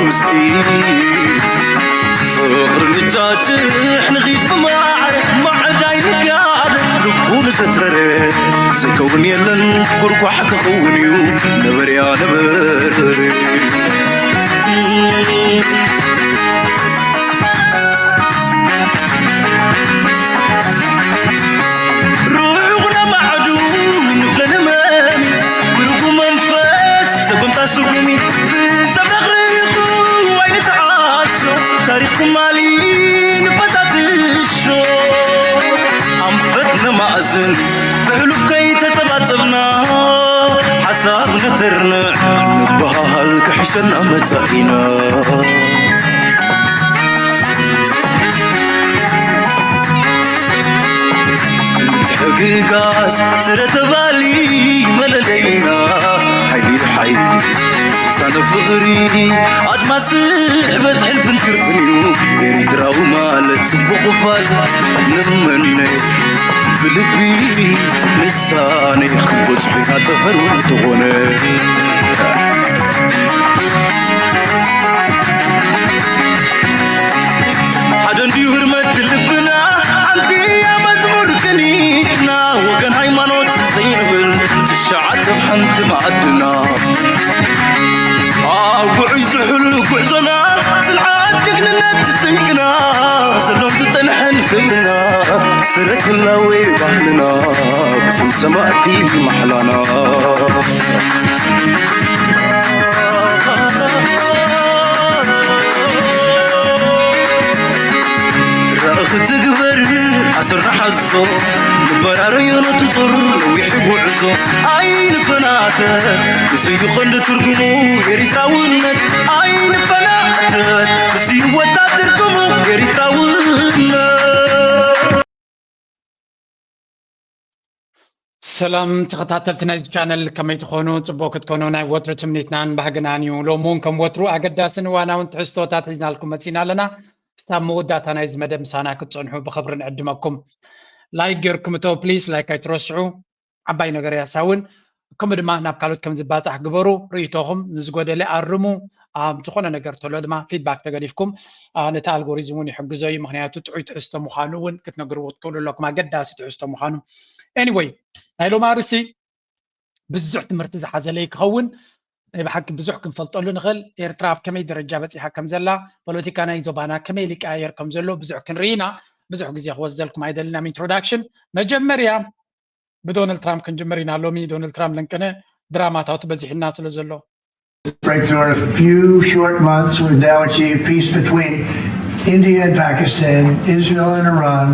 ምስጢር ፍቕሪ ንጫጭሕ ንኺድ ብማዕረ ማዕዳይ ንጋደፍ ልቡ ንዘትረረ ዘይከውን የለን ኩርኳሕ ክኸውን እዩ ነበርያ ነበረ። ሩዑቕ ነማዕዱ ንፍለ ንመን ምርጉ መንፈስ ሰጎምታ ስጉሚ ብሰብ ረኽሪኹ ኣይንተዓሾ ታሪኽ ትማሊ ንፈታትሾ ኣንፈት ነማእዝን ብሕሉፍ ከይተጸባጸብና ሓሳብ ነተርንዕ ንበሃል ክሕሸና መጻኢና። ምትሕግጋዝ ስረ ተባሊ መለለይና ሓይሊ ሓይሊ ሳነ ፍቕሪ ኣድማስ ስሕበት ሕልፍን ክርፍን እዩ ኤሪትራዊ ማለት ጽቡቕ ፋል ንመነ ብልቢ ንሳነ ክበጽሑ ኢና ጠፈር እንተኾነ ሓደ እንድዩ ህርመት ልብና ሓንቲ እያ መዝሙር ቅኒትና ወገን ሃይማኖት ዘይንብል ትሽዓተ ሓንቲ ማዕድና ኣብ ጉዑይ ዝሕሉ ጉዕዞና ጽንዓት ጅግንነት ስንቅና ሰሎም ዝጸንሐን ክብርና ስረት ህላዌ ባህልና ብስም ሰማእቲ ማሕላና ራእኺ ትግበር ኣስር ንሓዞ ንበራረዮ ነትዞር ነዊሕ ጉዕዞ ኣይንፈናተ ንስዩ ቐንዲ ትርጉሙ ኤሪትራውነት ኣይንፈናተ ንስዩ ወታ ትርጉሙ ኤሪትራውነት ሰላም ተኸታተልቲ ናይዚ ቻነል ከመይ ትኾኑ? ጽቡቕ ክትኮኑ ናይ ወትሩ ትምኒትናን ባህግናን እዩ። ሎሚ እውን ከም ወትሩ ኣገዳስን እዋናውን ትሕዝቶታት ሒዝናልኩም መጺና ኣለና። ክሳብ መወዳእታ ናይዚ መደብ ምሳና ክትጸንሑ ብኽብሪ ንዕድመኩም። ላይክ ጌርኩም እቶ ፕሊስ ላይክ ኣይትረስዑ። ዓባይ ነገር እያ እሳ እውን። ከምኡ ድማ ናብ ካልኦት ከም ዝባጻሕ ግበሩ። ርእይቶኹም ንዝጎደለ ኣርሙ። ኣብ ዝኾነ ነገር ተሎ ድማ ፊድባክ ተገዲፍኩም ነቲ ኣልጎሪዝም እውን ይሕግዞ እዩ። ምክንያቱ ጥዑይ ትሕዝቶ ምዃኑ እውን ክትነግርዎ ትክእሉ ኣለኩም። ኣገዳሲ ትሕዝቶ ምዃኑ። Anyway ናይ ሎሚ ኣርእስቲ ብዙሕ ትምህርቲ ዝሓዘለ ክኸውን ናይ ብሓቂ ብዙሕ ክንፈልጠሉ ንኽእል ኤርትራ ኣብ ከመይ ደረጃ በፂሓ ከም ዘላ ፖለቲካ ናይ ዞባና ከመይ ሊቀያየር ከም ዘሎ ብዙሕ ክንርኢ ኢና ብዙሕ ግዜ ክወስደልኩም ኣይደልን ኣብ introduction መጀመርያ ብዶናልድ ትራምፕ ክንጅምር ኢና ሎሚ ዶናልድ ትራምፕ ለንቀነ ድራማታቱ በዚሕና ስለ ዘሎ breakthrough in a few short months. We've now achieved peace between India and Pakistan, Israel and Iran,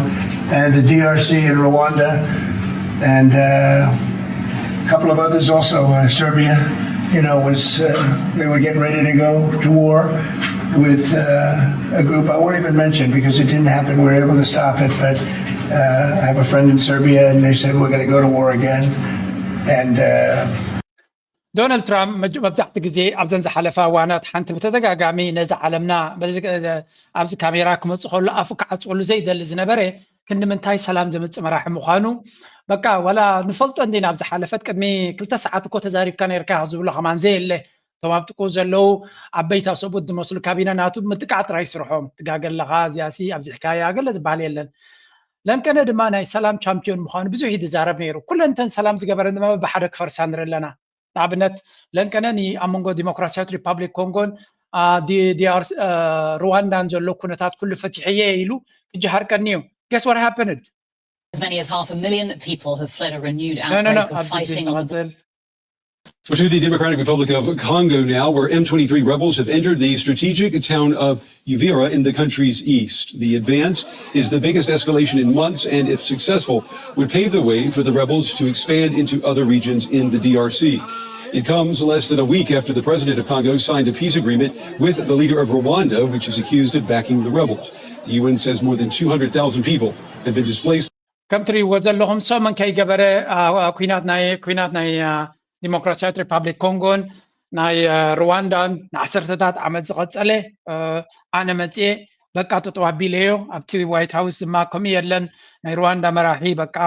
and the D R C and Rwanda, and uh, a couple of others also. Uh, Serbia, you know, was uh, they were getting ready to go to war with uh, a group I won't even mention because it didn't happen. We were able to stop it, but uh, I have a friend in Serbia, and they said we're going to go to war again, and. Uh, ዶናልድ ትራምፕ መብዛሕቲ ግዜ ኣብዘን ዝሓለፋ እዋናት ሓንቲ ብተደጋጋሚ ነዚ ዓለምና ኣብዚ ካሜራ ክመፅ ከሎ ኣፉ ክዓፅወሉ ዘይደሊ ዝነበረ ክንዲ ምንታይ ሰላም ዘምፅእ መራሒ ምዃኑ በቃ ዋላ ንፈልጦ እንዲና ኣብ ዝሓለፈት ቅድሚ ክልተ ሰዓት እኮ ተዛሪብካ ነርካ ዝብሎ ከማን ዘየለ እቶም ኣብ ጥቁ ዘለዉ ዓበይቲ ሰብኡት ዝመስሉ ካቢነ ናቱ ምጥቃዕ ጥራይ ስርሖም ትጋገ ኣለኻ እዚኣሲ ኣብዚሕካያ ገለ ዝበሃል የለን ለንቀነ ድማ ናይ ሰላም ቻምፒዮን ምዃኑ ብዙሕ ይዝረብ ነይሩ ኩለን እተን ሰላም ዝገበረን ድማ በብሓደ ክፈርሳ ንርኢ ኣለና ንኣብነት ለንቀነ ኣብ መንጎ ዲሞክራሲያዊት ሪፓብሊክ ኮንጎን ሩዋንዳን ዘሎ ኩነታት ኩሉ ፈቲሐየ ኢሉ ክጀሃር ቀንዩ guess what happened As many as half a million people have fled a renewed outbreak of fighting on the To the Democratic Republic of Congo now, where M twenty-three rebels have entered the strategic town of Uvira in the country's east. The advance is the biggest escalation in months and, if successful, would pave the way for the rebels to expand into other regions in the D R C. It comes less than a week after the president of Congo signed a peace agreement with the leader of Rwanda, which is accused of backing the rebels. The U N says more than two hundred thousand people have been displaced. ከም ትሪእዎ ዘለኹም ሰሙን ከይገበረ ኩናት ናይ ኩናት ናይ ዲሞክራሲያዊት ሪፓብሊክ ኮንጎን ናይ ሩዋንዳን ንዓሰርተታት ዓመት ዝቐፀለ ኣነ መፅኤ በቃ ጠጠው ኣቢለዮ ኣብቲ ዋይት ሃውስ ድማ ከምኡ የለን ናይ ሩዋንዳ መራሒ በቃ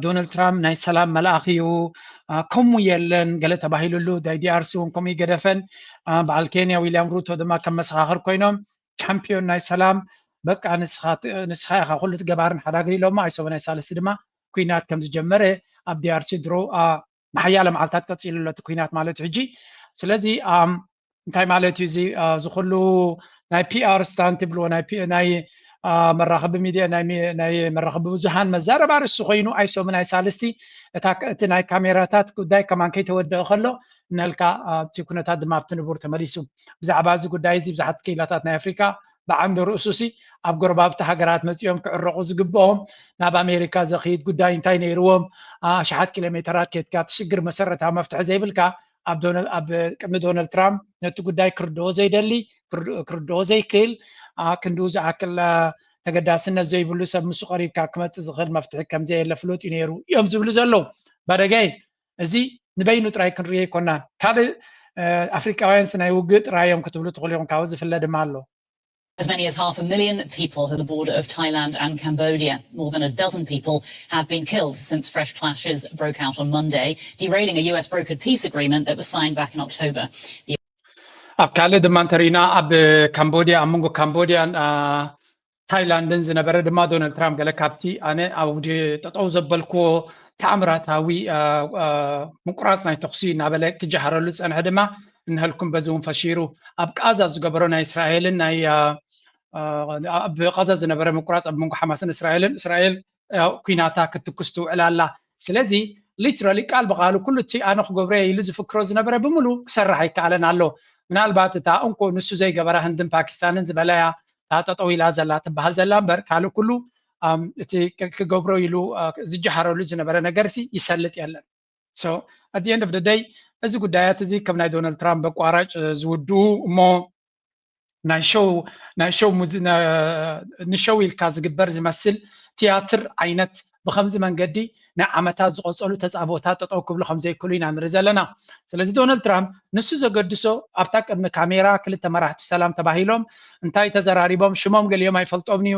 ዶናልድ ትራምፕ ናይ ሰላም መልኣኽ እዩ ከምኡ የለን ገለ ተባሂሉሉ ናይ ዲኣርሲ እውን ከምኡ ይገደፈን በዓል ኬንያ ዊልያም ሩቶ ድማ ከም መሰኻኽር ኮይኖም፣ ቻምፒዮን ናይ ሰላም፣ በቃ ንስኻ ኢኻ ኩሉ ገባርን ሓዳግን ኢሎሞ። ኣይሶበ ናይ ሳልስቲ ድማ ኩናት ከም ዝጀመረ ኣብ ዲኣርሲ ድሮ ንሓያለ መዓልታት ቀፂሉ ኣሎ እቲ ኩናት ማለት ሕጂ። ስለዚ እንታይ ማለት እዩ እዚ እዚ ኩሉ ናይ ፒኣር ስታንት ይብልዎ ናይ መራኸቢ ሚድያ ናይ መራኸቢ ብዙሃን መዛረባ ርእሲ ኮይኑ ኣይሶም ናይ ሳልስቲ እቲ ናይ ካሜራታት ጉዳይ ከማን ከይተወደአ ከሎ እናልካ ኣብቲ ኩነታት ድማ ኣብቲ ንቡር ተመሊሱ። ብዛዕባ እዚ ጉዳይ እዚ ብዙሓት ክኢላታት ናይ ኣፍሪካ ብዓንዶ ርእሱሲ ኣብ ጎረባብቲ ሃገራት መፂኦም ክዕረቑ ዝግብኦም ናብ ኣሜሪካ ዘኽይድ ጉዳይ እንታይ ነይርዎም? ኣሽሓት ኪሎ ሜተራት ኬድካ እቲ ሽግር መሰረታዊ መፍትሒ ዘይብልካ ኣብ ቅድሚ ዶናልድ ትራምፕ ነቲ ጉዳይ ክርድኦ ዘይደሊ ክርድኦ ዘይክእል ክንድኡ ዝኣክል ተገዳስነት ዘይብሉ ሰብ ምስ ቀሪብካ ክመፅእ ዝኽእል መፍትሒ ከምዘየለ ፍሉጥ እዩ ነይሩ እዮም ዝብሉ ዘለዉ። ባደጋይ እዚ ንበይኑ ጥራይ ክንሪኦ ኣይኮናን። ካልእ ኣፍሪቃውያንስ ናይ ውግእ ጥራይ እዮም ክትብሉ ትኽእሉ ኢኹም። ካብኡ ዝፍለ ድማ ኣሎ። As many as half a million people at the border of Thailand and Cambodia. More than a dozen people have been killed since fresh clashes broke out on Monday, derailing a U S brokered peace agreement that was signed back in October. ኣብ ካልእ ድማ እንተሪና ኣብ ካምቦዲያ ኣብ መንጎ ካምቦዲያን ታይላንድን ዝነበረ ድማ ዶናልድ ትራምፕ ገለ ካብቲ ኣነ ኣብ ውዲ ጠጠው ዘበልክዎ ተኣምራታዊ ምቁራፅ ናይ ተኩሲ እናበለ ክጀሃረሉ ዝፀንሐ ድማ እንሀልኩም በዚ እውን ፈሺሩ ኣብ ቃዛ ዝገበሮ ናይ እስራኤልን ናይ ኣብ ቃዛ ዝነበረ ምቁራፅ ኣብ መንጎ ሓማስን እስራኤልን እስራኤል ኩናታ ክትኩስ ትውዕል ኣላ። ስለዚ ሊትራሊ ቃል ብቃሉ ኩሉ እቲ ኣነ ክገብሮ ኢሉ ዝፍክሮ ዝነበረ ብምሉ ክሰርሕ ኣይከኣለን ኣሎ። ምናልባት እታ እንኮ ንሱ ዘይገበራ ህንድን ፓኪስታንን ዝበለያ እታ ጠጠው ኢላ ዘላ ትበሃል ዘላ እምበር ካልእ ኩሉ እቲ ክገብሮ ኢሉ ዝጀሃረሉ ዝነበረ ነገር ሲ ይሰልጥ የለን። So at the end of the day እዚ ጉዳያት እዚ ከም ናይ ዶናልድ ትራምፕ በቋራጭ ዝውድኡ እሞ ናይ ሾው ናይ ሾው ንሾው ኢልካ ዝግበር ዝመስል ትያትር ዓይነት ብከምዚ መንገዲ ናይ ዓመታት ዝቐፀሉ ተፃቦታት ጠጠው ክብሉ ከምዘይክእሉ ኢና ንርኢ ዘለና። ስለዚ ዶናልድ ትራምፕ ንሱ ዘገድሶ ኣብታ ቅድሚ ካሜራ ክልተ መራሕቲ ሰላም ተባሂሎም እንታይ ተዘራሪቦም ሽሞም ገሊኦም ኣይፈልጦምን እዩ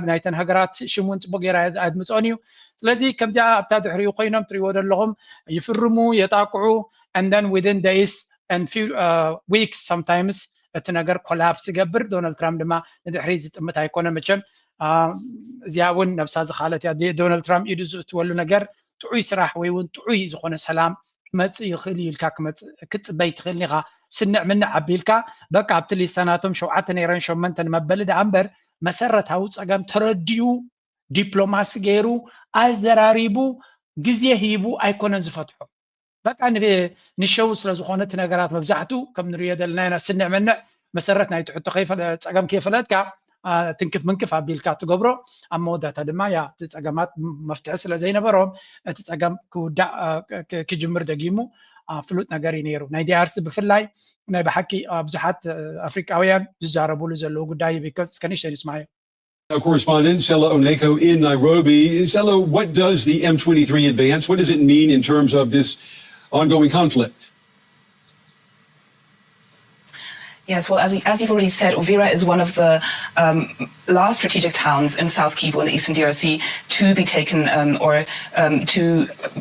ናይተን ሃገራት ሽም እውን ፅቡቅ ገይራ ኣድምፆን እዩ። ስለዚ ከምዚኣ ኣብታ ድሕሪኡ ኮይኖም ትሪእዎ ዘለኹም ይፍርሙ የጣቅዑ and then within days and few weeks sometimes እቲ ነገር ኮላፕስ ይገብር። ዶናልድ ትራምፕ ድማ ንድሕሪ ዝጥምት ኣይኮነ መቸም እዚኣ እውን ነብሳ ዝካለት እያ። ዶናልድ ትራምፕ ኢዱ ዝእትወሉ ነገር ጥዑይ ስራሕ ወይ እውን ጥዑይ ዝኾነ ሰላም ክመፅእ ይኽእል እዩ ኢልካ ክትፅበይ ትኽእል ኢኻ። ስንዕ ምንዕ ኣቢልካ በቃ ኣብቲ ሊስታ ናቶም ሸውዓተ ነይረን ሸመንተ ንመበሊ ደኣ እምበር መሰረታዊ ፀገም ተረዲኡ ዲፕሎማሲ ገይሩ ኣዘራሪቡ ግዜ ሂቡ ኣይኮነን ዝፈትሖ። በቃ ንሸው ስለ ዝኾነ እቲ ነገራት መብዛሕቱ ከም ንሪኦ ዘለና ኢና ስንዕ ምንዕ መሰረት ናይቲ ሕቶ ጸገም ከይፈለጥካ ትንክፍ ምንክፍ ኣቢልካ ትገብሮ ኣብ መወዳእታ ድማ ያ እቲ ጸገማት መፍትሒ ስለ ዘይነበሮም እቲ ጸገም ክውዳእ ክጅምር ደጊሙ ፍሉጥ ነገር እዩ ነይሩ። ናይ ዲኣርሲ ብፍላይ ናይ ብሓቂ ብዙሓት ኣፍሪቃውያን ዝዛረቡሉ ዘለዉ ጉዳይ እዩ። ቢኮዝ እስከ ንእሽተይ ንስማዮ። Our correspondent, Sela Oneko in Nairobi. Sela, what does the M twenty-three advance, what does it mean in terms of this ongoing conflict? Yes, well, as, as you've already said, Uvira is one of the um, last strategic towns in South Kivu in the eastern D R C to be taken um, or um, to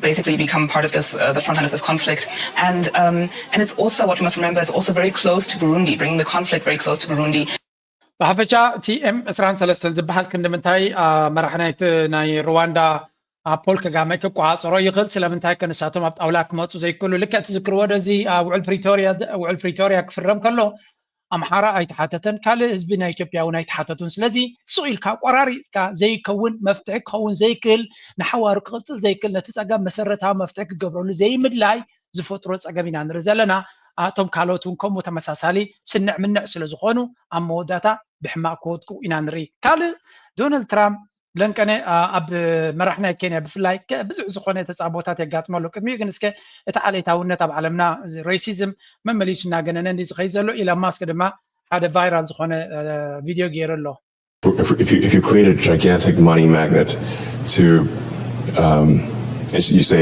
basically become part of this, uh, the front line of this conflict. And, um, and it's also, what we must remember, it's also very close to Burundi, bringing the conflict very close to Burundi. ብሓፈሻ እቲ ኤም ዕስራን ሰለስተን ዝበሃል ክንዲ ምንታይ መራሕ ናይቲ ናይ ሩዋንዳ ፖል ከጋመ ክቋፃፀሮ ይኽእል? ስለምንታይ ከ ንሳቶም ኣብ ጣውላ ክመፁ ዘይክእሉ? ልክዕ ትዝክርዎ ዶ እዚ ውዕል ፕሪቶርያ ውዕል ፕሪቶርያ ክፍረም ከሎ ኣምሓራ ኣይተሓተተን፣ ካልእ ህዝቢ ናይ ኢትዮጵያ እውን ኣይተሓተቱን። ስለዚ ስቕ ኢልካ ቆራሪፅካ ዘይከውን መፍትሒ ክኸውን ዘይክእል ንሓዋሩ ክቕፅል ዘይክእል ነቲ ፀገም መሰረታዊ መፍትሒ ክገብረሉ ዘይምድላይ ዝፈጥሮ ፀገም ኢና ንርኢ ዘለና። እቶም ካልኦት እውን ከምኡ ተመሳሳሊ ስንዕ ምንዕ ስለ ዝኾኑ ኣብ መወዳእታ ብሕማቕ ክወድቁ ኢና ንርኢ። ካልእ ዶናልድ ትራምፕ ለንቀነ ኣብ መራሕ ናይ ኬንያ ብፍላይ ብዙሕ ዝኾነ ተፃቦታት የጋጥመሉ። ቅድሚኡ ግን እስከ እቲ ዓሌታውነት ኣብ ዓለምና ሬሲዝም መመሊሱ እናገነነ እንዲ ዝኸይ ዘሎ ኢሎን ማስክ ድማ ሓደ ቫይራል ዝኾነ ቪድዮ ገይሩ ኣሎ። If, if, you, if you create a gigantic money magnet to, um, you say,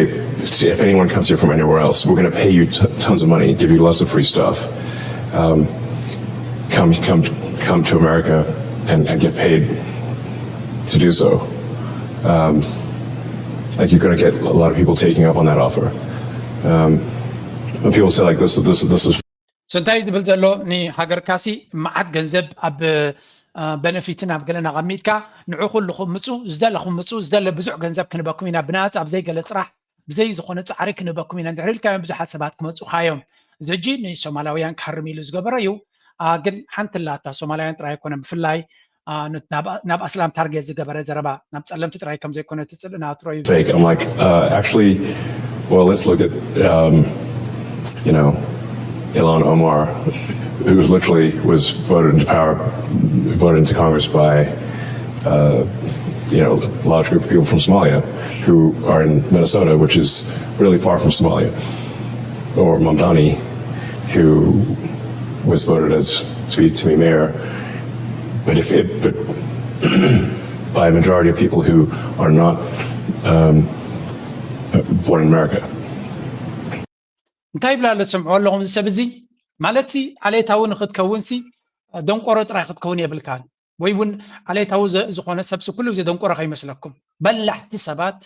if anyone comes here from anywhere else, we're going to pay you t- tons of money, give you lots of free stuff. Um, come, come, come to America and, and get paid to do so. Um, like you're going to get a lot of people taking up on that offer. Um, and people say like this, this, this is እንታይ ዝብል ዘሎ? ንሃገርካሲ መዓት ገንዘብ ኣብ በነፊትን ኣብ ገለን ኣቐሚጥካ ንዑ ኩልኹም ምፁ፣ ዝደለኹም ምፁ፣ ዝደለ ብዙሕ ገንዘብ ክንበኩም ኢና ብናፃ ኣብ ዘይገለ ፅራሕ ብዘይ ዝኾነ ፃዕሪ ክንበኩም ኢና እንድሕር ኢልካዮም ብዙሓት ሰባት ክመፁኻ እዮም። እዚ ሕጂ ንሶማላውያን ክሃርም ኢሉ ዝገበረ እዩ። ግን ሓንቲ ላታ ሶማላውያን ጥራይ ኣይኮነን፣ ብፍላይ ናብ ኣስላም ታርጌት ዝገበረ ዘረባ ናብ ጸለምቲ ጥራይ ከም ዘይኮነ ትጽል እናትሮ እዩ። I'm like, uh, actually, well, let's look at, um, you know, Ilhan Omar, who was literally was voted into power, voted into Congress by, uh, you know, a large group of people from Somalia who are in Minnesota, which is really far from Somalia, or Mamdani, who was voted as to be, to be mayor, but if it, but by a majority of people who are not um, born in America. እንታይ ይብላ ኣሎ ትሰምዕዎ ኣለኹም? እዚ ሰብ እዚ ማለት ዓሌታዊ ንክትከውንሲ ደንቆሮ ጥራይ ክትከውን የብልካን። ወይ እውን ዓሌታዊ ዝኾነ ሰብሲ ኩሉ ግዜ ደንቆሮ ከይመስለኩም። በላሕቲ ሰባት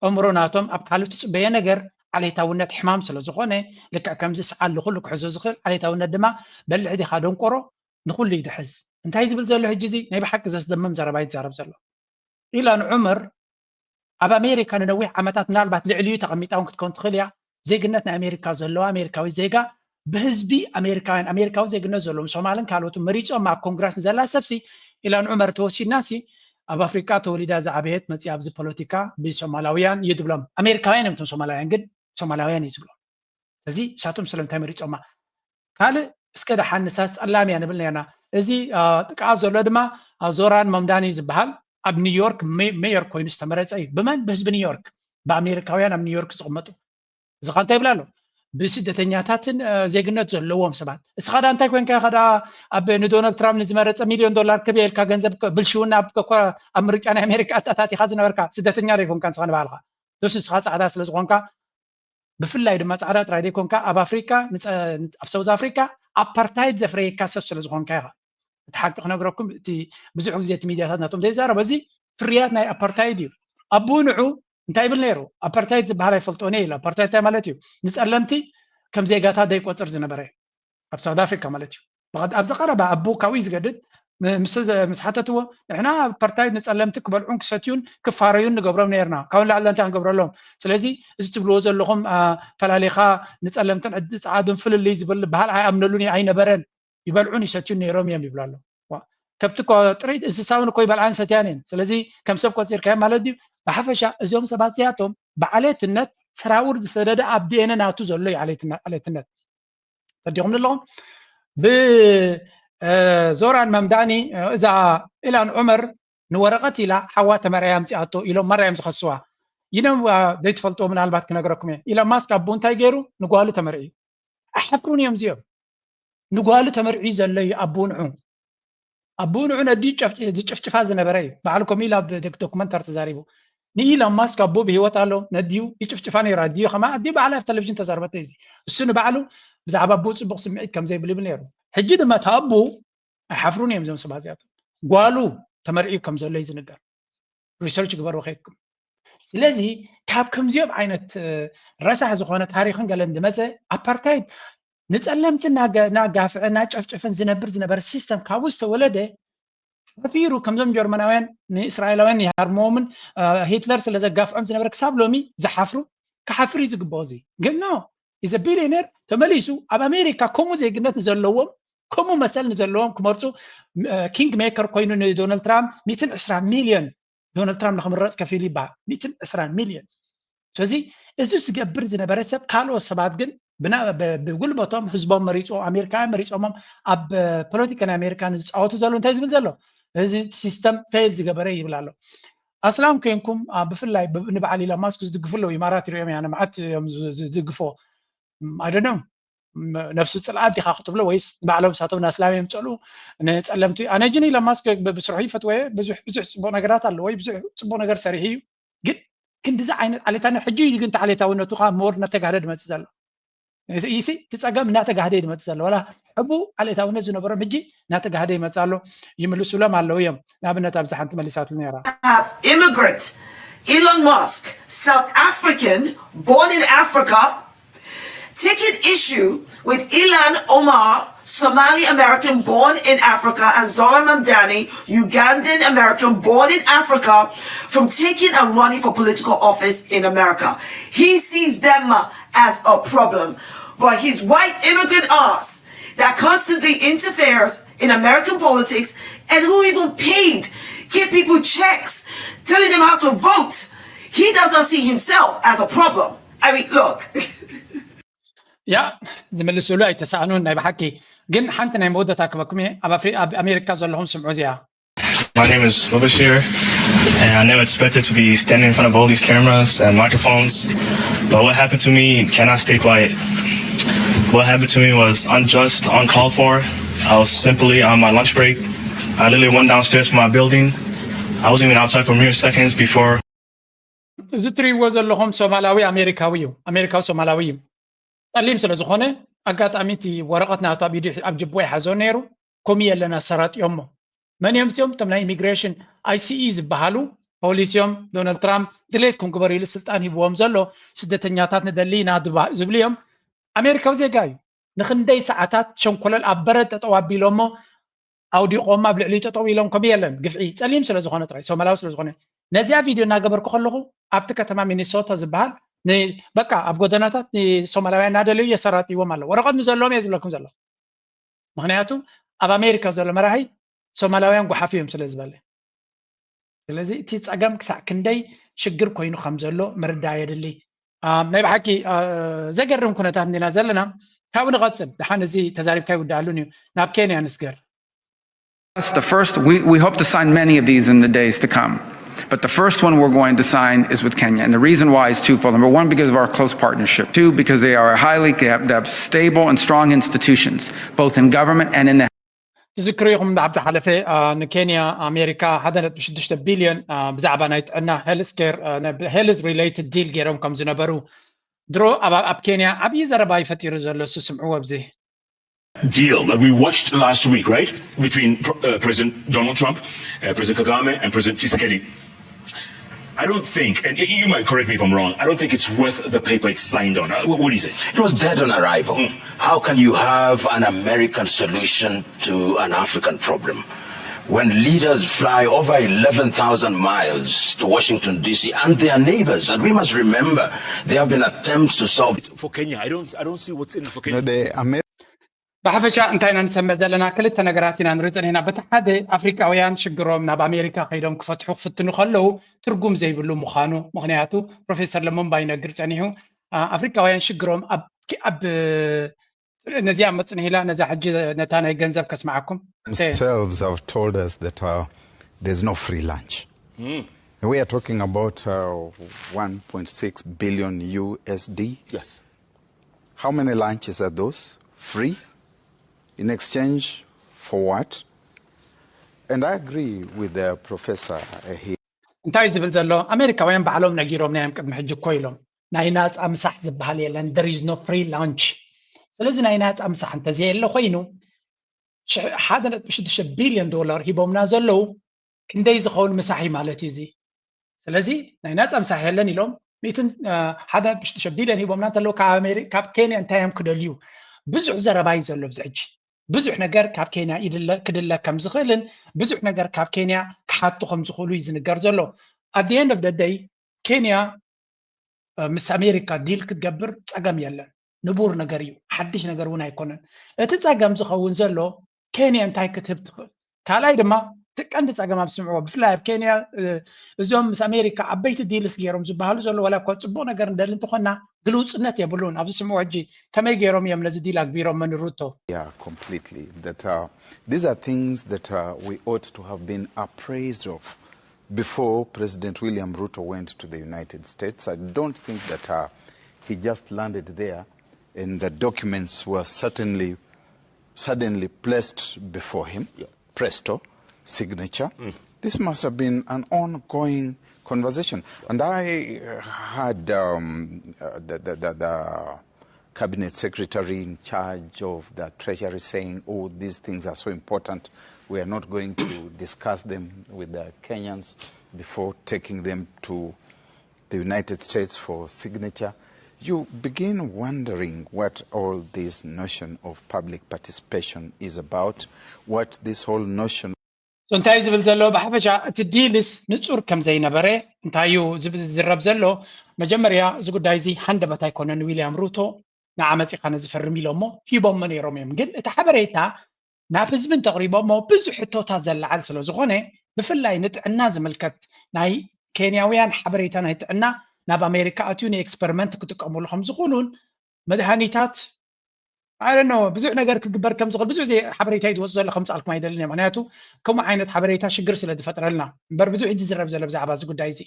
ኣእምሮ ናቶም ኣብ ካልእ ትፅበዮ ነገር ዓሌታውነት ሕማም ስለ ዝኾነ፣ ልክዕ ከምዚ ሰዓል ንኹሉ ክሕዞ ዝኽእል ዓሌታውነት ድማ በልሕ ዲኻ ደንቆሮ ንኹሉ ይድሕዝ። እንታይ ዝብል ዘሎ ሕጂ እዚ ናይ ብሓቂ ዘስደምም ዘረባ ይዛረብ ዘሎ። ኢላን ዑመር ኣብ ኣሜሪካ ንነዊሕ ዓመታት ምናልባት ልዕሊኡ ተቐሚጣ እውን ክትከውን ትኽእል እያ። ዜግነት ናይ ኣሜሪካ ዘለዋ ኣሜሪካዊ ዜጋ ብህዝቢ ኣሜሪካውያን ኣሜሪካዊ ዜግነት ዘለዎም ሶማልን ካልኦትን መሪፆም ኣብ ኮንግረስ ንዘላ ሰብሲ ኢላን ዑመር ተወሲድናሲ ኣብ ኣፍሪቃ ተወሊዳ ዝዓበየት መፅያ ኣብዚ ፖለቲካ ብሶማላውያን እዩ ትብሎም። ኣሜሪካውያን እዮም እቶም ሶማላውያን ግን ሶማላውያን እዩ ዝብሎም። እዚ እሳቶም ስለምንታይ መሪፆማ? ካልእ እስከ ደሓን ንሳስ ፀላም እያ ንብል ነርና። እዚ ጥቃ ዘሎ ድማ ዞራን መምዳኒ ዝበሃል ኣብ ኒውዮርክ ሜየር ኮይኑ ዝተመረፀ እዩ። ብመን? ብህዝቢ ኒውዮርክ፣ ብኣሜሪካውያን ኣብ ኒውዮርክ ዝቕመጡ። እዚ ኸ እንታይ ይብል ኣሎ? ብስደተኛታትን ዜግነት ዘለዎም ሰባት። እስኻ ዳ እንታይ ኮንካ ኢኻ ዳ ኣብ ንዶናልድ ትራምፕ ንዝመረፀ ሚልዮን ዶላር ክብየ ኢልካ ገንዘብ ብልሽውና ኣብ ምርጫ ናይ ኣሜሪካ ኣታታቲኻ ዝነበርካ ስደተኛ ዶ ይኮንካ ንስኻ ንባዕልኻ? ዶስ ንስኻ ፃዕዳ ስለ ዝኾንካ ብፍላይ ድማ ፃዕዳ ጥራይ ዘይኮንካ ኣብ ኣፍሪካ ኣብ ሳውዝ ኣፍሪካ ኣፓርታይድ ዘፍረየካ ሰብ ስለ ዝኾንካ ኢኻ። እቲ ሓቂ ክነግረኩም እቲ ብዙሕ ግዜ እቲ ሚድያታት ናቶም ዘይዛረቦ እዚ ፍርያት ናይ ኣፓርታይድ እዩ። ኣቡ ንዑ እንታይ ይብል ነይሩ? ኣፓርታይድ ዝበሃል ኣይፈልጦን እየ ኢሉ። ኣፓርታይድ እንታይ ማለት እዩ? ንፀለምቲ ከም ዜጋታት ዘይቆፅር ዝነበረ ኣብ ሳውዝ ኣፍሪካ ማለት እዩ። ኣብዚ ቀረባ ኣቡ ካብኡ ዝገድድ ምስ ሓተትዎ ንሕና ኣፓርታይድ ንፀለምቲ ክበልዑን ክሰትዩን ክፋረዩን ንገብሮም ነርና፣ ካብኡ ንላዕሊ እንታይ ክንገብረሎም? ስለዚ እዚ ትብልዎ ዘለኹም ፈላሊኻ ንፀለምትን ፃዓዱን ፍልልይ ዝብል በሃል ኣይኣምነሉን ኣይነበረን። ይበልዑን ይሰትዩን ነይሮም እዮም ይብሉ ኣሎ። ከብቲ እኮ ጥሪት እንስሳውን እኮ ይበልዓን ሰትያን እየን። ስለዚ ከም ሰብ ቆፂርካዮም ማለት ድዩ? ብሓፈሻ እዚኦም ሰባት እዚኣቶም ብዓሌትነት ሰራውር ዝሰደደ ኣብ ዲኤንኤ ናቱ ዘሎ እዩ ዓሌትነት። ተዲኹም ኣለኹም ብዞራን መምዳኒ እዛ ኢላን ዑመር ንወረቐት ኢላ ሓዋ ተመርዕያ ኣምፂኣቶ ኢሎም ማራ እዮም ዝኸስዋ። ይነም ዘይትፈልጥዎ ምናልባት ክነግረኩም እየ። ኢላን ማስክ ኣቡ እንታይ ገይሩ ንጓሉ ተመርዕዩ። ኣይሓፍሩን እዮም እዚኦም። ንጓሉ ተመርዕዩ ዘሎ እዩ ኣቡ ንዑ ኣቡ ንዑ ነዲ ዝጭፍጭፋ ዝነበረ እዩ። ባዕሉ ከምኡ ኢሉ ኣብ ዶክመንተር ተዛሪቡ። ንኢላን ማስክ ኣቡ ብህይወት ኣሎ ነዲዩ ይጭፍጭፋ ነይሩ ኣዲዩ ከማ ኣዲዩ ባዕላ ኣብ ቴሌቪዥን ተዛርበተ እዚ እሱ ንባዕሉ ብዛዕባ ኣቡ ፅቡቅ ስምዒት ከም ዘይብሉ ይብል ነይሩ። ሕጂ ድማ እቲ ኣቡ ኣይሓፍሩን እዮም እዞም ሰባት እዚኣቶም። ጓሉ ተመርዕዩ ከም ዘሎ እዩ ዝንገር። ሪሰርች ግበሩ ከይድኩም። ስለዚ ካብ ከምዚኦም ዓይነት ረሳሕ ዝኾነ ታሪኽን ገለን ዝመፀ ኣፓርታይድ ንፀለምቲ እናጋፍዐ እናጨፍጨፈን ዝነብር ዝነበረ ሲስተም ካብኡ ዝተወለደ ሓፊሩ ከምዞም ጀርመናውያን ንእስራኤላውያን ይሃርምዎምን ሂትለር ስለ ዘጋፍዖም ዝነበረ ክሳብ ሎሚ ዝሓፍሩ ክሓፍር እዩ ዝግብኦ። እዚ ግን ኖ ኢዘ ቢልዮኔር ተመሊሱ ኣብ ኣሜሪካ ከምኡ ዜግነት ንዘለዎም ከምኡ መሰል ንዘለዎም ክመርፁ ኪንግ ሜከር ኮይኑ ንዶናልድ ትራምፕ ሚእትን ዕስራ ሚልዮን ዶናልድ ትራምፕ ንክምረፅ ከፊሉ ይበሃል። ሚእትን ዕስራን ሚልዮን። ስለዚ እዚ ዝገብር ዝነበረ ሰብ ካልኦት ሰባት ግን ብጉልበቶም ህዝቦም መሪፅዎ ኣሜሪካውያን መሪፆሞም ኣብ ፖለቲካ ናይ ኣሜሪካ ንዝፃወቱ ዘሎ እንታይ ዝብል ዘሎ እዚ ሲስተም ፌል ዝገበረ ይብል ኣሎ። ኣስላም ኮይንኩም ብፍላይ ንበዓል ኢሎን ማስክ ዝድግፉ ኣለዉ። ኢማራት ሪኦም ያነ መዓት እዮም ዝድግፎ ኣይደኖም ነብሱ ፅልኣት ዲኻ ክትብሎ ወይስ ንባዕሎም ንሳቶም ንኣስላም እዮም ዝፀልኡ ንፀለምቲ ኣነ ጅን ኢሎን ማስክ ብስርሑ ይፈትወየ ብዙሕ ብዙሕ ፅቡቅ ነገራት ኣለዎ ብዙሕ ፅቡቅ ነገር ሰሪሑ እዩ ግን ክንድዚ ዓይነት ዓሌታና ሕጂ እዩ ግን ዓሌታውነቱ ከዓ ሞር እናተጋህደ ዝመፅእ ዘሎ ይሲ እቲ ፀገም እናተጋህደ እዩ ዝመፅእ ዘሎ ዋላ ሕቡ ዓሌታውነት ዝነበሮም ሕጂ እናተጋህደ ይመፅእ ኣሎ ይምልሱሎም ኣለዉ እዮም ንኣብነት ኣብዚ ሓንቲ መሊሳትሉ ነራ immigrant Elon Musk, South African, born in Africa, taking issue with Ilan Omar, Somali American born in Africa, and Zohran Mamdani, Ugandan American born in Africa, from taking and running for political office in America. He sees them as a problem. But his white immigrant ass that constantly interferes in American politics and who even paid, give people checks, telling them how to vote, he doesn't see himself as a problem. I mean, look. ያ ዝምልስሉ ኣይተሳእኑን። ናይ ብሓቂ ግን ሓንቲ ናይ መወዳእታ ክበኩም እየ። ኣብ ኣፍሪ- ኣብ ኣሜሪካ ዘለኹም ስምዑ እዚኣ። My name is Mubashir, and I never expected to be standing in front of all these cameras and microphones. But what happened to me cannot stay quiet. What happened to me was unjust, uncalled for. I was simply on my lunch break. I literally went downstairs from my building. I wasn't even outside for mere seconds before እዚ እትሪእዎ ዘለኹም ሶማላዊ ኣሜሪካዊ እዩ። ኣሜሪካዊ ሶማላዊ እዩ። ጸሊም ስለ ዝኾነ ኣጋጣሚ እቲ ወረቐት ናቱ ኣብ ኢዱ ኣብ ጅቦ ይሓዞ ነይሩ። ኮሚ የለና ሰራጢዮሞ። መን እዮም እዚኦም? እቶም ናይ ኢሚግሬሽን ኣይሲኢ ዝበሃሉ ፖሊስ እዮም። ዶናልድ ትራምፕ ድሌትኩም ግበሩ ኢሉ ስልጣን ሂብዎም ዘሎ ስደተኛታት ንደሊ ኢና ድባ- ዝብሉ እዮም። ኣሜሪካዊ ዜጋ እዩ። ንክንደይ ሰዓታት ሸንኮለል ኣብ በረድ ጠጠው ኣቢሎሞ ኣውዲቖም ኣብ ልዕሊ ጠጠው ኢሎም ከም የለን ግፍዒ ጸሊም ስለ ዝኾነ ጥራይ ሶማላዊ ስለ ዝኾነ ነዚኣ ቪድዮ እናገበርኩ ከለኹ ኣብቲ ከተማ ሚኒሶታ ዝበሃል ን- በቃ ኣብ ጎደናታት ንሶማላውያን እናደለዩ የሰራጥይዎም ኣለዉ። ወረቐት ንዘለዎም እየ ዝብለኩም ዘለኹ። ምክንያቱ ኣብ ኣሜሪካ ዘሎ መራሒ ሶማላውያን ጓሓፍ እዮም ስለ ዝበለ። ስለዚ እቲ ጸገም ክሳዕ ክንደይ ሽግር ኮይኑ ከም ዘሎ ምርዳእ የድሊ። አ፣ ናይ ብሓቂ አ፣ ዘገርም ኩነታት እንዲና ዘለና። ካብኡ ንቐጽል። ደሓን እዚ ተዛሪብካ ይውዳኣሉን እዩ። ናብ ኬንያ ንስገር። Us, the first, we, we hope to sign many of these in the days to come. But the first one we're going to sign is with Kenya. And the reason why is twofold. Number one, because of our close partnership. Two, because they are highly, they have, they have stable and strong institutions, both in government and in the ትዝክሩ ኢኹም ኣብ ዝሓለፈ አ፣ ንኬንያ ኣሜሪካ ሓደ ነጥቢ ሽዱሽተ ቢልዮን አ፣ ብዛዕባ ናይ ጥዕና ሄልስ ኬር ሄልስ ሪሌትድ ዲል ገይሮም ከም ዝነበሩ ድሮ ኣብ ኣብ ኬንያ ዓብዪ ዘረባ ይፈጢሩ ዘሎ እሱ ስምዕዎ ኣብዚ deal that we watched last week, right? Between uh, President Donald Trump, uh, President Kagame, and President Tshisekedi. I don't think, and you might correct me if I'm wrong, I don't think it's worth the paper it's signed on. Uh, What, what do you say? It was dead on arrival. How can you have an American solution to an African problem? When leaders fly over eleven thousand miles to Washington, D C, and they are neighbors, and we must remember there have been attempts to solve For Kenya, I don't, I don't see what's in it for You know, Kenya. the Amer- ብሓፈሻ እንታይ ኢና ንሰምዕ ዘለና? ክልተ ነገራት ኢና ንርኢ ጸኒሕና። በቲ ሓደ ኣፍሪቃውያን ሽግሮም ናብ ኣሜሪካ ከይዶም ክፈትሑ ክፍትኑ ከለዉ ትርጉም ዘይብሉ ምዃኑ፣ ምኽንያቱ ፕሮፌሰር ለሞምባ ይነግር ጸኒሑ ኣ፣ ኣፍሪቃውያን ሽግሮም ኣብ ኣብ ነዚኣ መጽንሂላ ነዛ ሕጂ ነታ ናይ ገንዘብ ከስምዓኩም። themselves have told us that uh, there's no free lunch. We are talking about uh, one point six billion U S D. Yes. How many lunches are those? Free? In exchange for what? And I agree with the professor uh, here. እንታይ ዝብል ዘሎ ኣሜሪካውያን ባዕሎም ነጊሮም ናዮም ቅድሚ ሕጂ እኮ ኢሎም ናይ ናፃ ምሳሕ ዝበሃል የለን there is no free lunch። ስለዚ ናይ ናፃ ምሳሕ እንተዘየለ ኮይኑ ሽሕ- ሓደ ነጥቢ ሽዱሽተ ቢልዮን ዶላር ሂቦምና ዘለዉ ክንደይ ዝኸውን ምሳሕ እዩ ማለት እዩ እዚ። ስለዚ ናይ ናፃ ምሳሕ የለን ኢሎም ሚእትን ሓደ ነጥቢ ሽዱሽተ ቢልዮን ሂቦምና እንተለዉ ካብ ኣሜሪ- ካብ ኬንያ እንታይ እዮም ክደልዩ? ብዙሕ ዘረባ እዩ ዘሎ ኣብዚ ሕጂ። ብዙሕ ነገር ካብ ኬንያ ይድለ ክድለ ከም ዝኽእልን ብዙሕ ነገር ካብ ኬንያ ክሓቱ ከም ዝኽእሉ እዩ ዝንገር ዘሎ። At the end of the day ኬንያ እ፣ ምስ ኣሜሪካ ዲል ክትገብር ጸገም የለን። ንቡር ነገር እዩ። ሓድሽ ነገር እውን ኣይኮነን። እቲ ጸገም ዝኸውን ዘሎ ኬንያ እንታይ ክትህብ ትኽእል? ካልኣይ ድማ እቲ ቀንዲ ጸገም ኣብ ስምዕዎ ብፍላይ ኣብ ኬንያ እ፣ እዞም ምስ ኣሜሪካ ዓበይቲ ዲልስ ገይሮም ዝበሃሉ ዘሎ ዋላ እኳ ጽቡቕ ነገር እንደሊ እንተኾና ግልውጽነት የብሉን። ኣብዚ ስምዕዎ ሕጂ ከመይ ገይሮም እዮም ነዚ ዲል ኣግቢሮም መን ሩቶ? Yeah, completely. That uh, these are things that uh, we ought to have been appraised of before President William Ruto went to the United States. I don't think that uh, he just landed there and the documents were certainly suddenly placed before him. Presto, signature. This must have been an ongoing conversation. And I uh, had um, uh, the, the, the, the cabinet secretary in charge of the treasury saying, "Oh, these things are so important. We are not going to discuss them with the Kenyans before taking them to the United States for signature." You begin wondering what all this notion of public participation is about, what this whole notion እንታይ ዝብል ዘሎ ብሓፈሻ እቲ ዲልስ ንጹር ከም ዘይነበረ እንታይ እዩ ዝረብ ዘሎ። መጀመርያ እዚ ጉዳይ እዚ ሃንደበት ኣይኮነን። ዊልያም ሩቶ ንዓ መጺኻ ነዚ ፈርም ኢሎሞ ሂቦሞ ነይሮም እዮም። ግን እቲ ሓበሬታ ናብ ህዝቢ እንተቕሪቦሞ ብዙሕ ሕቶታት ዘለዓል ስለ ዝኾነ ብፍላይ ንጥዕና ዝምልከት ናይ ኬንያውያን ሓበሬታ ናይ ጥዕና ናብ ኣሜሪካ ኣትዩ ንኤክስፐሪመንት ክጥቀሙሉ ከም ዝኽእሉን መድሃኒታት ኣነ ብዙሕ ነገር ክግበር ከም ዝኽእል ብዙሕ ዜ ሓበሬታ እዩ ዝወፅ ዘሎ ከምፅኣልኩም ኣይደልን እየ ምክንያቱ ከምኡ ዓይነት ሓበሬታ ሽግር ስለ ዝፈጥረልና እምበር ብዙሕ እዩ ዝዝረብ ዘሎ ብዛዕባ እዚ ጉዳይ እዚ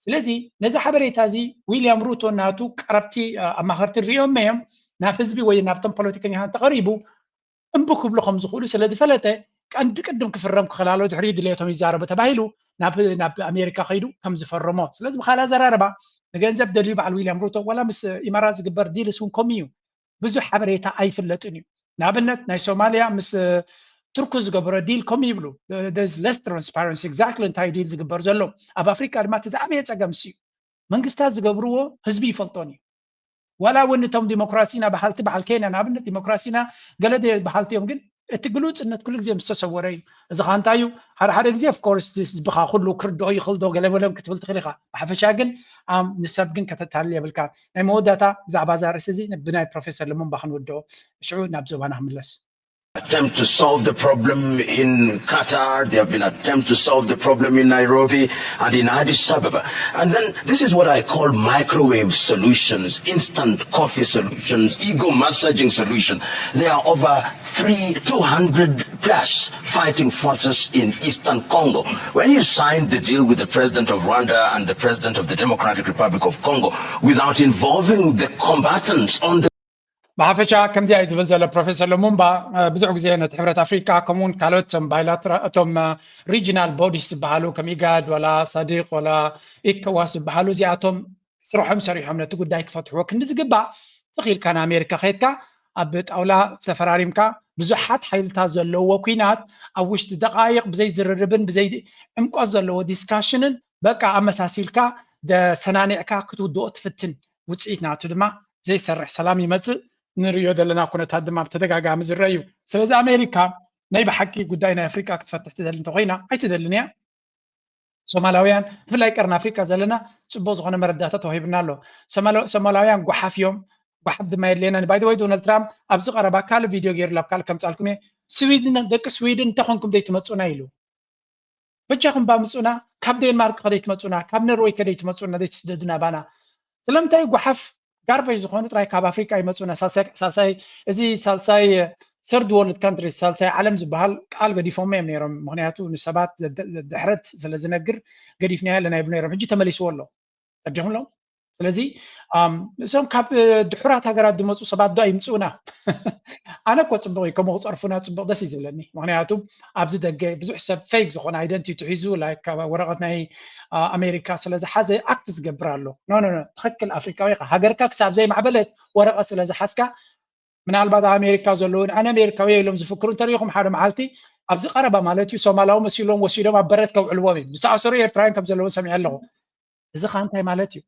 ስለዚ ነዚ ሓበሬታ እዚ ዊልያም ሩቶ ናቱ ቀረብቲ ኣማኸርቲ ሪኦም እዮም ናብ ህዝቢ ወይ ናብቶም ፖለቲከኛታት ተቐሪቡ እምቢ ክብሉ ከም ዝኽእሉ ስለ ዝፈለጠ ቀንዲ ቅድም ክፍረም ክኽላሎ ድሕሪ ድሌቶም ይዛረቡ ተባሂሉ ናብ ኣሜሪካ ከይዱ ከም ዝፈረሞ ስለዚ ብካል ኣዘራረባ ንገንዘብ ደልዩ በዓል ዊልያም ሩቶ ዋላ ምስ ኢማራት ዝግበር ዲልስ እውን ከምኡ እዩ ብዙሕ ሓበሬታ ኣይፍለጥን እዩ ንኣብነት ናይ ሶማሊያ ምስ ቱርኩ ዝገበሮ ዲል ከምኡ ይብሉ less transparency exactly እንታይ ዲል ዝግበር ዘሎ ኣብ ኣፍሪካ ድማ እቲ ዝዓበየ ፀገም እዩ መንግስታት ዝገብርዎ ህዝቢ ይፈልጦን እዩ ዋላ እውን እቶም ዲሞክራሲና በሃልቲ በዓል ኬንያ ንኣብነት ዲሞክራሲና ገለ በሃልቲ እዮም ግን እቲ ግሉፅነት ኩሉ ግዜ ምስ ተሰወረ እዩ እዚ ከዓ እንታይ እዩ ሓደ ሓደ ግዜ ኦፍኮርስ ህዝብኻ ኩሉ ክርድኦ ይኽእል ዶ ገለ በሎም ክትብል ትኽእል ኢኻ ብሓፈሻ ግን ንሰብ ግን ከተታልል የብልካ ናይ መወዳእታ ብዛዕባ እዛ ርእሲ እዚ ብናይ ፕሮፌሰር ልሙምባ ክንውድኦ ሽዑ ናብ ዞባና ክምለስ attempt to solve the problem in Qatar. There have been attempts to solve the problem in Nairobi and in Addis Ababa. And then this is what I call microwave solutions, instant coffee solutions, ego massaging solutions. There are over three, two hundred plus fighting forces in eastern Congo. When you signed the deal with the president of Rwanda and the president of the Democratic Republic of Congo without involving the combatants on the ብሓፈሻ ከምዚኣ እዩ ዝብል ዘሎ ፕሮፌሰር ሎሙምባ ብዙሕ ግዜ ነቲ ሕብረት ኣፍሪካ ከምኡውን ካልኦት እቶም ባይላትራ እቶም ሪጂናል ቦዲስ ዝበሃሉ ከም ኢጋድ ወላ ሳዲቅ ወላ ኢከዋስ ዝበሃሉ እዚኣቶም ስርሖም ሰሪሖም ነቲ ጉዳይ ክፈትሕዎ ክንዲ ዝግባእ ትኽኢልካ ንኣሜሪካ ከድካ ኣብ ጣውላ ተፈራሪምካ ብዙሓት ሓይልታት ዘለዎ ኩናት ኣብ ውሽጢ ደቃይቕ ብዘይ ዝርርብን ብዘይ ዕምቆት ዘለዎ ዲስካሽንን በቃ ኣመሳሲልካ ሰናኒዕካ ክትውድኦ ትፍትን ውፅኢት ናቱ ድማ ዘይሰርሕ ሰላም ይመፅእ ንሪዮ ዘለና ኩነታት ድማ ብተደጋጋሚ ዝረአ እዩ ስለዚ ኣሜሪካ ናይ ብሓቂ ጉዳይ ናይ ኣፍሪቃ ክትፈትሕ ትደሊ እንተኮይና ኣይትደልን እያ ሶማላውያን ብፍላይ ቀርኒ ኣፍሪቃ ዘለና ፅቡቅ ዝኮነ መረዳእታ ተዋሂብና ኣሎ ሶማላውያን ጓሓፍ እዮም ጓሓፍ ድማ የድልየና ባይደወይ ዶናልድ ትራምፕ ኣብዚ ቀረባ ካልእ ቪድዮ ገይሩ ላብ ካልእ ከምፃልኩም እየ ስዊድን ደቂ ስዊድን እንተኮንኩም ዘይትመፁና ኢሉ በጃኹም ባምፁና ካብ ዴንማርክ ከደይ ትመፁና ካብ ነርወይ ከደይ ትመፁና ዘይትስደዱና ባና ስለምንታይ ጓሓፍ ጋርበጅ ዝኾኑ ጥራይ ካብ ኣፍሪቃ ይመፁና ሳልሳይ እዚ ሳልሳይ third world countries ሳልሳይ ዓለም ዝበሃል ቃል ገዲፎም እዮም ነይሮም ምክንያቱ ንሰባት ድሕረት ስለ ዝነግር ገዲፍና ኣለና ይብሉ ነይሮም ሕጂ ተመሊስዎ ኣሎ ቀዲኹምሎም ስለዚ እዞም ካብ ድሑራት ሃገራት ዝመፁ ሰባት ዶ ይምፅኡና ኣነ እኮ ፅቡቅ እዩ ከምኡ ክፀርፉና ፅቡቅ ደስ እዩ ዝብለኒ ምክንያቱ ኣብዚ ደገ ብዙሕ ሰብ ፌክ ዝኮነ ኣይደንቲቲ ሒዙ ወረቀት ናይ ኣሜሪካ ስለዝሓዘ ኣክት ዝገብር ኣሎ ኖ ኖ ትክክል ኣፍሪካዊ ሃገርካ ክሳብ ዘይማዕበለት ወረቀት ስለዝሓዝካ ምናልባት ኣብ ኣሜሪካ ዘለውን ኣነ ኣሜሪካዊ ኢሎም ዝፍክሩ እንተሪኢኹም ሓደ መዓልቲ ኣብዚ ቀረባ ማለት እዩ ሶማላዊ መሲሎም ወሲዶም ኣብ በረት ከውዕልዎም እዩ ዝተኣሰሩ ኤርትራውያን ከም ዘለውን ሰሚዐ ኣለኹ እዚ ከዓ እንታይ ማለት እዩ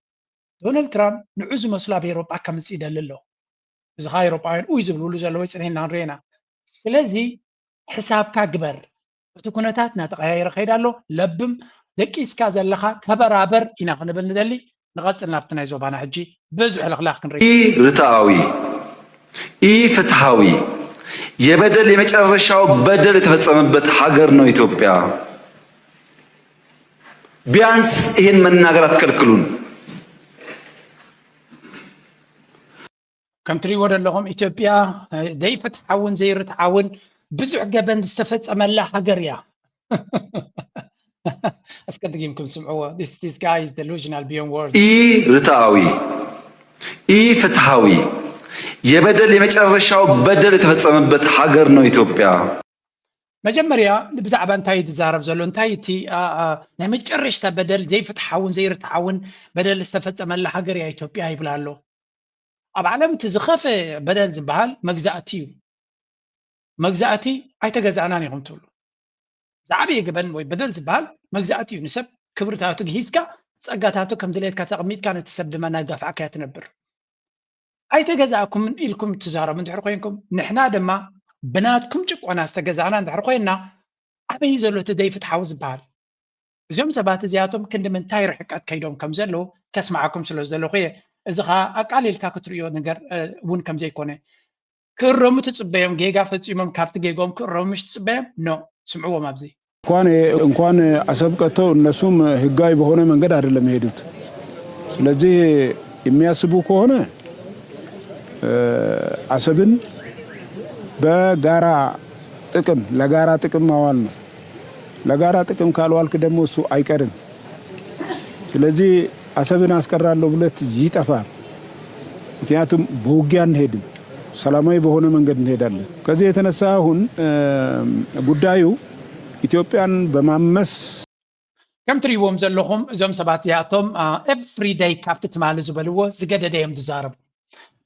ዶናልድ ትራምፕ ንዑ ዝመስሉ ኣብ ኤሮጳ ከምፅእ ይደሊ ኣሎ እዚ ከዓ ኤሮጳውያን ኡይ ዝብልሉ ዘለዉ ይፅንሕና ንሪኤና ስለዚ ሕሳብካ ግበር እቲ ኩነታት እናተቀያየረ ከይድ ኣሎ ለብም ደቂስካ ዘለካ ተበራበር ኢና ክንብል ንደሊ ንቐፅል ናብቲ ናይ ዞባና ሕጂ ብዙሕ ልኽላኽ ክንርኢ ኢ ርትዓዊ ኢ ፍትሃዊ የበደል የመጨረሻው በደል የተፈጸመበት ሀገር ነው ኢትዮጵያ። ቢያንስ ይህን መናገር አትከልክሉን። ከም ትሪእዎ ዘለኹም ኢትዮጵያ ዘይፍትሓውን ዘይርትዓውን ብዙሕ ገበን ዝተፈጸመላ ሃገር እያ። ኣስቀድጊምኩም ስምዕዎ this this guy is delusional beyond words ኢ ርትዓዊ ኢ ፍትሃዊ የበደል የመጨረሻው በደል የተፈጸመበት ሀገር ነው ኢትዮጵያ። መጀመርያ ብዛዕባ እንታይ ዝዛረብ ዘሎ እንታይ እቲ ናይ መጨረሽታ በደል ዘይፍትሓውን ዘይርትዓውን በደል ዝተፈጸመላ ሃገር እያ ኢትዮጵያ ይብል ኣሎ ኣብ ዓለም እቲ ዝኸፈ በደል ዝበሃል መግዛእቲ እዩ መግዛእቲ ኣይተገዛእናን ኢኹም ትብሉ ዝዓበየ ገበን ወይ በደል ዝበሃል መግዛእቲ እዩ ንሰብ ክብርታቱ ግሂዝካ ጸጋታቱ ከም ድሌትካ ተቐሚጥካ ነቲ ሰብ ድማ እናጋፋዕካያ ትነብር ኣይተገዛእኩምን ኢልኩም ትዛረቡ እንድሕር ኮይንኩም፣ ንሕና ድማ ብናትኩም ጭቆና ዝተገዛእና እንድሕር ኮይንና፣ ኣበይ ዘሎ እቲ ዘይፍትሓዊ ዝበሃል? እዚኦም ሰባት እዚኣቶም ክንዲ ምንታይ ርሕቀት ከይዶም ከም ዘለዉ ከስምዓኩም ስለ ዝደለኹ እየ። እዚ ኸኣ ኣቃሊልካ ክትርእዮ ነገር እውን ከም ዘይኮነ፣ ክእረሙ ትጽበዮም፣ ጌጋ ፈጺሞም ካብቲ ጌግኦም ክእረሙ ምሽ ትጽበዮም? ኖ፣ ስምዕዎም ኣብዚ። እንኳን እንኳን አሰብ ቀጥተው እነሱም ህጋዊ በሆነ መንገድ አይደለም የሄዱት። ስለዚህ የሚያስቡ ከሆነ አሰብን በጋራ ጥቅም ለጋራ ጥቅም ማዋል ነው። ለጋራ ጥቅም ካልዋልክ ደግሞ እሱ አይቀርም። ስለዚህ አሰብን አስቀራለሁ ብለት ይጠፋል። ምክንያቱም በውጊያ አንሄድም፣ ሰላማዊ በሆነ መንገድ እንሄዳለን። ከዚህ የተነሳ አሁን ጉዳዩ ኢትዮጵያን በማመስ ከም ትሪእዎም ዘለኹም እዞም ሰባት እዚኣቶም ኤቭሪ ደይ ካብቲ ትማሊ ዝበልዎ ዝገደደ እዮም ዝዛረቡ።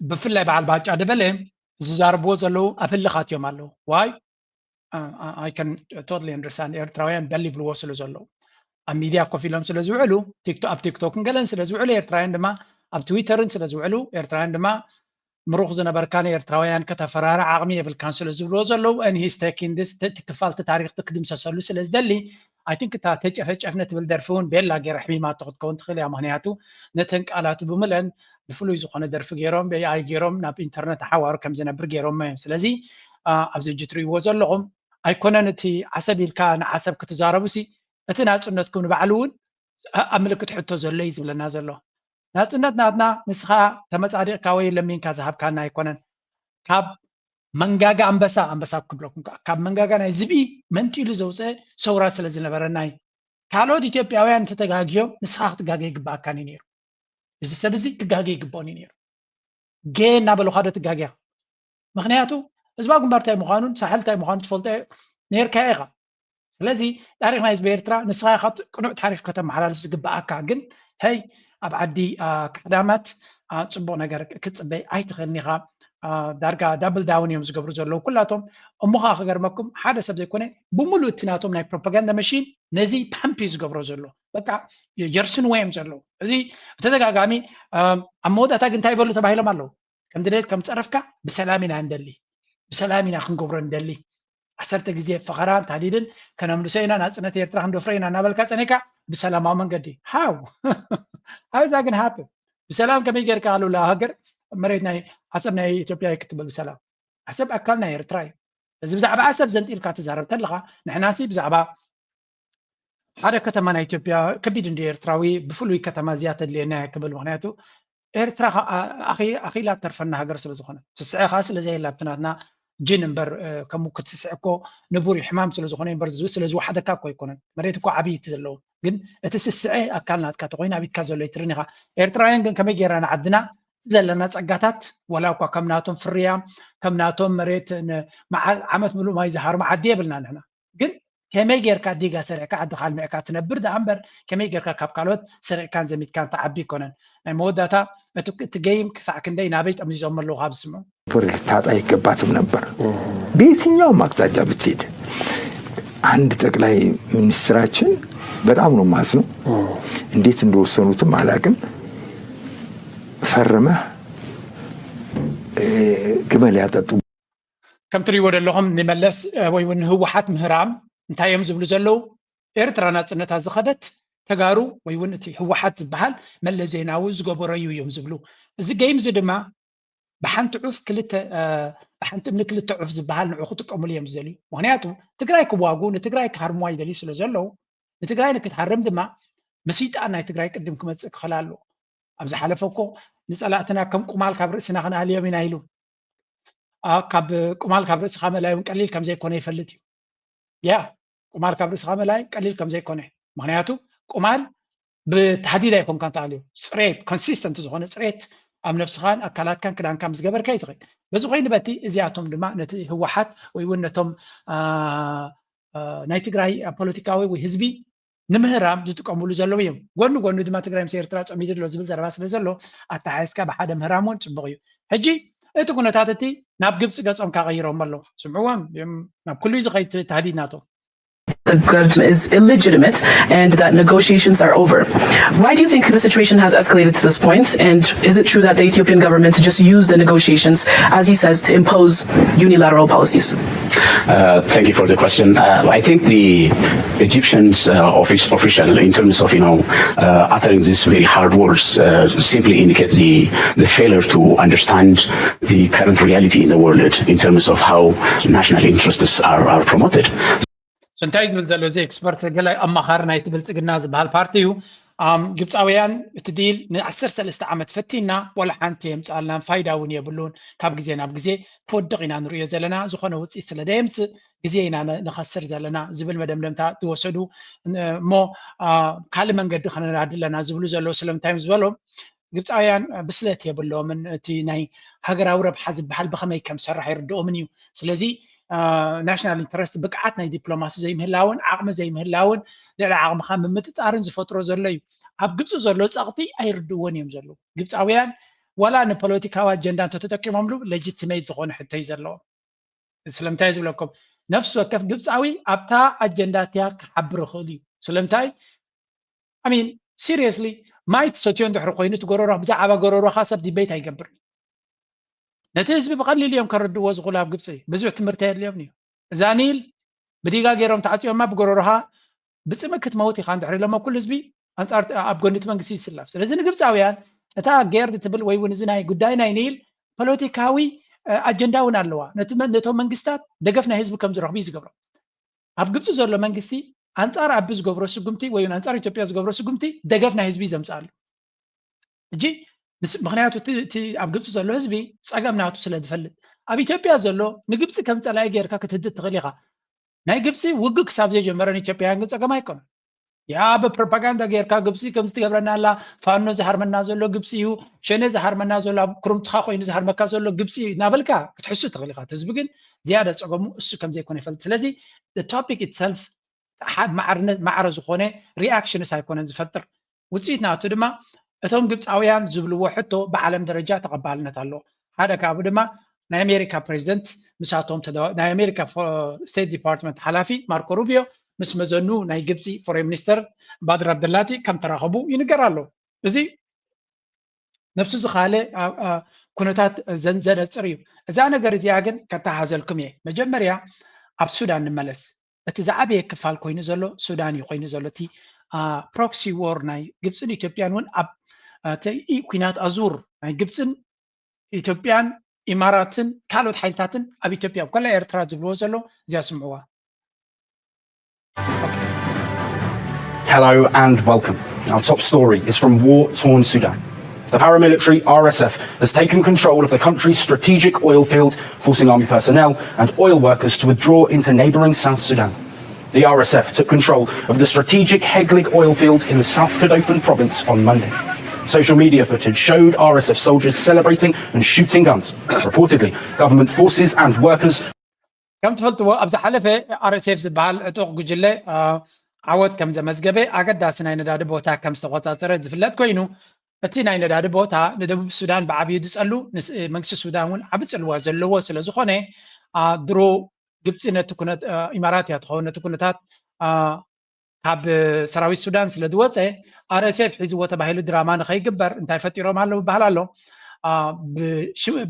ብፍላይ በዓል ባጫ ደበለ ዝዛረብዎ ዘለዉ ኣብ ህልኻት እዮም ኣለዉ። ዋይ I can totally understand ኤርትራውያን በል ይብልዎ ስለ ዘለዉ ኣብ ሚድያ ኮፍ ኢሎም ስለ ዝውዕሉ ኣብ ቲክቶክን ገለን ስለ ዝውዕሉ ኤርትራውያን ድማ ኣብ ትዊተርን ስለ ዝውዕሉ ኤርትራውያን ድማ ምሩኽ ዝነበርካ ንኤርትራውያን ከተፈራርዕ ዓቕሚ የብልካን ስለ ዝብልዎ ዘለዉ and he's taking this እቲ ክፋል እቲ ታሪኽ ክትድምሰሰሉ ስለ ዝደሊ I think እታ ተጨፈጨፍነ ትብል ደርፊ እውን ቤላ ገይራ ሕሚማቶ ክትከውን ትኽእል እያ። ምክንያቱ ነተን ቃላቱ ብምለን ብፍሉይ ዝኾነ ደርፊ ገይሮም ብኤኣይ ገይሮም ናብ ኢንተርነት ሓዋሩ ከም ዝነብር ገይሮሞ እዮም። ስለዚ ኣብዚ ሕጂ ትርእይዎ ዘለኹም ኣይኮነን እቲ ዓሰብ ኢልካ ንዓሰብ ክትዛረቡ ሲ እቲ ናጽነትኩም ንባዕሉ እውን ኣብ ምልክት ሕቶ ዘሎ እዩ ዝብለና ዘሎ። ናጽነት ናትና ንስኻ ተመጻዲቕካ ወይ ለሚንካ ዝሃብካና ኣይኮነን። ካብ መንጋጋ ኣንበሳ ኣንበሳ ክብለኩም ከኣ ካብ መንጋጋ ናይ ዝብኢ መንጢሉ ዘውፅአ ሰውራ ስለ ዝነበረና እዩ። ካልኦት ኢትዮጵያውያን እንተተጋግዮም ንስኻ ክትጋገ ይግባኣካን እዩ ነይሩ። እዚ ሰብ እዚ ክጋገ ይግባኦን እዩ ነይሩ። ገ እናበሉኻ ዶ ትጋገ ኢኻ? ምክንያቱ ህዝባዊ ግንባር እንታይ ምዃኑን ሳሕል እንታይ ምዃኑ ትፈልጦ ነይርካ ኢኻ። ስለዚ ታሪኽ ናይ ህዝቢ ኤርትራ ንስኻ ኢኻ ቅኑዕ ታሪኽ ከተመሓላልፍ ዝግብኣካ። ግን ሀይ ኣብ ዓዲ ካሕዳማት ፅቡቕ ነገር ክትፅበይ ኣይትኽእልን ኢኻ። ዳርጋ ዳብል ዳውን እዮም ዝገብሩ ዘለዉ ኩላቶም። እሞ ኸዓ ክገርመኩም ሓደ ሰብ ዘይኮነ ብምሉእ እቲ ናቶም ናይ ፕሮፓጋንዳ መሽን ነዚ ፓምፕ እዩ ዝገብሮ ዘሎ። በቃ የርስንዎ እዮም ዘለዉ። እዚ ብተደጋጋሚ ኣብ መወዳእታ ግን እንታይ ይበሉ ተባሂሎም ኣለዉ። ከም ድሌት ከም ፀረፍካ ብሰላም ኢና ንደሊ፣ ብሰላም ኢና ክንገብሮ ንደሊ። ዓሰርተ ግዜ ፈኸራን ታህዲድን ከነምልሶ ኢና፣ ናፅነት ኤርትራ ክንደፍሮ ኢና እናበልካ ፀኒካ ብሰላማዊ መንገዲ how how is that gonna happen? ብሰላም ከመይ ጌርካ ኣሉላ ሃገር መሬት ናይ ዓሰብ ናይ ኢትዮጵያ እዩ ክትብል ብሰላም? ዓሰብ ኣካል ናይ ኤርትራ እዩ። እዚ ብዛዕባ ዓሰብ ዘንጢልካ ትዛረብ ተለኻ ንሕናሲ ብዛዕባ ሓደ ከተማ ናይ ኢትዮጵያ ከቢድ እንዲ ኤርትራዊ ብፍሉይ ከተማ እዚያ ተድልየና እያ ክብል ምክንያቱ ኤርትራ ኣኺላ ተርፈና ሃገር ስለ ዝኾነ ስስዐ ከዓ ስለ ዘየላ ኣብቲ ናትና ጅን እምበር ከምኡ ክትስስዐ እኮ ንቡር እዩ ሕማም ስለ ዝኾነ እምበር ስለ ዝወሓደካ እኮ ኣይኮነን መሬት እኮ ዓብይ እቲ ዘለዎም ግን እቲ ስስዐ ኣካል ናትካ ተኮይኑ ኣብ ኢድካ ዘሎ ይትርን ኢኻ ኤርትራውያን ግን ከመይ ጌርና ንዓድና ዘለና ጸጋታት ወላ እኳ ከም ናቶም ፍርያ ከም ናቶም መሬት ዓመት ምሉእ ማይ ዝሃርሙ ዓዲ የብልና ንሕና ግን ከመይ ጌርካ ዲጋ ሰሪሕካ ዓድኻ ኣልሚዕካ ትነብር ደኣ እምበር ከመይ ጌርካ ካብ ካልኦት ሰሪሕካን ዘሚትካን ትዓቢ ኣይኮነን ናይ መወዳእታ እቲ game ክሳዕ ክንደይ ናበይ ጠምዚዞም ኣለዉ ካብ ዝስምዑ ፖለቲካ ልታጣ አይገባትም ነበር በየትኛውም አቅጣጫ ብትሄድ አንድ ጠቅላይ ሚኒስትራችን በጣም ነው ማዝነው እንዴት እንደወሰኑትም አላቅም ፈርመህ ግመል ያጠጡ ከም ትሪእዎ ዘለኹም ንመለስ ወይ እውን ንህወሓት ምህራም እንታይ እዮም ዝብሉ ዘለዉ ኤርትራ ናፅነታ ዝኸደት ተጋሩ ወይ እውን እቲ ህወሓት ዝበሃል መለስ ዜናዊ ዝገበረዩ እዮም ዝብሉ እዚ game እዚ ድማ ብሓንቲ ዑፍ ክልተ ብሓንቲ እምኒ ክልተ ዑፍ ዝበሃል ንዑ ክጥቀሙሉ እዮም ዝደልዩ ምክንያቱ ትግራይ ክዋጉ ንትግራይ ክሃርምዋ ይደልዩ ስለ ዘለዉ ንትግራይ ንክትሃርም ድማ ምስይጣን ናይ ትግራይ ቅድም ክመፅእ ክኽእል ኣለዎ ኣብ ዝሓለፈ እኮ ንፀላእትና ከም ቁማል ካብ ርእስና ክነኣልዮም ኢና ኢሉ ካብ ቁማል ካብ ርእስኻ ምእላይ እውን ቀሊል ከም ዘይኮነ ይፈልጥ እዩ ያ ቁማል ካብ ርእስኻ ምእላይ ቀሊል ከም ዘይኮነ ምክንያቱ ቁማል ብታህዲድ ኣይኮንካን ትኣልዮ ፅሬት consistent ዝኾነ ፅሬት ኣብ ነብስኻን ኣካላትካን ክዳንካ ምስ ገበርካ እዩ ዝኽእል በዚ ኮይኑ በቲ እዚኣቶም ድማ ነቲ ህወሓት ወይ እውን ነቶም ናይ ትግራይ ፖለቲካዊ ወይ ህዝቢ ንምህራም ዝጥቀምሉ ዘለዉ እዮም ጎኒ ጎኒ ድማ ትግራይ ምስ ኤርትራ ፀሚዱ ኣሎ ዝብል ዘረባ ስለ ዘሎ ኣተሓሒዝካ ብሓደ ምህራም እውን ፅቡቅ እዩ ሕጂ እቲ ኩነታት እቲ ናብ ግብፂ ገፆም ካቀይሮም ኣለዉ ስምዕዎም ናብ ኩሉ ዝኸይድ ታህዲድ ናቶም the government is illegitimate and that negotiations are over. Why do you think the situation has escalated to this point? And is it true that the Ethiopian government just used the negotiations, as he says, to impose unilateral policies? Uh, thank you for the question. Uh, I think the Egyptians uh, office, official, in terms of you know uh, uttering these very hard words, uh, simply indicates the the failure to understand the current reality in the world in terms of how national interests are, are promoted. እንታይ ዝብል ዘሎ እዚ ኤክስፐርት ገለ ኣማኻሪ ናይቲ ብልፅግና ዝበሃል ፓርቲ እዩ። ግብፃውያን እቲ ዲል ንዓሰርተ ሰለስተ ዓመት ፈቲና ዋላ ሓንቲ የምፅኣልናን ፋይዳ እውን የብሉን፣ ካብ ግዜ ናብ ግዜ ክወድቕ ኢና ንሪኦ ዘለና፣ ዝኾነ ውፅኢት ስለ ደየምፅእ ግዜ ኢና ንኸስር ዘለና ዝብል መደምደምታ ዝወሰዱ እሞ ካልእ መንገዲ ከነናዲ ኣለና ዝብሉ ዘለዉ ስለምንታይ እዮም ዝበሎም ግብፃውያን ብስለት የብሎምን። እቲ ናይ ሃገራዊ ረብሓ ዝበሃል ብኸመይ ከም ዝሰርሕ ኣይርድኦምን እዩ። ስለዚ ናሽናል ኢንተረስት ብቅዓት ናይ ዲፕሎማሲ ዘይምህላውን ዓቕሚ ዘይምህላውን ልዕሊ ዓቕምኻ ምምጥጣርን ዝፈጥሮ ዘሎ እዩ። ኣብ ግብፂ ዘሎ ፀቕጢ ኣይርድእዎን እዮም ዘለዉ ግብፃውያን። ዋላ ንፖለቲካዊ ኣጀንዳ እንተተጠቂሞምሉ ሌጂቲሜት ዝኾነ ሕቶ እዩ ዘለዎም። ስለምንታይ ዝብለኩም ነፍሲ ወከፍ ግብፃዊ ኣብታ ኣጀንዳ እቲያ ክሓብር ይኽእል እዩ። ስለምንታይ ኣሚን ሲሪየስሊ ማይ ትሰትዮ እንድሕር ኮይኑ እቲ ጎረሮኻ ብዛዕባ ጎረሮኻ ሰብ ዲቤት ኣይገብርን። ነቲ ህዝቢ ብቐሊሉ እዮም ከረድእዎ ዝኽእሉ ኣብ ግብፂ ብዙሕ ትምህርቲ ኣየድልዮምን እዩ። እዛ ኒል ብዲጋ ገይሮም ተዓፅዮማ ብጎረሮኻ ብፅምእ ክትመውት ኢኻ እንድሕር ኢሎሞ ኩሉ ህዝቢ ኣንፃር ኣብ ጎኒ እቲ መንግስቲ ይስለፍ። ስለዚ ንግብፃውያን እታ ጌርድ ትብል ወይ እውን እዚ ናይ ጉዳይ ናይ ኒል ፖለቲካዊ ኣጀንዳ እውን ኣለዋ። ነቶም መንግስታት ደገፍ ናይ ህዝቢ ከም ዝረኽቡ እዩ ዝገብሮም። ኣብ ግብፂ ዘሎ መንግስቲ ኣንፃር ኣቢ ዝገብሮ ስጉምቲ ወይ ኣንፃር ኢትዮጵያ ዝገብሮ ስጉምቲ ደገፍ ናይ ህዝቢ ዘምፅኣሉ እጂ ምክንያቱ እቲ ኣብ ግብፂ ዘሎ ህዝቢ ፀገም ናቱ ስለ ዝፈልጥ ኣብ ኢትዮጵያ ዘሎ ንግብፂ ከም ፀላኢ ጌርካ ክትህድድ ትኽእል ኢኻ። ናይ ግብፂ ውግእ ክሳብ ዘይጀመረ ንኢትዮጵያውያን ግን ፀገም ኣይኮነን። ያ ብፕሮፓጋንዳ ጌርካ ግብፂ ከምዚ ትገብረና ኣላ፣ ፋኖ ዝሃርመና ዘሎ ግብፂ እዩ፣ ሸኔ ዝሃርመና ዘሎ ኣብ ክርምትኻ ኮይኑ ዝሃርመካ ዘሎ ግብፂ እዩ እናበልካ ክትሕሱ ትኽእል ኢኻ። እቲ ህዝቢ ግን ዝያዳ ፀገሙ እሱ ከም ዘይኮነ ይፈልጥ። ስለዚ topic itself ማዕረ ዝኾነ ሪኣክሽንስ ኣይኮነን ዝፈጥር። ውፅኢት ናቱ ድማ እቶም ግብፃውያን ዝብልዎ ሕቶ ብዓለም ደረጃ ተቐባልነት ኣለዎ። ሓደ ካብኡ ድማ ናይ ኣሜሪካ ፕሬዚደንት ምሳቶም ናይ ኣሜሪካ ስቴት ዲፓርትመንት ሓላፊ ማርኮ ሩቢዮ ምስ መዘኑ ናይ ግብፂ ፎሬን ሚኒስተር ባድር ኣብደላቲ ከም ተራኸቡ ይንገር ኣሎ። እዚ ነብሱ ዝኻለ ኩነታት ዘንዘነፅር እዩ። እዛ ነገር እዚኣ ግን ከተሓዘልኩም እየ። መጀመርያ ኣብ ሱዳን ንመለስ። እቲ ዝዓበየ ክፋል ኮይኑ ዘሎ ሱዳን እዩ ኮይኑ ዘሎ። እቲ ፕሮክሲ ዎር ናይ ግብፅን ኢትዮጵያን እውን ኣብ እቲ ኩናት ኣዙር ናይ ግብፅን ኢትዮጵያን ኢማራትን ካልኦት ሓይልታትን ኣብ ኢትዮጵያ ኣብ ኮላ ኤርትራ ዝብልዎ ዘሎ እዚኣ ስምዕዋ። Hello and welcome. Our top story is from war-torn Sudan. The paramilitary R S F has taken control of the country's strategic oil field, forcing army personnel and oil workers to withdraw into neighbouring South Sudan. The R S F took control of the strategic Heglig oil field in the South Kordofan province on Monday. Social media footage showed R S F soldiers celebrating and shooting guns. Reportedly, government forces and workers ከም ትፈልጥዎ ኣብ ዝሓለፈ ኣር ኤስ ኤፍ ዝበሃል ዕጡቕ ጉጅለ ዓወት ከም ዘመዝገበ ኣገዳሲ ናይ ነዳዲ ቦታ ከም ዝተቆፃፀረ ዝፍለጥ ኮይኑ እቲ ናይ ነዳዲ ቦታ ንደቡብ ሱዳን ብዓብዩ ዝፀሉ መንግስቲ ሱዳን እውን ዓቢ ፅልዋ ዘለዎ ስለ ዝኾነ ድሮ ግብፂ ነቲ ኩነት ኢማራት እያ ትኸውን ነቲ ኩነታት ካብ ሰራዊት ሱዳን ስለ ዝወፀ ኣር ኤስ ኤፍ ሒዝዎ ተባሂሉ ድራማ ንኸይግበር እንታይ ፈጢሮም ኣለዉ ይበሃል ኣሎ።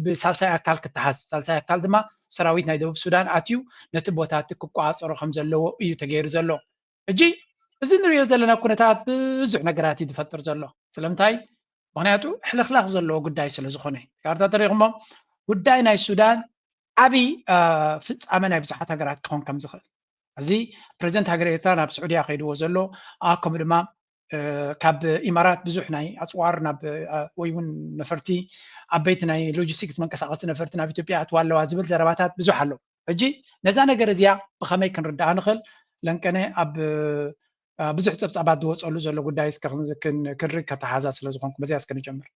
ብሳልሳይ ኣካል ክተሓዝ ሳልሳይ ኣካል ድማ ሰራዊት ናይ ደቡብ ሱዳን ኣትዩ ነቲ ቦታ እቲ ክቆፃፀሮ ከም ዘለዎ እዩ ተገይሩ ዘሎ። ሕጂ እዚ ንሪኦ ዘለና ኩነታት ብዙሕ ነገራት እዩ ዝፈጥር ዘሎ። ስለምንታይ? ምክንያቱ ሕልኽላኽ ዘለዎ ጉዳይ ስለ ዝኾነ። ካርታ ተሪኹሞ ጉዳይ ናይ ሱዳን ዓብዪ ፍፃመ ናይ ብዙሓት ሃገራት ክኾን ከም ዝኽእል እዚ ፕሬዚደንት ሃገር ኤርትራ ናብ ስዑድያ ከይድዎ ዘሎ ከምኡ ድማ ካብ ኢማራት ብዙሕ ናይ ኣፅዋር ናብ ወይ እውን ነፈርቲ ዓበይቲ ናይ ሎጂስቲክስ መንቀሳቐሲ ነፈርቲ ናብ ኢትዮጵያ ኣትዋ ኣለዋ ዝብል ዘረባታት ብዙሕ ኣሎ። ሕጂ ነዛ ነገር እዚኣ ብኸመይ ክንርዳኣ ንኽእል ለንቀነ ኣብ ብዙሕ ፀብፃባት ዝወፀሉ ዘሎ ጉዳይ እስከ ክንሪ ከተሓዛ ስለ ዝኾንኩ በዚኣ እስከ ንጀምር።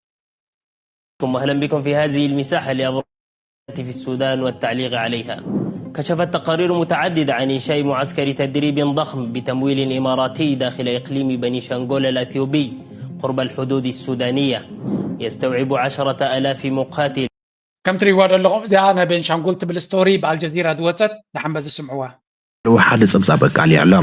واهلا بكم في هذه المساحه لابرز في السودان والتعليق عليها. كشفت تقارير متعددة عن إنشاء معسكر تدريب ضخم بتمويل إماراتي داخل إقليم بني شانغول الأثيوبي قرب الحدود السودانية يستوعب عشرة آلاف مقاتل. ከም ትሪእዋ ዘለኹም እዚኣ ናይ ቤንሻንጉል ትብል ስቶሪ ብኣልጀዚራ ዝወፀት ደሓን በዚ ስምዕዋ። ሓደ ጸብጻብ ኣቃሊዓ ኣላ።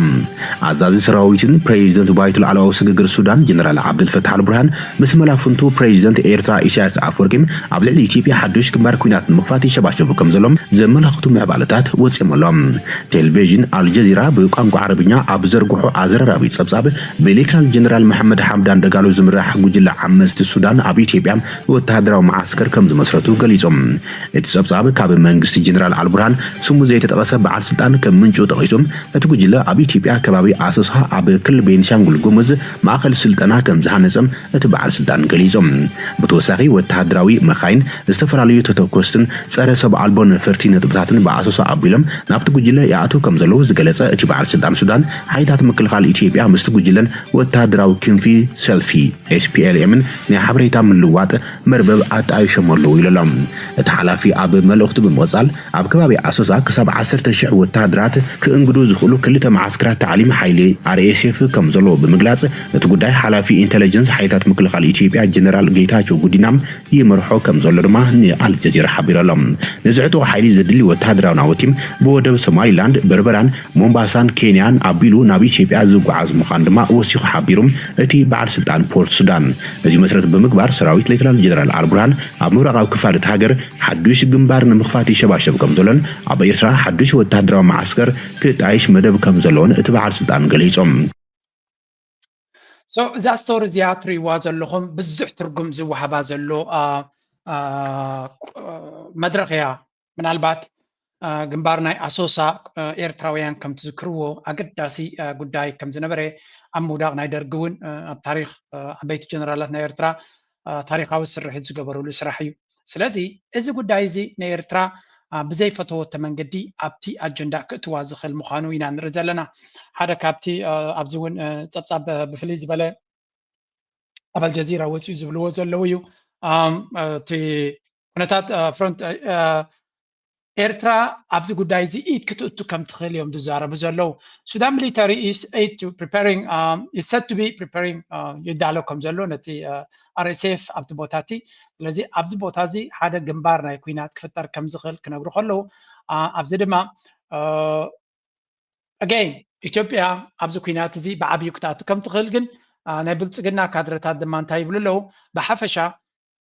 ኣዛዚ ሰራዊትን ፕሬዚደንት ባይቶ ሉዓላዊ ስግግር ሱዳን ጀነራል ዓብደልፈታሕ ኣልቡርሃን ምስ መላፍንቱ ፕሬዚደንት ኤርትራ ኢሳያስ ኣፈወርቂ ኣብ ልዕሊ ኢትዮጵያ ሓዱሽ ግንባር ኲናት ንምኽፋት ይሸባሸቡ ከም ዘሎም ዘመላኽቱ ምዕባለታት ወጺኦም ኣለዉ። ቴሌቪዥን ኣልጀዚራ ብቋንቋ ዓረብኛ ኣብ ዘርግሖ ኣዘራራቢ ጸብጻብ ብሌተናል ጀነራል መሓመድ ሓምዳን ደጋሎ ዝምራሕ ጉጅለ ዓመጽቲ ሱዳን ኣብ ኢትዮጵያ ወተሃደራዊ መዓስከር ከም ዝመስረቱ ገሊጾም። እቲ ጸብጻብ ካብ መንግስቲ ጀነራል ኣልቡርሃን ስሙ ዘይተጠቐሰ በዓል ስልጣን ከም ምንጩ ጠቒሱ፣ እቲ ጉጅለ ኣብ ኢትዮጵያ ከባቢ ኣሶሳ ኣብ ክልል ቤንሻንጉል ጉሙዝ ማእኸል ስልጠና ከም ዝሃነጸ እቲ በዓል ስልጣን ገሊጹ። ብተወሳኺ ወተሃደራዊ መኻይን፣ ዝተፈላለዩ ተተኮስትን ጸረ ሰብ ኣልቦ ነፈርቲ ነጥብታትን ብኣሶሳ ኣቢሎም ናብቲ ጉጅለ ይኣትዉ ከም ዘለዉ ዝገለጸ እቲ በዓል ስልጣን ሱዳን፣ ሓይልታት ምክልኻል ኢትዮጵያ ምስቲ ጉጅለን ወተሃደራዊ ክንፊ ሰልፊ ኤስፒኤልኤምን ናይ ሓበሬታ ምልዋጥ መርበብ ኣጣይሾም ኣለዉ ኢሉ ኣሎ። እቲ ሓላፊ ኣብ መልእኽቱ ብምቕጻል፣ ኣብ ከባቢ ኣሶሳ ክሳብ ዓሰርተ ሽሕ ወተሃደራት ክእንግዱ ዝኽእሉ ክልተ መዓስከራት ታዕሊም ሓይሊ ኣርኤስኤፍ ከም ዘለዎ ብምግላጽ፣ እቲ ጉዳይ ሓላፊ ኢንተለጀንስ ሓይልታት ምክልኻል ኢትዮጵያ ጀነራል ጌታቸው ጉዲና ይመርሖ ከም ዘሎ ድማ ንኣልጀዚራ ሓቢሩ ኣሎ። ነዚ ዕጡቕ ሓይሊ ዘድሊ ወተሃደራዊ ናውቲ ብወደብ ሶማሊላንድ፣ በርበራን ሞምባሳን ኬንያን ኣቢሉ ናብ ኢትዮጵያ ዝጓዓዝ ምዃኑ ድማ ወሲኹ ሓቢሩ እቲ በዓል ስልጣን ፖርት ሱዳን። እዚ መሰረት ብምግባር ሰራዊት ሌተናል ጀነራል ኣልቡርሃን ኣብ ምብራቓዊ ክፋል እቲ ሃገር ሓዱሽ ግንባር ንምኽፋት ይሸባሸብ ከም ዘሎን ኣብ ኤርትራ ሓዱሽ ወተሃደራዊ መዓስከር ክጣይሽ መደብ ከም ዘለዎን እቲ በዓል ስልጣን ገሊጾም። So እዛ ስቶሪ እዚኣ ትርእይዋ ዘለኹም ብዙሕ ትርጉም ዝወሃባ ዘሎ አ፣ አ፣ መድረኽ እያ። ምናልባት አ፣ ግንባር ናይ ኣሶሳ አ፣ ኤርትራውያን ከም ትዝክርዎ ኣገዳሲ አ፣ ጉዳይ ከም ዝነበረ ኣብ ምውዳቕ ናይ ደርጊ እውን አ፣ ኣብ ታሪኽ አ፣ ዓበይቲ ጀነራላት ናይ ኤርትራ አ፣ ታሪኻዊ ስርሒት ዝገበሩሉ ስራሕ እዩ። ስለዚ እዚ ጉዳይ እዚ ንኤርትራ አ፣ ብዘይፈተወቶ መንገዲ ኣብቲ ኣጀንዳ ክእትዋ ዝኽእል ምዃኑ ኢና ንርኢ ዘለና። ሓደ ካብቲ አ፣ ኣብዚ እውን አ፣ ጸብጻብ አ፣ ብፍልይ ዝበለ ኣብ ኣልጀዚራ ወፂኡ ዝብልዎ ዘለዉ እዩ። ኣም፣ እቲ ኩነታት አ፣ ፍሮንት አ፣ ኤርትራ ኣብዚ ጉዳይ እዚ ኢድ ክትእቱ ከም ትኽእል እዮም ዝዛረቡ ዘለዉ። Sudan military is aid to preparing um, is said to be preparing uh, ይዳሎ ከም ዘሎ ነቲ አ፣ ኣርኤስኤፍ ኣብቲ ቦታ እቲ። ስለዚ ኣብዚ ቦታ እዚ ሓደ ግንባር ናይ ኩናት ክፍጠር ከም ዝኽእል ክነግሩ ከለዉ አ፣ ኣብዚ ድማ አ፣ ኣገይን ኢትዮጵያ ኣብዚ ኩናት እዚ ብዓብዩ ክትኣቱ ከም ትኽእል ግን አ፣ ናይ ብልፅግና ካድረታት ድማ እንታይ ይብሉ ኣለዉ? ብሓፈሻ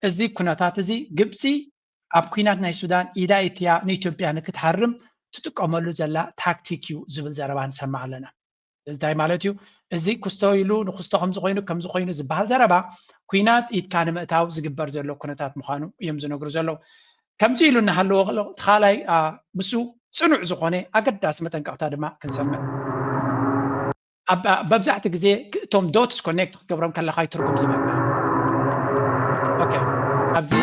እዚ ኩነታት እዚ ግብፂ ኣብ ኩናት ናይ ሱዳን ኢዳ ኢትያ ንኢትዮጵያ ንክትሃርም ትጥቀመሉ ዘላ ታክቲክ እዩ ዝብል ዘረባ ንሰማዕ ኣለና። እዚ እንታይ ማለት እዩ? እዚ ክስቶ ኢሉ ንክስቶ ከምዚ ኮይኑ ከምዚ ኮይኑ ዝበሃል ዘረባ ኩናት ኢድካ ንምእታው ዝግበር ዘሎ ኩነታት ምዃኑ እዮም ዝነግሩ ዘለዉ። ከምዚ ኢሉ እናሃለዎ ከሎ እቲ ካልኣይ አ፣ ምስኡ ፅኑዕ ዝኾነ ኣገዳሲ መጠንቀቕታ ድማ ክንሰምዕ ኣብ- መብዛሕትኡ ግዜ እቶም ዶትስ ኮኔክት ክትገብሮም ከለኻ እዩ ትርጉም ዝህበካ። ኦኬ፣ ኣብዚ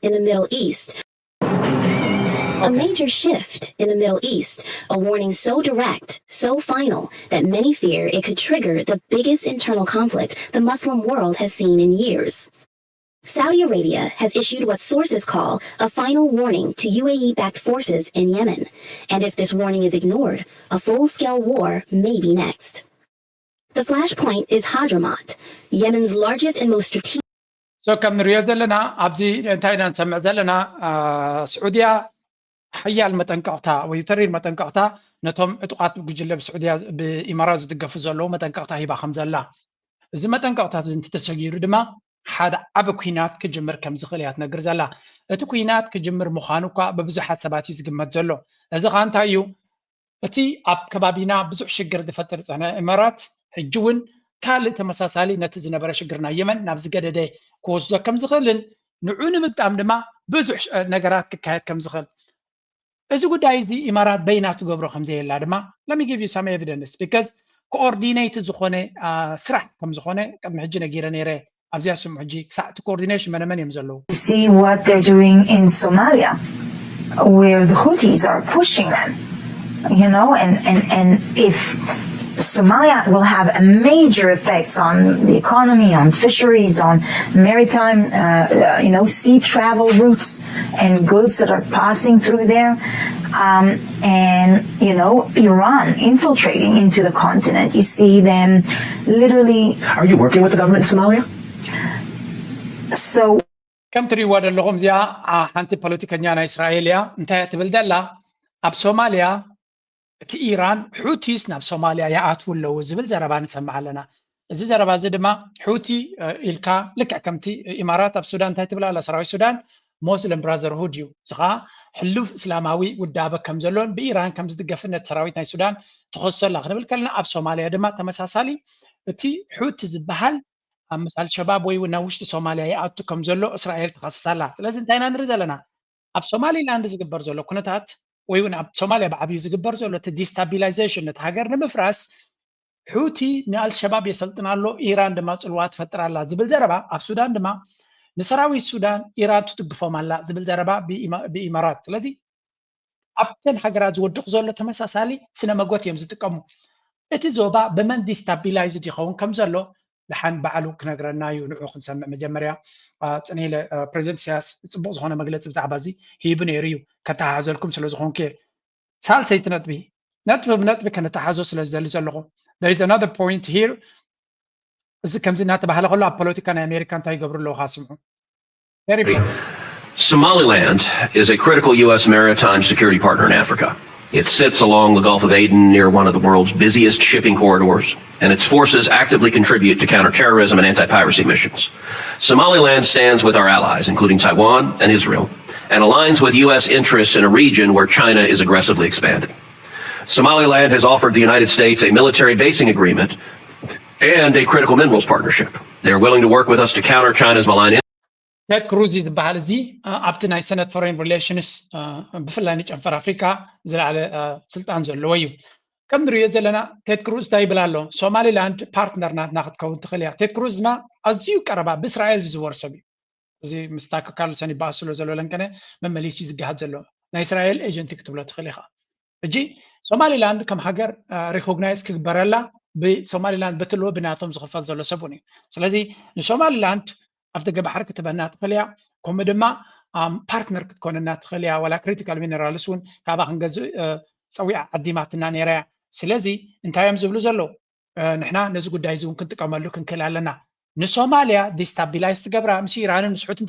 in the Middle East. A major shift in the Middle East, a warning so direct, so final, that many fear it could trigger the biggest internal conflict the Muslim world has seen in years. Saudi Arabia has issued what sources call a final warning to U A E backed forces in Yemen, and if this warning is ignored, a full scale war may be next. The flashpoint is Hadramaut, Yemen's largest and most strategic. So ከም ንሪኦ ዘለና ኣብዚ እንታይ ኢና ንሰምዕ ዘለና? አ፣ ስዑድያ ሓያል መጠንቀቕታ ወይ ተሪር መጠንቀቕታ ነቶም ዕጡቓት ጉጅለ ብስዑድያ ብኢማራት ዝድገፉ ዘለዉ መጠንቀቕታ ሂባ ከም ዘላ፣ እዚ መጠንቀቕታ እዚ እንትተሰጊሩ ድማ ሓደ ዓቢ ኩናት ክጅምር ከም ዝኽእል እያ ትነግር ዘላ። እቲ ኩናት ክጅምር ምዃኑ እኳ ብብዙሓት ሰባት እዩ ዝግመት ዘሎ። እዚ ኸኣ እንታይ እዩ? እቲ ኣብ ከባቢና ብዙሕ ሽግር ዝፈጥር ዝጸንሐ እመራት ሕጂ እውን ካልእ ተመሳሳሊ ነቲ ዝነበረ ሽግር ናይ የመን ናብ ዝገደደ ክወስዶ ከም ዝኽእልን ንዑ ንምግጣም ድማ ብዙሕ ነገራት ክካየድ ከም ዝኽእል እዚ ጉዳይ እዚ ኢማራት በይና ትገብሮ ከም ዘየላ ድማ let me give you some evidence because ኮኦርዲኔት ዝኾነ ስራሕ ከም ዝኾነ ቅድሚ ሕጂ ነጊረ ነይረ ኣብዚኣ ስሙ ሕጂ ክሳዕ እቲ ኮኦርዲኔሽን መነመን እዮም ዘለዉ You see what they're doing in Somalia, where the Houthis are pushing them, you know, and, and, and if Somalia will have a major effects on the economy, on fisheries, on maritime, uh, uh, you know, sea travel routes and goods that are passing through there. Um, and, you know, Iran infiltrating into the continent. You see them literally. Are you working with the government in Somalia? So ከም ትሪእዋ ዘለኹም እዚኣ ሓንቲ ፖለቲከኛ ናይ እስራኤል እያ። እንታይ እያ ትብል ዘላ? ኣብ ሶማልያ እቲ ኢራን፣ ሑቲስ ናብ ሶማልያ ይኣትዉ ኣለዉ ዝብል ዘረባ ንሰምዕ ኣለና። እዚ ዘረባ እዚ ድማ ሑቲ ኢልካ፣ ልክዕ ከምቲ ኢማራት ኣብ ሱዳን እንታይ ትብል ኣላ? ሰራዊት ሱዳን ሞስሊም ብራዘርሁድ እዩ፣ እዚ ከዓ ሕሉፍ እስላማዊ ውዳበ ከም ዘሎን ብኢራን ከም ዝድገፍን ነቲ ሰራዊት ናይ ሱዳን ትኸሶ ኣላ ክንብል ከለና፣ ኣብ ሶማልያ ድማ ተመሳሳሊ እቲ ሑቲ ዝበሃል ኣብ ምስ ኣልሸባብ ወይ እውን ናብ ውሽጢ ሶማልያ ይኣቱ ከም ዘሎ እስራኤል ትኸስስ ኣላ። ስለዚ እንታይ ኢና ንርኢ ዘለና? ኣብ ሶማሊላንድ ዝግበር ዘሎ ኩነታት ወይ እውን ኣብ ሶማልያ ብዓብዩ ዝግበር ዘሎ እቲ ዲስታቢላይዜሽን፣ ነቲ ሃገር ንምፍራስ፣ ሑቲ ንኣልሸባብ የሰልጥን ኣሎ፣ ኢራን ድማ ጽልዋ ትፈጥር ኣላ ዝብል ዘረባ፣ ኣብ ሱዳን ድማ ንሰራዊት ሱዳን ኢራን ትድግፎም ኣላ ዝብል ዘረባ ብኢማ- ብኢማራት። ስለዚ ኣብተን ሃገራት ዝወድቕ ዘሎ ተመሳሳሊ ስነ መጎት እዮም ዝጥቀሙ። እቲ ዞባ ብመን ዲስታቢላይዝድ ይኸውን ከም ዘሎ ደሓን ባዕሉ ክነግረና እዩ። ንዑ ክንሰምዕ መጀመርያ። ጽኒለ፣ ፕሬዚደንት ኢሳያስ ጽቡቕ ዝኾነ መግለፂ ብዛዕባ እዚ ሂቡ ነይሩ እዩ። ከተሓሕዘልኩም ስለ ዝኾንኩ እየ። ሳልሰይቲ ነጥቢ፣ ነጥቢ ብነጥቢ ከነተሓዞ ስለ ዝደሊ ዘለኹ፣ there is another point here። እዚ ከምዚ እናተባህለ ከሎ ኣብ ፖለቲካ ናይ ኣሜሪካ እንታይ ይገብሩ ኣለዉ? ስምዑ። Very brief. Somaliland is a critical U S maritime security partner in Africa. It sits along the Gulf of Aden near one of the world's busiest shipping corridors, and its forces actively contribute to counterterrorism and anti piracy missions. Somaliland stands with our allies, including Taiwan and Israel, and aligns with U S interests in a region where China is aggressively expanding. Somaliland has offered the United States a military basing agreement and a critical minerals partnership. They are willing to work with us to counter China's malign ቴድ ክሩዝ እዩ ዝበሃል። እዚ ኣብቲ ናይ ሰነት ፎሬን ሪሌሽንስ ብፍላይ ንጨንፈር ኣፍሪካ ዝለዓለ ስልጣን ዘለዎ እዩ። ከም ንሪኦ ዘለና ቴድ ክሩዝ እንታይ ይብል ኣሎ? ሶማሊላንድ ፓርትነር ናትና ክትከውን ትኽእል እያ። ቴድ ክሩዝ ድማ ኣዝዩ ቀረባ ብእስራኤል ዝዝወር ሰብ እዩ። እዚ ምስ ታከር ካርልሰን ይበኣስ ስለ ዘሎ ለንቀነ መመሊሱ እዩ ዝገሃድ ዘሎ። ናይ እስራኤል ኤጀንቲ ክትብሎ ትኽእል ኢኻ። ሕጂ ሶማሊላንድ ከም ሃገር ሪኮግናይዝ ክግበረላ ብሶማሊላንድ በትለዎ ብናቶም ዝኽፈል ዘሎ ሰብ እውን እዩ። ስለዚ ንሶማሊላንድ ኣፍ ደገ ባሕሪ ክትበና ትኽእል እያ። ከምኡ ድማ ፓርትነር ክትኮነና ትኽእል እያ። ዋላ ክሪቲካል ሚነራልስ እውን ካብኣ ክንገዝእ ፀዊዓ ዓዲማትና ነይራ እያ። ስለዚ እንታይ እዮም ዝብሉ ዘለዉ? ንሕና ነዚ ጉዳይ እዚ እውን ክንጥቀመሉ ክንክእል ኣለና። ንሶማልያ ዲስታቢላይዝ ትገብራ ምስ ኢራንን ምስ ሑትን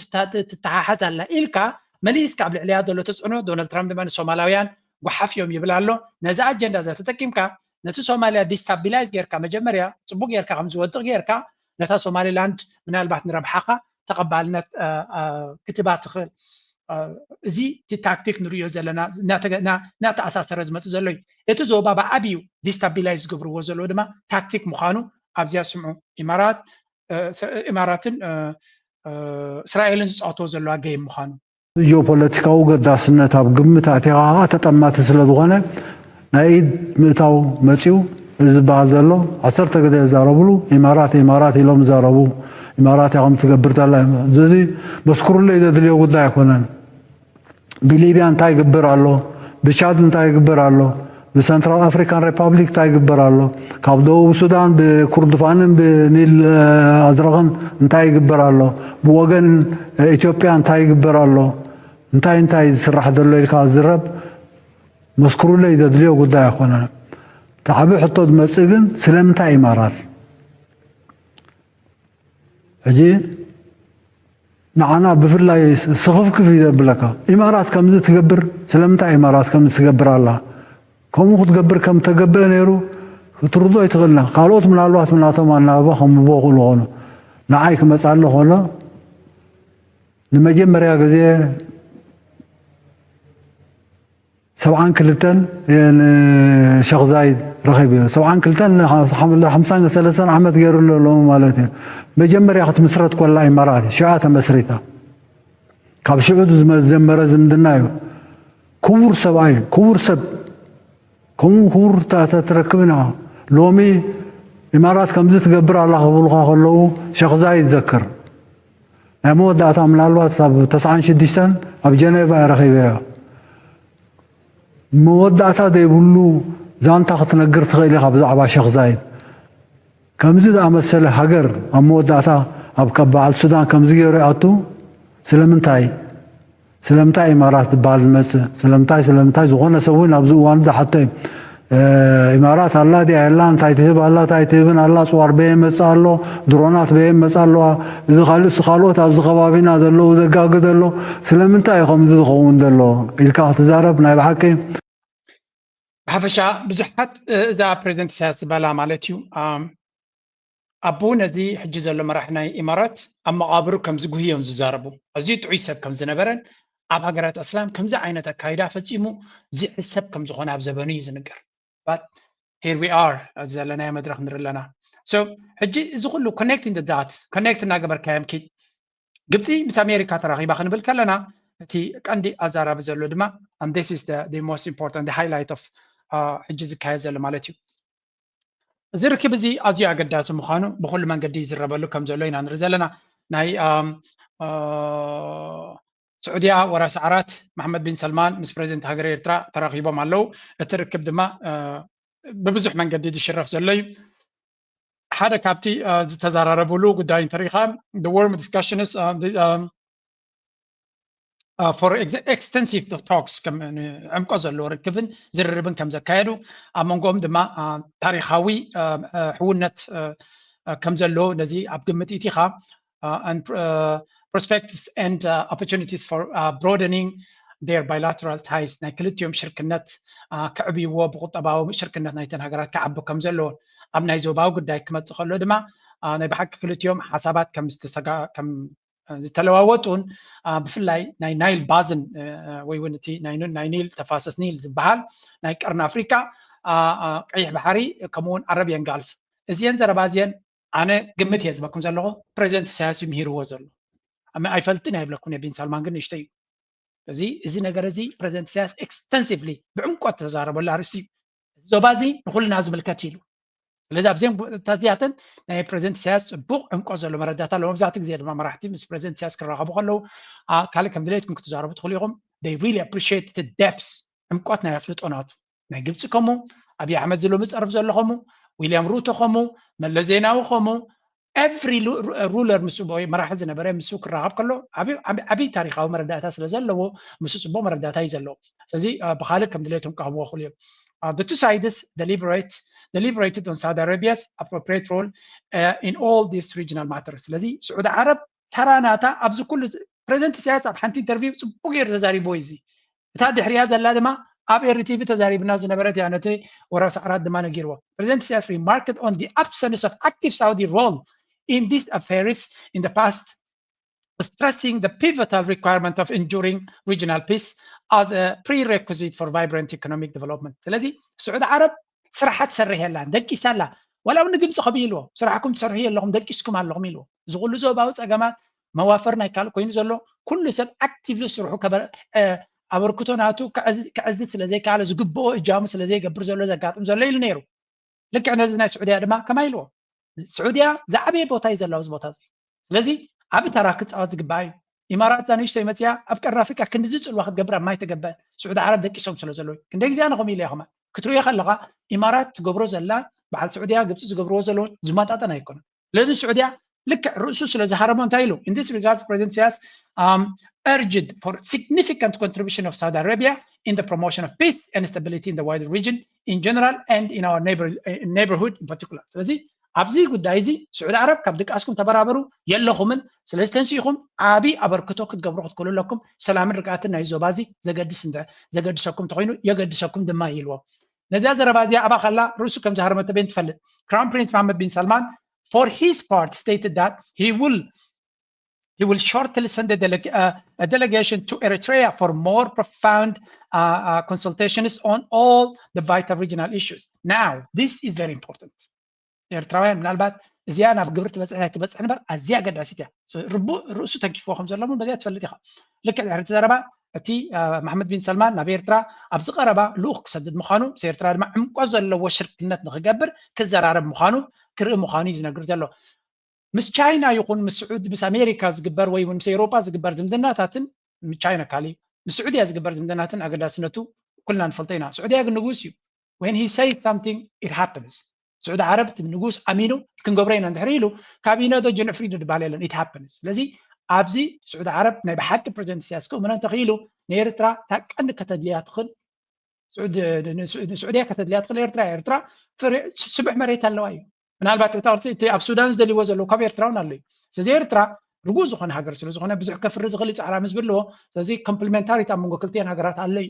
ትተሓሓዝ ኣላ ኢልካ መሊስካ ኣብ ልዕሊያ ዘሎ ተፅዕኖ ዶናልድ ትራምፕ ድማ ንሶማላውያን ጓሓፍ እዮም ይብል ኣሎ። ነዚ ኣጀንዳ እዛ ተጠቂምካ ነቲ ሶማልያ ዲስታቢላይዝ ጌርካ መጀመርያ ፅቡቅ ጌርካ ከም ዝወድቅ ጌርካ ነታ ሶማሊላንድ ምናልባት ንረብሓኻ ተቐባልነት ክትባ ትኽእል። እዚ እቲ ታክቲክ ንሪኦ ዘለና እናተኣሳሰረ ዝመፅእ ዘሎ እዩ። እቲ ዞባ ብዓብዩ ዲስታቢላይዝ ዝገብርዎ ዘለዉ ድማ ታክቲክ ምዃኑ ኣብዚኣ ስምዑ። ኢማራት ኢማራትን እስራኤልን ዝፃወትዎ ዘለዋ ገይም ምዃኑ። ጂኦፖለቲካዊ ገዳስነት ኣብ ግምት ኣእቲኻ ከዓ ተጠማቲ ስለ ዝኾነ ናይ ኢድ ምእታው መፂኡ። እዚ ዝበሃል ዘሎ ዓሰርተ ግዜ ይዛረብሉ። ኢማራት ኢማራት ኢሎም ይዛረቡ። ኢማራት እያ ከም ትገብር ተላ። እዚ መስክሩለይ ዘድልዮ ጉዳይ ኣይኮነን። ብሊብያ እንታይ ይግብር ኣሎ? ብቻድ እንታይ ይግብር ኣሎ? ብሰንትራል ኣፍሪካን ሪፓብሊክ እንታይ ይግበር ኣሎ? ካብ ደቡብ ሱዳን ብኩርዱፋንን ብኒል ኣዝረቕን እንታይ ይግበር ኣሎ? ብወገን ኢትዮጵያ እንታይ ይግበር ኣሎ? እንታይ እንታይ ዝስራሕ ዘሎ ኢልካ ዝረብ መስክሩለይ ዘድልዮ ጉዳይ ኣይኮነን። እቲ ዓብዪ ሕቶ ዝመፅእ ግን ስለምንታይ ኢማራት? ሕጂ ንዓና ብፍላይ ስኽፍክፍ እዩ ዘብለካ። ኢማራት ከምዚ ትገብር፣ ስለምንታይ ኢማራት ከምዚ ትገብር ኣላ? ከምኡ ክትገብር ከም ተገብአ ነይሩ ክትርዶ ኣይትኽእልና። ካልኦት ምናልባት ምናቶም ኣናብባ ከምብዎ ክእሉ ኾኑ። ንዓይ ክመፃለ ኾሎ ንመጀመርያ ግዜ ሰብዓን ክልተን ንሸኽ ዛይድ ረኺቡ። ሰብዓን ክልተን ንሓምሳን ሰለስተን ዓመት ገይሩ ኣሎ ማለት እዩ። መጀመርያ ክትምስረት ኮላ ኢማራት እዩ። ሽዑ ተመስሪታ። ካብ ሽዑ ዝጀመረ ዝምድና እዩ። ክቡር ሰብኣይ፣ ክቡር ሰብ፣ ከምኡ ክቡር ተትረክብን ኢኻ። ሎሚ ኢማራት ከምዚ ትገብር ኣላ ክብሉኻ ከለዉ ሸኽ ዛይድ ዘክር። ናይ መወዳእታ ምናልባት ኣብ ተስዓን ሽዱሽተን ኣብ ጀኔቫ እየ ረኺበዮ። መወዳእታ ዘይብሉ ዛንታ ክትነግር ትኽእል ኢኻ ብዛዕባ ሸኽ ዛይድ። ከምዚ ዝኣመሰለ ሃገር ኣብ መወዳእታ ኣብ ካብ በዓል ሱዳን ከምዚ ገይሩ ይኣቱ። ስለምንታይ? ስለምንታይ ኢማራት ዝበሃል ዝመጽእ? ስለምንታይ? ስለምንታይ? ዝኾነ ሰብ እውን ኣብዚ እዋን ዝሓቶ እዩ። ኢማራት ኣላ ድያ የላ እንታይ ትህብ ኣላ እንታይ ትህብን ኣላ ፅዋር በየ መፅእ ኣሎ ድሮናት በየ መፅእ ኣለዋ እዚ ካልእስ ካልኦት ኣብዚ ከባቢና ዘለዉ ዘጋግድ ኣሎ ስለምንታይ እዩ ከምዚ ዝኸውን ዘሎ ኢልካ ክትዛረብ ናይ ብሓቂ ብሓፈሻ ብዙሓት እዛ ፕሬዚደንት ኢሳያስ ዝበላ ማለት እዩ ኣቦ ነዚ ሕጂ ዘሎ መራሕ ናይ ኢማራት ኣብ መቓብሩ ከም ዝጉህዮም ዝዛረቡ ኣዝዩ ጥዑይ ሰብ ከም ዝነበረን ኣብ ሃገራት ኣስላም ከምዚ ዓይነት ኣካይዳ ፈጺሙ ዝሕሰብ ከም ዝኾነ ኣብ ዘበኑ እዩ ዝንገር but here we are ኣብዚ ዘለናዮ መድረክ ንርኢ ኣለና so ሕጂ እዚ ኩሉ connecting the dots connect እናገበርካዮም ኪድ ግብፂ ምስ ኣሜሪካ ተራኺባ ክንብል ከለና እቲ ቀንዲ ኣዛራቢ ዘሎ ድማ and this is the, the most important the highlight of ሕጂ ዝካየድ ዘሎ ማለት እዩ እዚ ርክብ እዚ ኣዝዩ ኣገዳሲ ምዃኑ ብኩሉ መንገዲ ይዝረበሉ ከም ዘሎ ኢና ንርኢ ዘለና ናይ ስዑድያ ወራሲ ዓራት መሓመድ ቢን ሰልማን ምስ ፕሬዚደንት ሃገር ኤርትራ ተራኺቦም ኣለዉ እቲ ርክብ ድማ ብብዙሕ መንገዲ ዝሽረፍ ዘሎ እዩ ሓደ ካብቲ ዝተዘራረብሉ ጉዳይ እንተሪኢኻ the warm discussions for extensive talks ዕምቆ ዘለዎ ርክብን ዝርርብን ከም ዘካየዱ ኣብ መንጎኦም ድማ ታሪካዊ ሕውነት ከም ዘሎ ነዚ ኣብ ግምት ኢቲኻ prospects and opportunities for broadening their bilateral ties ናይ ክልቲኦም ሽርክነት ከዕብይዎ ብቁጠባዊ ሽርክነት ናይተን ሃገራት ክዓቢ ከም ዘለዎን ኣብ ናይ ዞባዊ ጉዳይ ክመፅእ ከሎ ድማ ናይ ብሓቂ ክልቲኦም ሓሳባት ከም ዝተለዋወጡን ብፍላይ ናይ ናይል ባዝን ወይ እውን እቲ ናይ ኒል ተፋሰስ ኒል ዝበሃል ናይ ቀርኒ ኣፍሪካ ቀይሕ ባሕሪ ከምኡውን ዓረብየን ጋልፍ እዚአን ዘረባ እዚአን ኣነ ግምት እየ ዝበኩም ዘለኹ ፕሬዚደንት ኢሳያስ እዩ ምሂርዎ ዘሎ ኣይፈልጥን ኣይብለኩም ቢን ሳልማን ግን ንእሽተይ እዩ እዚ እዚ ነገር እዚ ፕሬዚደንት ኢሳያስ extensively ብዕምቆት ተዛረበሉ ኣርእስቲ እዩ ዞባ እዚ ንኩልና ዝምልከት ኢሉ ስለዚ ኣብዚአን ቦታዚኣተን ናይ ፕሬዚደንት ኢሳያስ ፅቡቅ ዕምቆ ዘሎ መረዳታ ኣሎ መብዛሕትኡ ግዜ ድማ መራሕቲ ምስ ፕሬዚደንት ኢሳያስ ክራኸቡ ከለዉ ካልእ ከም ድሌትኩም ክትዛረቡ ትኽእሉ ኢኹም they really appreciate the depth ዕምቆት ናይ ኣፍልጦ ናቱ ናይ ግብፂ ከምኡ ኣብይ ኣሕመድ ዝሎሚ ፀርፍ ዘሎ ከምኡ ዊልያም ሩቶ ከምኡ መለስ ዜናዊ ከምኡ every ruler ምስ ወይ መራሒ ዝነበረ ምስ ክራኸብ ከሎ ዓብይ ታሪካዊ መረዳእታ ስለ ዘለዎ ምስ ፅቡቅ መረዳእታ እዩ ዘለዎ ስለዚ ብካልእ ከም ድሌቶም ክህብዎ ክእሉ እዮም the two sides deliberate deliberated on Saudi Arabia's appropriate role uh, in all these regional matters ስለዚ ስዑዲ ዓረብ ተራ ናታ ኣብዚ ኩሉ ፕሬዚደንት ኢሳያስ ኣብ ሓንቲ ኢንተርቪው ፅቡቅ ገይሩ ተዛሪብዎ እዩ እታ ድሕሪያ ዘላ ድማ ኣብ ኤሪ ቲቪ ተዛሪብና ዝነበረት እያ ነቲ ወራሲ ዓራት ድማ ነጊርዎ ፕሬዚደንት ኢሳያስ remarked on the absence of active Saudi role in these affairs in the past stressing the pivotal requirement of enduring regional peace as a prerequisite for vibrant economic development ስለዚ ስዑዲ ዓረብ ስራሓ ትሰርሕ የላን ደቂሳ ኣላ ዋላ እውን ንግብፂ ከምኡ ኢልዎ ስራሕኩም ትሰርሑ የለኹም ደቂስኩም ኣለኹም ኢልዎ እዚ ኩሉ ዞባዊ ፀገማት መዋፈር ናይ ካልእ ኮይኑ ዘሎ ኩሉ ሰብ actively ስርሑ ኣበርክቶ ናቱ ክዕዝዝ ስለ ዘይከኣለ ዝግብኦ እጃሙ ስለ ዘይገብር ዘሎ ዘጋጥም ዘሎ ኢሉ ነይሩ ልክዕ ነዚ ናይ ስዑድያ ድማ ከማይ ኢልዎ ስዑድያ ዝዓበየ ቦታ እዩ ዘለዋ እዚ ቦታ እዚ ስለዚ ዓብ ተራ ክፃወት ዝግባእ እዩ ኢማራት እዛ ንእሽተይ መፅያ ኣብ ቀርኒ ኣፍሪቃ ክንድዚ ፅልዋ ክትገብር ኣብ ማይ ተገበአን ስዑዲ ዓረብ ደቂሶም ስለ ዘለዉ ክንደይ ግዜ ኣነ ከምኡ ኢለ ከማ ክትሪኦ ከለካ ኢማራት ትገብሮ ዘላ በዓል ስዑድያ ግብፂ ዝገብርዎ ዘለዉ ዝመጣጠን ኣይኮነን ስለዚ ስዑድያ ልክዕ ርእሱ ስለ ዝሃረሞ እንታይ ኢሉ in this regard president Sias um, urged for significant contribution of Saudi Arabia in the promotion of peace and stability in the wider region in general and in our neighbor, neighborhood in particular ስለዚ ኣብዚ ጉዳይ እዚ ስዑዲ ዓረብ ካብ ድቃስኩም ተበራበሩ የለኹምን ስለዚ ተንሲኢኹም ዓብዪ ኣበርክቶ ክትገብሩ ክትክእሉ ኣለኩም ሰላምን ርግኣትን ናይ ዞባ እዚ ዘገድስ እንተ ዘገድሰኩም እንተኮይኑ የገድሰኩም ድማ ይልዎም ነዚኣ ዘረባ እዚኣ ኣብኣ ከላ ርእሱ ከም ዝሃረመ ተበይን ትፈልጥ Crown Prince Mohammed bin Salman for his part stated that he will he will shortly send a, delega- uh, a delegation to Eritrea for more profound uh, uh, consultations on all the vital regional issues. Now, this is very important. ኤርትራውያን ምናልባት እዚኣ ናብ ግብሪ ትበፅሕ ኣይትበፅሕ እምበር ኣዝያ ኣገዳሲት እያ ርቡእ ርእሱ ተንኪፍዎ ከም ዘሎ እውን በዚኣ ትፈልጥ ኢኻ ልክዕ ድሕርቲ ዘረባ እቲ መሓመድ ቢን ሰልማን ናብ ኤርትራ ኣብዚ ቀረባ ልኡኽ ክሰድድ ምዃኑ ምስ ኤርትራ ድማ ዕምቆ ዘለዎ ሽርክነት ንክገብር ክዘራረብ ምዃኑ ክርኢ ምዃኑ እዩ ዝነግር ዘሎ ምስ ቻይና ይኹን ምስ ስዑድ ምስ ኣሜሪካ ዝግበር ወይ እውን ምስ ኤውሮጳ ዝግበር ዝምድናታትን ቻይና ካሊ ምስ ስዑድያ ዝግበር ዝምድናትን ኣገዳስነቱ ኩልና ንፈልጦ ኢና ስዑድያ ግን ንጉስ እዩ when he says something it happens ስዑዲ ዓረብ እቲ ንጉስ ኣሚኑ ክንገብሮ ኢና እንድሕር ኢሉ ካብ ኢነዶ ጅንዕፍሪዱ ድባል የለን it happens ስለዚ ኣብዚ ስዑዲ ዓረብ ናይ ብሓቂ ፕሬዚደንት ኢሳያስ ክእምኖ እንተኽኢሉ ንኤርትራ እታ ቀንዲ ከተድልያ ትኽእል ስዑድያ ከተድልያ ትኽእል ኤርትራ። ኤርትራ ስብሕ መሬት ኣለዋ እዩ። ምናልባት እቲ ቅርፂ እቲ ኣብ ሱዳን ዝደልይዎ ዘለዉ ካብ ኤርትራ እውን ኣሎ እዩ። ስለዚ ኤርትራ ርጉእ ዝኾነ ሃገር ስለ ዝኾነ ብዙሕ ከፍሪ ዝኽእል ፃዕራ ምስ ብልዎ፣ ስለዚ ኮምፕሊመንታሪት ኣብ መንጎ ክልቲኤን ሃገራት ኣሎ እዩ።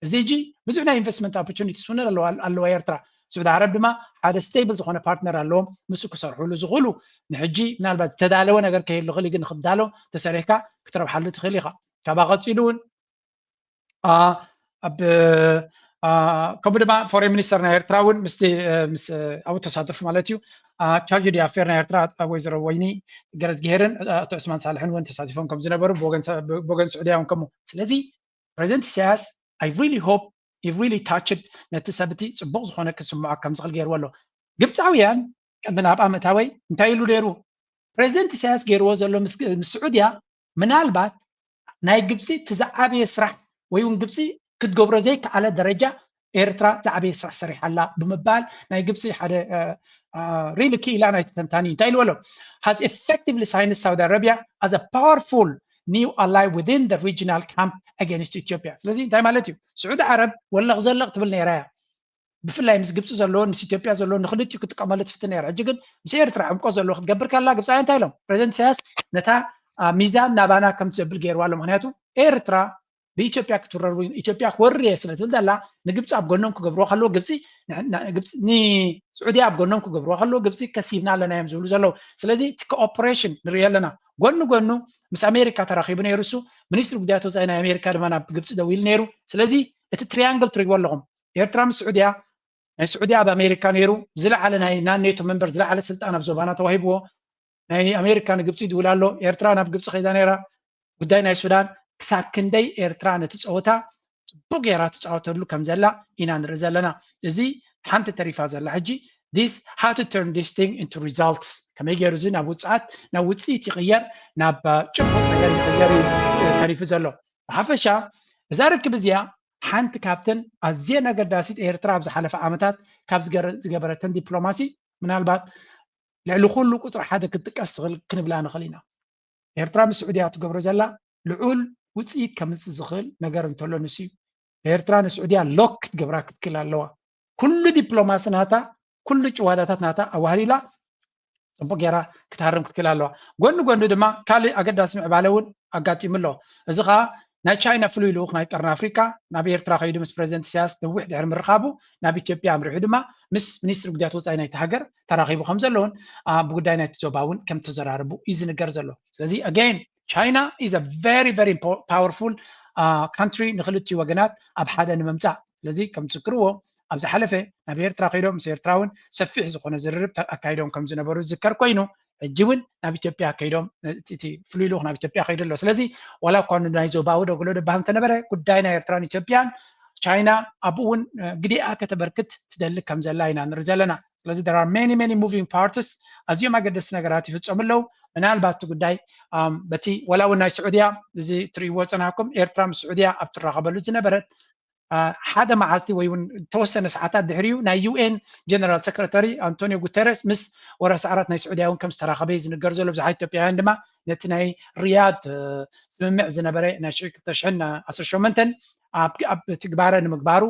እዚ ሕጂ ብዙሕ ናይ ኢንቨስትመንት ኦፖርቹኒቲስ እውን ኣለዋ ኤርትራ። ስዑዲ ዓረብ ድማ ሓደ ስቴብል ዝኾነ ፓርትነር ኣለዎም፣ ምስኡ ክሰርሕሉ ዝኽእሉ። ንሕጂ ምናልባት ዝተዳለወ ነገር ከይህሉ ክእል፣ ግን ንክዳሎ ተሰሪሕካ ክትረብሓሉ ትኽእል ኢኻ። ካብኣ ቀፂሉ እውን ኣብ ከምኡ ድማ ፎሬን ሚኒስተር ናይ ኤርትራ እውን ምስቲ ምስ ኣብኡ ተሳተፉ ማለት እዩ። ቻርጅ ዲ ኣፌር ናይ ኤርትራ ወይዘሮ ወይኒ ገረዝግሄርን ኣቶ ዑስማን ሳልሕን እውን ተሳቲፎም ከም ዝነበሩ ብወገን ስዑድያ እውን ከምኡ። ስለዚ ፕሬዚደንት ኢሳያስ I really hope he really touched ነቲ ሰብ እቲ ፅቡቕ ዝኾነ ክስምዖ ከም ዝኽእል ገይርዎ ኣሎ። ግብፃውያን ቅድሚ ናብኣ ምእታወይ እንታይ ኢሉ ነይሩ? ፕሬዚደንት ኢሳያስ ገይርዎ ዘሎ ምስ ስዑድያ ምናልባት ናይ ግብፂ እቲ ዝዓበየ ስራሕ ወይ እውን ግብፂ ክትገብሮ ዘይከኣለ ደረጃ ኤርትራ ዝዓበየ ስራሕ ሰሪሓ ኣላ ብምባል ናይ ግብፂ ሓደ ሪሊ ክኢላ ናይ ተንታኒ እንታይ ኢልዎ ኣሎ? Has effectively signed Saudi Arabia as a powerful new ally within the regional camp against Ethiopia። ስለዚ እንታይ ማለት እዩ? ስዑዲ ዓረብ ወለቕ ዘለቕ ትብል ነይራ እያ። ብፍላይ ምስ ግብፂ ዘለዎ ምስ ኢትዮጵያ ዘለዎ ንክልቲኡ ክጥቀመሉ ትፍትን ነይራ። ሕጂ ግን ምስ ኤርትራ ዕምቆት ዘለዎ ክትገብር ከላ ግብፃውያን እንታይ ኢሎም? ፕሬዚደንት ኢሳያስ ነታ ሚዛን ናባና ከም ትዘብል ገይርዋ ኣሎ። ምክንያቱ ኤርትራ ብኢትዮጵያ ክትውረር ወይ ኢትዮጵያ ክወርር እየ ስለ ትብል ዘላ ንግብፂ ኣብ ጎኖም ክገብርዎ ከለዎ ግብፂ ንስዑድያ ኣብ ጎኖም ክገብርዎ ከለዎ ግብፂ ከሲብና ኣለና እዮም ዝብሉ ዘለዉ። ስለዚ እቲ ኮኦፕሬሽን ንሪኦ ኣለና። ጎኒ ጎኑ ምስ ኣሜሪካ ተራኺቡ ነይሩ እሱ። ሚኒስትሪ ጉዳያት ወፃኢ ናይ ኣሜሪካ ድማ ናብ ግብፂ ደዊሉ ነይሩ። ስለዚ እቲ ትሪያንግል ትሪእዎ ኣለኹም። ኤርትራ ምስ ስዑድያ፣ ናይ ስዑድያ ኣብ ኣሜሪካ ነይሩ፣ ዝለዓለ ናይ ናን ኔቶ መንበር ዝለዓለ ስልጣን ኣብ ዞባና ተዋሂብዎ። ናይ ኣሜሪካ ንግብፂ ይድውል ኣሎ። ኤርትራ ናብ ግብፂ ከይዳ ነይራ። ጉዳይ ናይ ሱዳን ክሳብ ክንደይ ኤርትራ ነቲ ፀወታ ፅቡቅ ገይራ ትፃወተሉ ከም ዘላ ኢና ንርኢ ዘለና። እዚ ሓንቲ ተሪፋ ዘላ ሕጂ this how to turn this thing into results፣ ከመይ ገይሩ እዚ ናብ ውፅኣት ናብ ውፅኢት ይቕየር፣ ናብ ጭቡጥ ነገር ይቕየር እዩ ተሪፉ ዘሎ። ብሓፈሻ እዛ ርክብ እዚኣ ሓንቲ ካብተን ኣዝየን ኣገዳሲት ኤርትራ ኣብ ዝሓለፈ ዓመታት ካብ ዝገበረተን ዲፕሎማሲ ምናልባት ልዕሊ ኩሉ ቁፅሪ ሓደ ክትጥቀስ ትኽእል ክንብላ ንኽእል ኢና። ኤርትራ ምስ ስዑድያ ትገብሮ ዘላ ልዑል ውፅኢት ከምፅእ ዝኽእል ነገር እንተሎ ንሱ እዩ። ኤርትራ ንስዑድያ ሎክ ክትገብራ ክትክእል ኣለዋ። ኩሉ ዲፕሎማሲ ናታ፣ ኩሉ ጭዋዳታት ናታ ኣዋህሊላ ፅቡቅ ገይራ ክትሃርም ክትክእል ኣለዋ። ጎኒ ጎኒ ድማ ካልእ ኣገዳሲ ምዕባለ እውን ኣጋጢሙ ኣሎ። እዚ ከዓ ናይ ቻይና ፍሉይ ልኡኽ ናይ ቀርኒ ኣፍሪካ ናብ ኤርትራ ከይዱ ምስ ፕሬዚደንት ኢሳያስ ነዊሕ ድሕሪ ምርኻቡ ናብ ኢትዮጵያ ኣምሪሑ ድማ ምስ ሚኒስትሪ ጉዳያት ወፃኢ ናይቲ ሃገር ተራኺቡ ከም ዘለውን ብጉዳይ ናይቲ ዞባ እውን ከም ተዘራረቡ እዩ ዝንገር ዘሎ። ስለዚ ኣገይን ቻይና is a very very powerful country ንክልቲኡ ወገናት ኣብ ሓደ ንምምፃእ። ስለዚ ከም ትዝክርዎ ኣብ ዝሓለፈ ናብ ኤርትራ ከይዶም ምስ ኤርትራ እውን ሰፊሕ ዝኾነ ዝርርብ ኣካይዶም ከም ዝነበሩ ዝዝከር ኮይኑ ሕጂ እውን ናብ ኢትዮጵያ ከይዶም እቲ ፍሉይ ልኡኽ ናብ ኢትዮጵያ ከይዱ ኣሎ። ስለዚ ዋላ እኳ ናይ ዞባዊ ደጉሎ ደባህ እንተነበረ ጉዳይ ናይ ኤርትራን ኢትዮጵያን ቻይና ኣብኡ እውን ግዲኣ ከተበርክት ትደሊ ከም ዘላ ኢና ንርኢ ዘለና። ስለዚ there are many many moving parts፣ ኣዝዮም ኣገደስቲ ነገራት ይፍፀሙ ኣለዉ። ምናልባት እቲ ጉዳይ በቲ ዋላ እውን ናይ ስዑድያ እዚ ትርእይዎ ፀናሕኩም ኤርትራ ምስ ስዑድያ ኣብ ትራኸበሉ ዝነበረት ሓደ መዓልቲ ወይ እውን ተወሰነ ሰዓታት ድሕሪኡ ናይ ዩኤን ጀነራል ሰክረታሪ ኣንቶኒዮ ጉተረስ ምስ ወራስ ዓራት ናይ ስዑድያ እውን ከም ዝተራኸበ እዩ ዝንገር ዘሎ። ብዙሓት ኢትዮጵያውያን ድማ ነቲ ናይ ሪያድ ስምምዕ ዝነበረ ናይ ሽዑ ክልተ ሽሕን ዓሰርተ ሸሞንተን ኣብ ትግባረ ንምግባሩ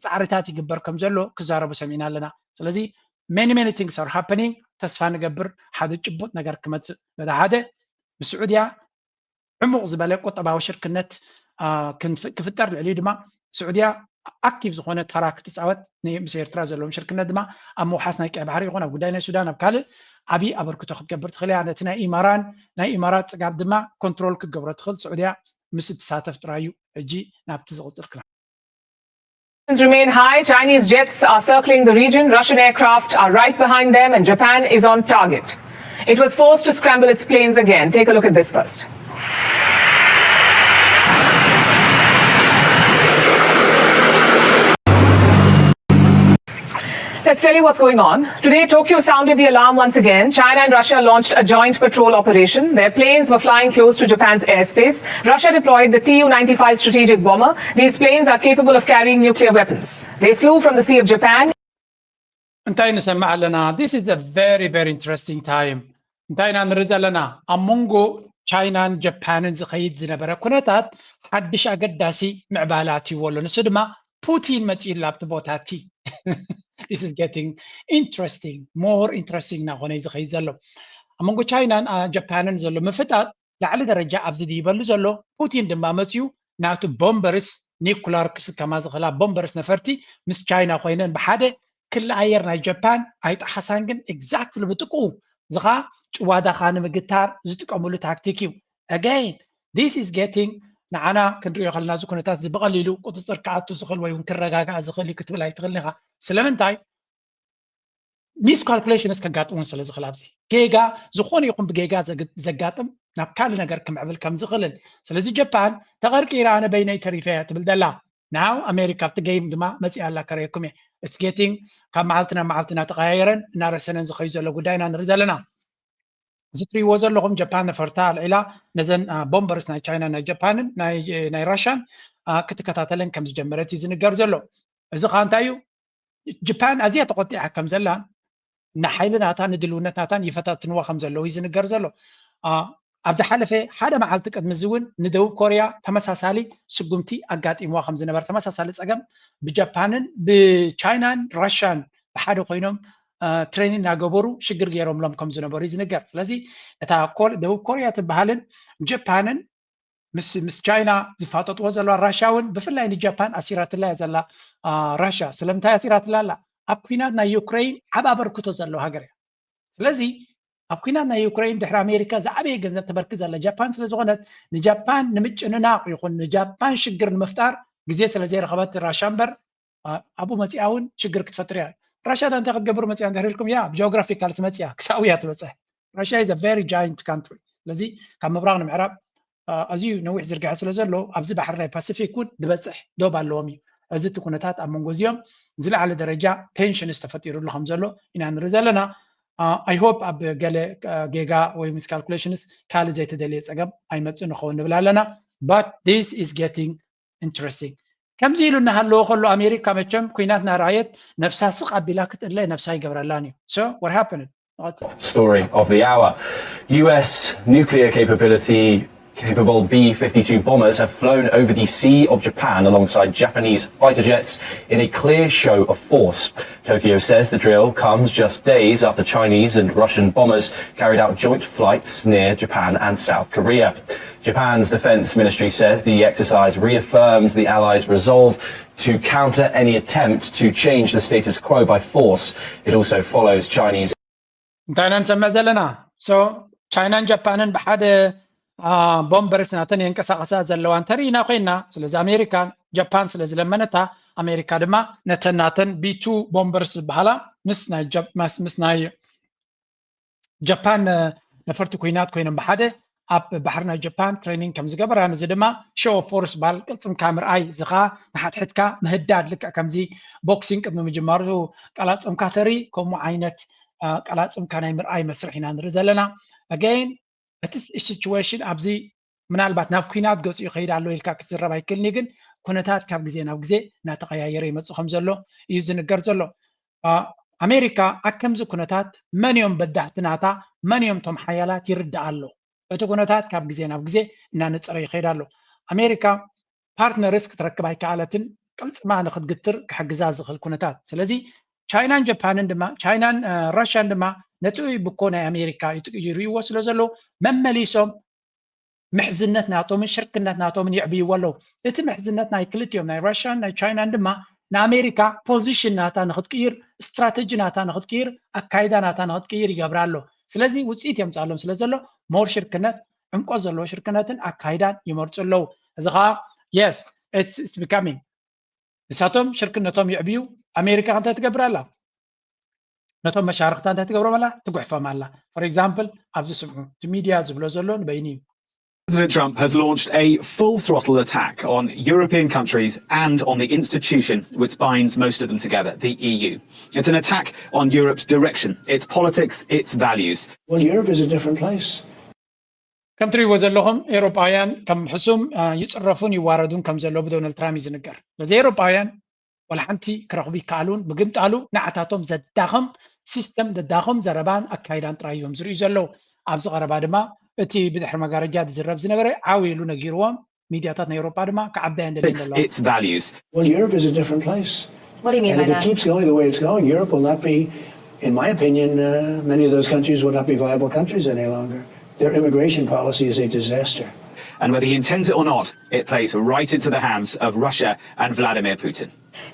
ፃዕሪታት ይግበር ከም ዘሎ ክዛረቡ ሰሚዕና ኣለና። ስለዚ many many things are happening። ተስፋ ንገብር ሓደ ጭቡጥ ነገር ክመፅእ። በቲ ሓደ ብስዑድያ ዕሙቕ ዝበለ ቁጠባዊ ሽርክነት ክፍጠር፣ ልዕሊኡ ድማ ስዑድያ ኣክቲቭ ዝኾነ ተራ ክትፃወት ምስ ኤርትራ ዘለዎም ሽርክነት ድማ ኣብ ምውሓስ ናይ ቀይ ባሕሪ ይኹን ኣብ ጉዳይ ናይ ሱዳን ኣብ ካልእ ዓብዪ ኣበርክቶ ክትገብር ትኽእል እያ። ነቲ ናይ ኢማራን ናይ ኢማራት ፅጋብ ድማ ኮንትሮል ክትገብሮ ትኽእል ስዑድያ ምስ እትሳተፍ ጥራይ እዩ። ሕጂ ናብቲ ዝቕፅል ክና Tensions remain high. Chinese jets are circling the region. Russian aircraft are right behind them, and Japan is on target. It was forced to scramble its planes again. Take a look at this first. Let's tell you what's going on. Today, Tokyo sounded the alarm once again. China and Russia launched a joint patrol operation. Their planes were flying close to Japan's airspace. Russia deployed the T U ninety-five strategic bomber. These planes are capable of carrying nuclear weapons. They flew from the Sea of Japan. እንታይ ንሰምዕ ኣለና? This is a very very interesting time። እንታይ ኢና ንርኢ ዘለና? ኣብ መንጎ ቻይናን ጃፓንን ዝኸይድ ዝነበረ ኩነታት ሓድሽ ኣገዳሲ ምዕባለ ኣትይዎ ኣሎ። ንሱ ድማ ፑቲን መፂኡ ኣብቲ ቦታ እቲ this is getting interesting, more interesting እናኾነ እዩ ዝኸይድ ዘሎ። ኣብ መንጎ ቻይናን ጃፓንን ዘሎ ምፍጣጥ ላዕሊ ደረጃ ኣብዚ ድይበሉ ዘሎ። ፑቲን ድማ መፂኡ ናቱ ቦምበርስ፣ ኒኩላር ክስከማ ዝኽእላ ቦምበርስ ነፈርቲ ምስ ቻይና ኮይነን ብሓደ ክሊ ኣየር ናይ ጃፓን ኣይጠሓሳን፣ ግን exactly ብጥቅኡ እዚ ኸዓ ጭዋዳኻ ንምግታር ዝጥቀምሉ ታክቲክ እዩ። Again, this is getting ንዓና ክንሪኦ ከለና እዚ ኩነታት እዚ ብቐሊሉ ቁፅፅር ክኣቱ ዝኽእል ወይ እውን ክረጋጋእ ዝኽእል እዩ ክትብል ኣይትኽእልን ኢኻ። ስለምንታይ? ሚስካልኩሌሽንስ ከጋጥሙን ስለ ዝኽእል ኣብዚ ጌጋ ዝኾነ ይኹን ብጌጋ ዘጋጥም ናብ ካልእ ነገር ክምዕብል ከም ዝኽእልን። ስለዚ ጃፓን ተቐርቂራ ኣነ በይነይ ተሪፈ እያ ትብል ዘላ። ናው ኣሜሪካ ኣብቲ ጌም ድማ መፂኣ ኣላ ከረየኩም እየ። It's getting ካብ መዓልቲ ናብ መዓልቲ እናተቐያየረን እናረሰነን ዝኸዩ ዘሎ ጉዳይ ኢና ንርኢ ዘለና። እዚ ትሪእዎ ዘለኹም ጃፓን ነፈርታ ኣልዒላ ነዘን ቦምበርስ ናይ ቻይና ናይ ጃፓንን ናይ ራሻን ክትከታተለን ከም ዝጀመረት እዩ ዝንገር ዘሎ። እዚ ከዓ እንታይ እዩ? ጃፓን ኣዝያ ተቆጢዓ ከም ዘላን ንሓይሊ ናታ ንድልውነት ናታን ይፈታትንዋ ከም ዘለዉ እዩ ዝንገር ዘሎ። ኣብ ዝሓለፈ ሓደ መዓልቲ ቅድሚ እዚ እውን ንደቡብ ኮርያ ተመሳሳሊ ስጉምቲ ኣጋጢምዋ ከም ዝነበረ፣ ተመሳሳሊ ፀገም ብጃፓንን ብቻይናን ራሽያን ብሓደ ኮይኖም ትሬኒን እናገበሩ ሽግር ገይሮምሎም ከም ዝነበሩ እዩ ዝንገር። ስለዚ እታ ደቡብ ኮርያ ትበሃልን ጃፓንን ምስ ምስ ቻይና ዝፋጠጥዎ ዘለዋ ራሽያ እውን ብፍላይ ንጃፓን ኣሲራትላ እያ ዘላ። ራሽያ ስለምንታይ ኣሲራትላ ኣላ? ኣብ ኩናት ናይ ዩክሬን ዓብ ኣበርክቶ ዘለዋ ሃገር እያ። ስለዚ ኣብ ኩናት ናይ ዩክሬን ድሕሪ ኣሜሪካ ዝዓበየ ገንዘብ ተበርክት ዘላ ጃፓን ስለ ዝኾነት ንጃፓን ንምጭንናቕ ይኹን ንጃፓን ሽግር ንምፍጣር ግዜ ስለ ዘይረኸበት ራሽያ እምበር ኣብኡ መፂኣ እውን ሽግር ክትፈጥር እያ። ራሽያ ዳ እንታይ ክትገብር መፂኣ እንድሕር ኢልኩም፣ ያ ብጂኦግራፊካል ትመፅእ እያ፣ ክሳብ እያ ትበፅሕ። ራሽያ is a very giant country። ስለዚ ካብ ምብራቕ ንምዕራብ ኣዝዩ ነዊሕ ዝርግሐ ስለ ዘሎ ኣብዚ ባሕሪ ናይ ፓሲፊክ እውን ዝበፅሕ ዶብ ኣለዎም እዩ። እዚ እቲ ኩነታት ኣብ መንጎ እዚኦም ዝለዓለ ደረጃ ቴንሽንስ ተፈጢሩሉ ከም ዘሎ ኢና ንርኢ ዘለና። I hope ኣብ ገለ ጌጋ ወይ ሚስካልኩሌሽንስ ካልእ ዘይተደልየ ፀገም ኣይመፅእ ንኸውን ንብል ኣለና። But this is getting interesting። ከምዚ ኢሉ እናሃለወ ከሎ ኣሜሪካ መቸም ኩናት እናረኣየት ነብሳ ስቕ ኣቢላ ክትእለ ነብሳ ይገብረላን እዩ። So what happened? Story of the hour. U S nuclear capability capable B fifty-two bombers have flown over the Sea of Japan alongside Japanese fighter jets in a clear show of force. Tokyo says the drill comes just days after Chinese and Russian bombers carried out joint flights near Japan and South Korea. Japan's defense ministry says the exercise reaffirms the allies' resolve to counter any attempt to change the status quo by force. It also follows Chinese እንታይ ኢና ንሰምዕ ዘለና? So ቻይናን ጃፓንን ብሓደ ቦምበርስ ናተን የንቀሳቐሳ ዘለዋ እንተርኢና ኮይና፣ ስለዚ ኣሜሪካን ጃፓን ስለ ዝለመነታ ኣሜሪካ ድማ ነተን ናተን ቢ ቱ ቦምበርስ ዝበሃላ ምስ ናይ ምስ ናይ ጃፓን ነፈርቲ ኩናት ኮይኖም ብሓደ ኣብ ባሕሪ ናይ ጃፓን ትሬኒንግ ከም ዝገበራ፣ ነዚ ድማ ሾው ኦፍ ፎርስ ባል ቅልፅምካ ምርኣይ፣ እዚ ከዓ ንሓድሕድካ ምህዳድ፣ ልክዕ ከምዚ ቦክሲንግ ቅድሚ ምጅማሩ ቀላፅምካ ተርኢ ከምኡ ዓይነት ቀላፅምካ ናይ ምርኣይ መስርሕ ኢና ንርኢ ዘለና። ኣገይን እቲ ሲቹዌሽን ኣብዚ ምናልባት ናብ ኩናት ገፁ ይኸይድ ኣሎ ኢልካ ክትዝረብ ኣይክእልኒ፣ ግን ኩነታት ካብ ግዜ ናብ ግዜ እናተቐያየረ ይመፅእ ከም ዘሎ እዩ ዝንገር ዘሎ። ኣሜሪካ ኣብ ከምዚ ኩነታት መን እዮም በዳህቲ ናታ፣ መን እዮም ቶም ሓያላት ይርዳእ ኣሎ። እቲ ኩነታት ካብ ግዜ ናብ ግዜ እናነፀረ ይኸይድ ኣሎ። ኣሜሪካ ፓርትነርስ ክትረክብ ኣይከኣለትን፣ ቅልፅማ ንክትግትር ክሕግዛ ዝኽእል ኩነታት። ስለዚ ቻይናን ጃፓንን ድማ ቻይናን ራሽያን ድማ ነቲ ብኮ ናይ ኣሜሪካ ይርይዎ ስለ ዘለዉ መመሊሶም ምሕዝነት ናቶምን ሽርክነት ናቶምን የዕብይዎ ኣለዉ። እቲ ምሕዝነት ናይ ክልቲኦም ናይ ራሽያን ናይ ቻይናን ድማ ንኣሜሪካ ፖዚሽን ናታ ንክትቅይር፣ ስትራተጂ ናታ ንክትቅይር፣ ኣካይዳ ናታ ንክትቅይር ይገብራ ኣሎ። ስለዚ ውፅኢት የምፅኣሎም ስለ ዘሎ ሞር ሽርክነት፣ ዕምቆት ዘለዎ ሽርክነትን ኣካይዳን ይመርፁ ኣለዉ። እዚ ከዓ yes it's becoming ንሳቶም ሽርክነቶም የዕብዩ። ኣሜሪካ እንታይ ትገብር ኣላ? ነቶም መሻርክታ እንታይ ትገብሮም ኣላ? ትጉሕፎም ኣላ። For example ኣብዚ ስምዑ፣ እቲ ሚድያ ዝብሎ ዘሎ ንበይኑ እዩ። President Trump has launched a full throttle attack on European countries and on the institution which binds most of them together, the E U. It's an attack on Europe's direction, its politics, its values. Well, Europe is a different place. ከም ትሪእዎ ዘለኹም ኤውሮጳውያን ከም ሕሱም ይፅረፉን ይዋረዱን ከም ዘለዉ ብዶናልድ ትራምፕ እዩ ዝንገር። ስለዚ ኤውሮጳውያን ዋላ ሓንቲ ክረኽቡ ይከኣሉን ብምግምጣሉ ንዓታቶም ዘዳኽም ሲስተም ዘዳኽም ዘረባን ኣካይዳን ጥራይ እዮም ዝርእዩ ዘለዉ። ኣብዚ ቀረባ ድማ እቲ ብድሕሪ መጋረጃ ዝዝረብ ዝነበረ ዓው ኢሉ ነጊርዎም። ሚድያታት ናይ ኤውሮጳ ድማ ክዓብዳ እየን ደልየን ዘለዋ። Its values. Well, Europe is a different place. What do you mean And by if it that? Keeps going the way it's going, Europe will not be, in my opinion, uh, many of those countries will not be viable countries any longer. Their immigration policy is a disaster. And whether he intends it or not, it plays right into the hands of Russia and Vladimir Putin.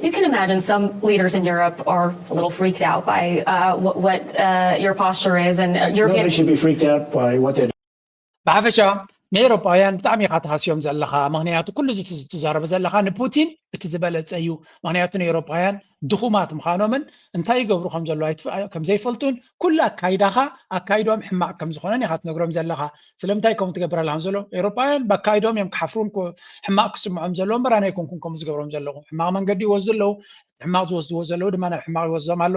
You can imagine some leaders in Europe are a little freaked out by uh, what, what uh, your posture is and uh, Nobody European. Should be freaked out by what they're ብሓፈሻ ንኤውሮጳውያን ብጣዕሚ ኢኻ ትሃስዮም ዘለኻ። ምክንያቱ ኩሉ እዚ ትዛረበ ዘለኻ ንፑቲን እቲ ዝበለፀ እዩ። ምክንያቱ ንኤውሮጳውያን ድኹማት ምዃኖምን እንታይ ይገብሩ ከም ዘለዉ ከም ዘይፈልጡን ኩሉ ኣካይዳኻ ኣካይዶም ሕማቕ ከም ዝኾነን ኢኻ ትነግሮም ዘለኻ። ስለምንታይ ከምኡ ትገብር ኣለኻ ዘሎ? ኤውሮጳውያን ብኣካይዶም እዮም ክሓፍሩን ሕማቕ ክስምዖም ዘለዎ እምበር ኣነ ኣይኮንኩን ከምኡ ዝገብሮም ዘለኹ። ሕማቕ መንገዲ ይወስዱ ኣለዉ። ሕማቕ ዝወስድዎ ዘለዉ ድማ ናብ ሕማቕ ይወስዶም ኣሎ።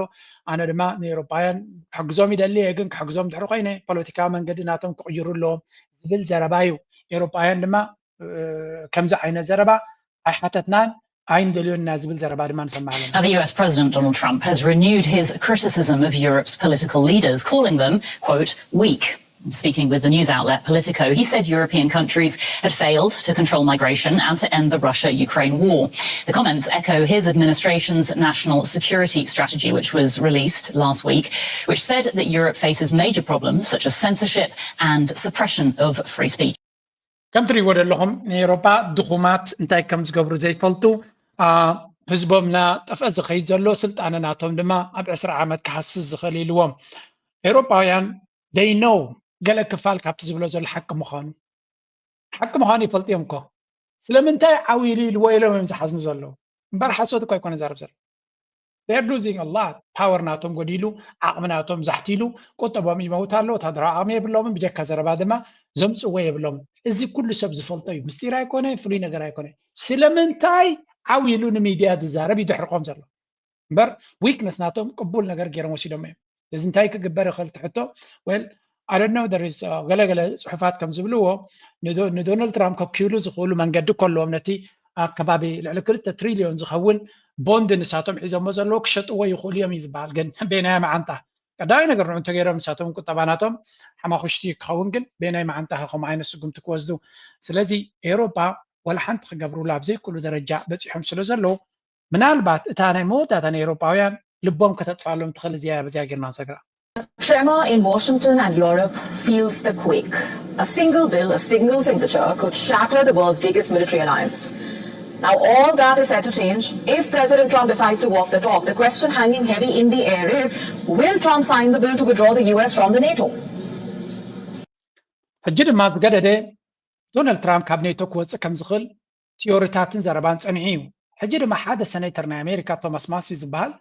ኣነ ድማ ንኤውሮጳውያን ክሕግዞም ይደሊ እየ፣ ግን ክሕግዞም ድሕሪ ኮይነ ፖለቲካዊ መንገዲ ናቶም ክቕይሩ ኣለዎም ዝብል ዘረባ እዩ። ኤውሮጳውያን ድማ ከምዚ ዓይነት ዘረባ ኣይሓተትናን ኣይንደልዮን ኢና ዝብል ዘረባ ድማ ንሰምዕ ኣለና። Now, the U S President Donald Trump has renewed his criticism of Europe's political leaders, calling them, quote, weak. Speaking with the news outlet Politico, he said European countries had failed to control migration and to end the Russia Ukraine war. The comments echo his administration's national security strategy, which was released last week, which said that Europe faces major problems such as censorship and suppression of free speech. ከም ትሪእዎ ዘለኹም ንኤውሮጳ ድኹማት እንታይ ከም ዝገብሩ ዘይፈልጡ ህዝቦም እናጠፍአ ዝኸይድ ዘሎ ስልጣነ ናቶም ድማ ኣብ ዕስራ ዓመት ክሃስስ ዝኽእል ኢልዎም። ኤውሮጳውያን they know ገለ ክፋል ካብቲ ዝብሎ ዘሎ ሓቂ ምዃኑ ሓቂ ምዃኑ ይፈልጡ እዮም እኮ። ስለምንታይ ዓው ኢሉ ኢልዎ ኢሎም እዮም ዝሓዝኑ ዘለዉ እምበር ሓሶት እኮ ኣይኮነ ዘረብ ዘሎ። They're losing a lot. Power ናቶም ጎዲሉ፣ ዓቕሚ ናቶም ዛሕቲሉ፣ ቁጠቦም ይመውት ኣሎ፣ ወታደራዊ ዓቕሚ የብሎምን፣ ብጀካ ዘረባ ድማ ዘምፅዎ የብሎምን። እዚ ኩሉ ሰብ ዝፈልጦ እዩ፣ ምስጢር ኣይኮነ፣ ፍሉይ ነገር ኣይኮነ። ስለምንታይ ዓው ኢሉ ንሚድያ ዝዛረብ እዩ ድሕርቆም ዘሎ እምበር weakness ናቶም ቅቡል ነገር ገይሮም ወሲዶም እዮም። እዚ እንታይ ክግበር ይኽእል ትሕቶ? Well, I don't know, there is ገለገለ ፅሑፋት ከም ዝብልዎ ንዶናልድ ትራምፕ ከብክዩሉ ዝኽእሉ መንገዲ እኮ ኣለዎም። ነቲ ኣከባቢ ልዕሊ ክልተ ትሪልዮን ዝኸውን ቦንድ ንሳቶም ሒዞሞ ዘለዉ ክሸጥዎ ይኽእሉ እዮም እዩ ዝበሃል። ግን ቤናይ መዓንጣ ቀዳማይ ነገር ንዑ እንተገይሮም ንሳቶም ቁጠባ ናቶም ሓማኹሽቲ ክኸውን ግን ቤናይ መዓንጣ ከምኡ ዓይነት ስጉምቲ ክወስዱ። ስለዚ ኤውሮጳ ወላ ሓንቲ ክገብሩሉ ኣብ ዘይክእሉ ደረጃ በፂሖም ስለ ዘለዉ ምናልባት እታ ናይ መወዳእታ ናይ ኤውሮጳውያን ልቦም ከተጥፋሎም ትኽእል እዚያ በዚያ ጌርና ንሰግራ። Tremor in Washington and Europe feels the quake. A single bill, a single signature could shatter the world's biggest military alliance. Now, all that is set to change if President Trump decides to walk the talk. The question hanging heavy in the air is, will Trump sign the bill to withdraw the U S from the NATO? ሕጂ ድማ ዝገደደ ዶናልድ ትራምፕ ካብ ኔቶ ክወፅእ ከም ዝኽእል ቲዮሪታትን ዘረባን ፀኒሑ እዩ። ሕጂ ድማ ሓደ ሰኔተር ናይ ኣሜሪካ ቶማስ ማሲ ዝበሃል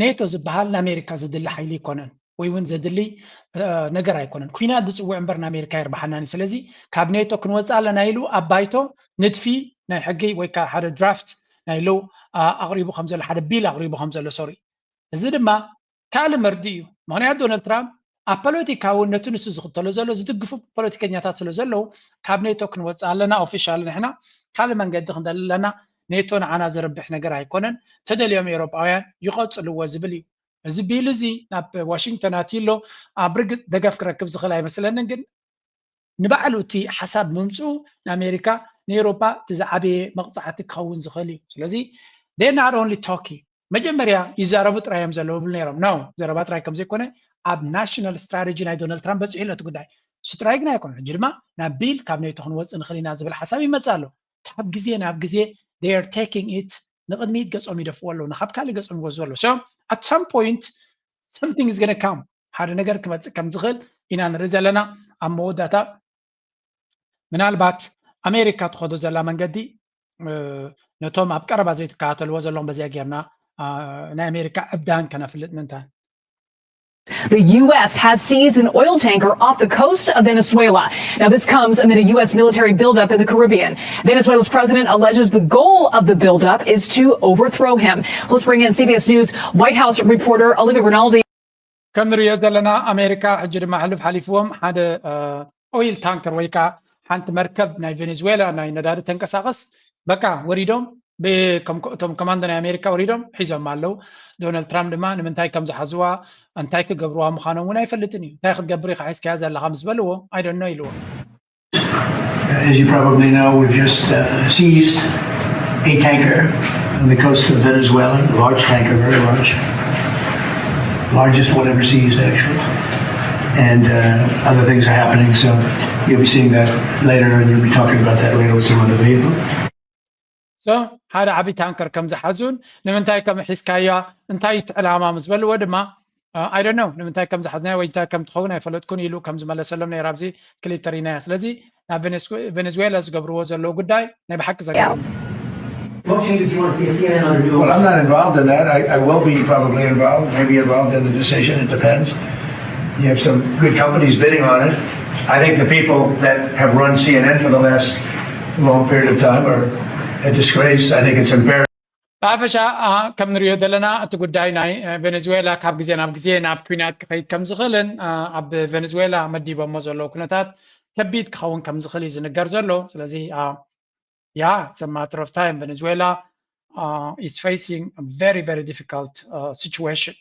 ኔቶ ዝበሃል ንኣሜሪካ ዘድሊ ሓይሊ ኣይኮነን ወይ እውን ዘድሊ ነገር ኣይኮነን። ኩናት ዝፅውዕ እምበር ንኣሜሪካ የርብሓናን እዩ። ስለዚ ካብ ኔቶ ክንወፅእ ኣለና ኢሉ ኣብ ባይቶ ንድፊ ናይ ሕጊ ወይ ከዓ ሓደ ድራፍት ናይ ሎው ኣቕሪቡ ከም ዘሎ ሓደ ቢል ኣቕሪቡ ከም ዘሎ ሶሪ እዚ ድማ ካልእ መርድእ እዩ። ምኽንያቱ ዶናልድ ትራምፕ ኣብ ፖለቲካዊ ነቲ ንሱ ዝኽተሎ ዘሎ ዝድግፉ ፖለቲከኛታት ስለ ዘለዉ ካብ ኔቶ ክንወፅእ ኣለና ኦፊሻል ንሕና ካልእ መንገዲ ክንደሊ ኣለና። ኔቶ ንዓና ዘርብሕ ነገር ኣይኮነን። ተደልዮም ኤውሮጳውያን ይቐፅልዎ ዝብል እዩ። እዚ ቢል እዚ ናብ ዋሽንግተን ኣትዩ ኣሎ። ኣብ ርግፅ ደገፍ ክረክብ ዝኽእል ኣይመስለንን፣ ግን ንባዕሉ እቲ ሓሳብ ምምፅኡ ንኣሜሪካ ንኤውሮጳ እቲ ዝዓበየ መቕፃዕቲ ክኸውን ዝኽእል እዩ። ስለዚ they not only talking መጀመርያ ይዛረቡ ጥራይ እዮም ዘለዉ ይብሉ ነይሮም። No፣ ዘረባ ጥራይ ከም ዘይኮነ ኣብ ናሽናል ስትራተጂ ናይ ዶናልድ ትራምፕ በፂሑ ኣሎ እቲ ጉዳይ። እሱ ጥራይ ግን ኣይኮነን። ሕጂ ድማ ናብ ቢል ካብ ኔቶ ክንወፅእ ንኽእል ኢና ዝብል ሓሳብ ይመፅእ ኣሎ። ካብ ግዜ ናብ ግዜ they are taking it ንቕድሚት ገፆም ይደፍዎ ኣለዉ፣ ንካብ ካልእ ገፆም ይወስዱ ኣለዉ። So at some point something is gonna come ሓደ ነገር ክመፅእ ከም ዝኽእል ኢና ንርኢ ዘለና። ኣብ መወዳእታ ምናልባት ኣሜሪካ ትኸዶ ዘላ መንገዲ ነቶም ኣብ ቀረባ ዘይትከታተልዎ ዘለኹም በዚኣ ጌርና ናይ ኣሜሪካ ዕብዳን ከነፍልጥ ምንታን። The U S has seized an oil tanker off the coast of Venezuela. Now, this comes amid a U S military buildup in the Caribbean. Venezuela's president alleges the goal of the buildup is to overthrow him. Let's bring in C B S News White House reporter Olivia Rinaldi. ከም ንሪኦ ዘለና ኣሜሪካ ሕጂ ድማ ሕሉፍ ሓሊፍዎም ሓደ ኦይል ታንከር ወይ ከዓ ሓንቲ መርከብ ናይ ቬኔዙዌላ ናይ ነዳዲ ተንቀሳቐስ በቃ ወሪዶም እቶም ኮማንዶ ናይ ኣሜሪካ ወሪዶም ሒዞም ኣለዉ። ዶናልድ ትራምፕ ድማ ንምንታይ ከም ዝሓዝዋ እንታይ ክገብርዋ ምዃኖም እውን ኣይፈልጥን እዩ። እንታይ ክትገብር ኢኻ ሒዝካያ ዘለኻ ምስ በልዎ I don't know ኢልዎ። As you probably know, we've just uh, seized a tanker on the coast of Venezuela, a large tanker, very large, largest one ever seized, actually. And uh, other things are happening, so you'll be seeing that later, and you'll be talking about that later with some other people. So ሓደ ዓቢ ታንከር ከም ዝሓዙን ንምንታይ ከም ሒዝካያ እንታይ እቲ ዕላማ ምስ በልዎ ድማ I don't know ንምንታይ ከም ዝሓዝናዮ ወይ እንታይ ከም ትኸውን ኣይፈለጥኩን ኢሉ ከም ዝመለሰሎም ነይሩ ኣብዚ ክሊፕ ተሪናያ። ስለዚ ናብ ቬኔስኩ- ቬኔዙዌላ ዝገብርዎ ዘለዉ ጉዳይ ናይ ብሓቂ ዘገርም እዩ። What changes do you want to see at C N N under new Well, I'm ownership? Not involved in that. I, I will be probably involved, maybe involved in the decision. It depends. You have some good companies bidding on it. I think the people that have run C N N for the last long period of time are a disgrace. I think it's embarrassing. ብሓፈሻ አ፣ ከም ንሪኦ ዘለና እቲ ጉዳይ ናይ አ፣ ቬኔዙዌላ ካብ ግዜ ናብ ግዜ ናብ ኩናት ክኸይድ ከም ዝኽእልን አ፣ ኣብ ቬኔዙዌላ መዲቦሞ ዘለዉ ኩነታት ከቢድ ክኸውን ከም ዝኽእል እዩ ዝንገር ዘሎ። ስለዚ ያ it's a matter of time Venezuela uh, is facing a very very difficult uh, situation።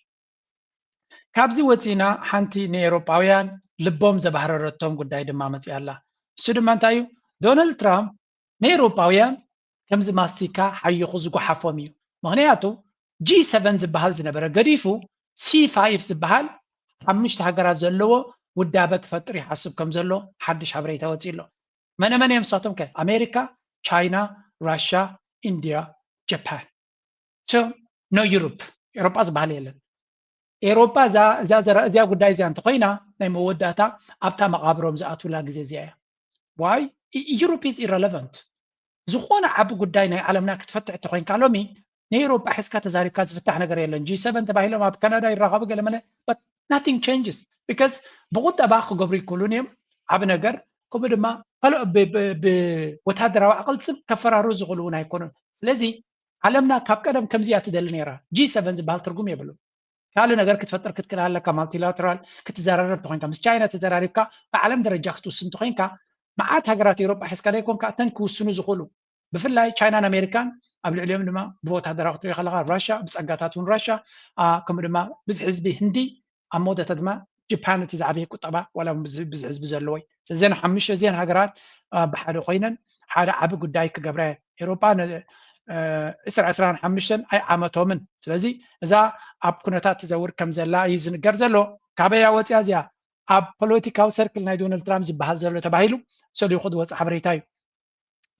ካብዚ ወፂና ሓንቲ ንኤውሮጳውያን ልቦም ዘባህረረቶም ጉዳይ ድማ መፅያ ኣላ። እሱ ድማ እንታይ እዩ? ዶናልድ ትራምፕ ንኤውሮጳውያን ከምዚ ማስቲካ ሓይኹ ዝጓሓፎም እዩ። ምክንያቱ ጂ ሰቨን ዝበሃል ዝነበረ ገዲፉ ሲ ፋይቭ ዝበሃል ሓሙሽተ ሃገራት ዘለዎ ውዳበ ክፈጥር ይሓስብ ከም ዘሎ ሓድሽ ሓበሬታ ወፂኡ ኣሎ። መነ መን እዮም ንሳቶም ከ? ኣሜሪካ፣ ቻይና፣ ራሻ፣ ኢንድያ፣ ጃፓን። ሶ ኖ ዩሮፕ፣ ኤውሮጳ ዝበሃል የለን። ኤውሮጳ እዛ እዛ ዘረ- እዚኣ ጉዳይ እዚኣ እንተኮይና ናይ መወዳእታ ኣብታ መቓብሮም ዝኣትውላ ግዜ እዚኣ እያ። ዋይ? Europe is irrelevant። ዝኾነ ዓቢ ጉዳይ ናይ ዓለምና ክትፈትሕ እንተኮይንካ ሎሚ ንኤውሮጳ ሒዝካ ተዛሪብካ ዝፍታሕ ነገር የለን። ጂ ሰቨን ተባሂሎም ኣብ ካናዳ ይራኸቡ ገለመለ but nothing changes because ብቁጠባ ክገብሩ ይክእሉን እዮም ዓቢ ነገር ከምኡ ድማ ካልኦ ብ- ብ- ብወታደራዊ ዓቕልፅም ከፈራሩ ዝኽእሉ እውን ኣይኮኑን። ስለዚ ዓለምና ካብ ቀደም ከምዚ እያ ትደሊ ነይራ። ጂ ሰቨን ዝበሃል ትርጉም የብሉን። ካልእ ነገር ክትፈጥር ክትክእል ኣለካ። ማልቲላተራል ክትዘራረብ ተኮይንካ ምስ ቻይና ተዘራሪብካ ብዓለም ደረጃ ክትውስን ተኮይንካ መዓት ሃገራት ኤውሮጳ ሒዝካ ዘይኮንካ እተን ክውስኑ ዝኽእሉ ብፍላይ ቻይናን ኣሜሪካን ኣብ ልዕሊኦም ድማ ብወታደራዊ ክትሪኦ ከለካ ራሻ ብፀጋታት እውን ራሻ ከምኡ ድማ ብዝሒ ህዝቢ ህንዲ ኣብ መወዳእታ ድማ ጃፓን እቲ ዝዓበየ ቁጠባ ዋላ እውን ብዝሒ ህዝቢ ዘለዎይ እዘን ሓሙሽተ እዚአን ሃገራት ብሓደ ኮይነን ሓደ ዓቢ ጉዳይ ክገብራ እየን። ኤውሮጳ ዕስራ ዕስራን ሓሙሽተን ኣይዓመቶምን። ስለዚ እዛ ኣብ ኩነታት ትዘውር ከም ዘላ እዩ ዝንገር ዘሎ። ካበያ ወፅያ እዚኣ ኣብ ፖለቲካዊ ሰርክል ናይ ዶናልድ ትራምፕ ዝበሃል ዘሎ ተባሂሉ ሰሊኹ ዝወፅእ ሓበሬታ እዩ።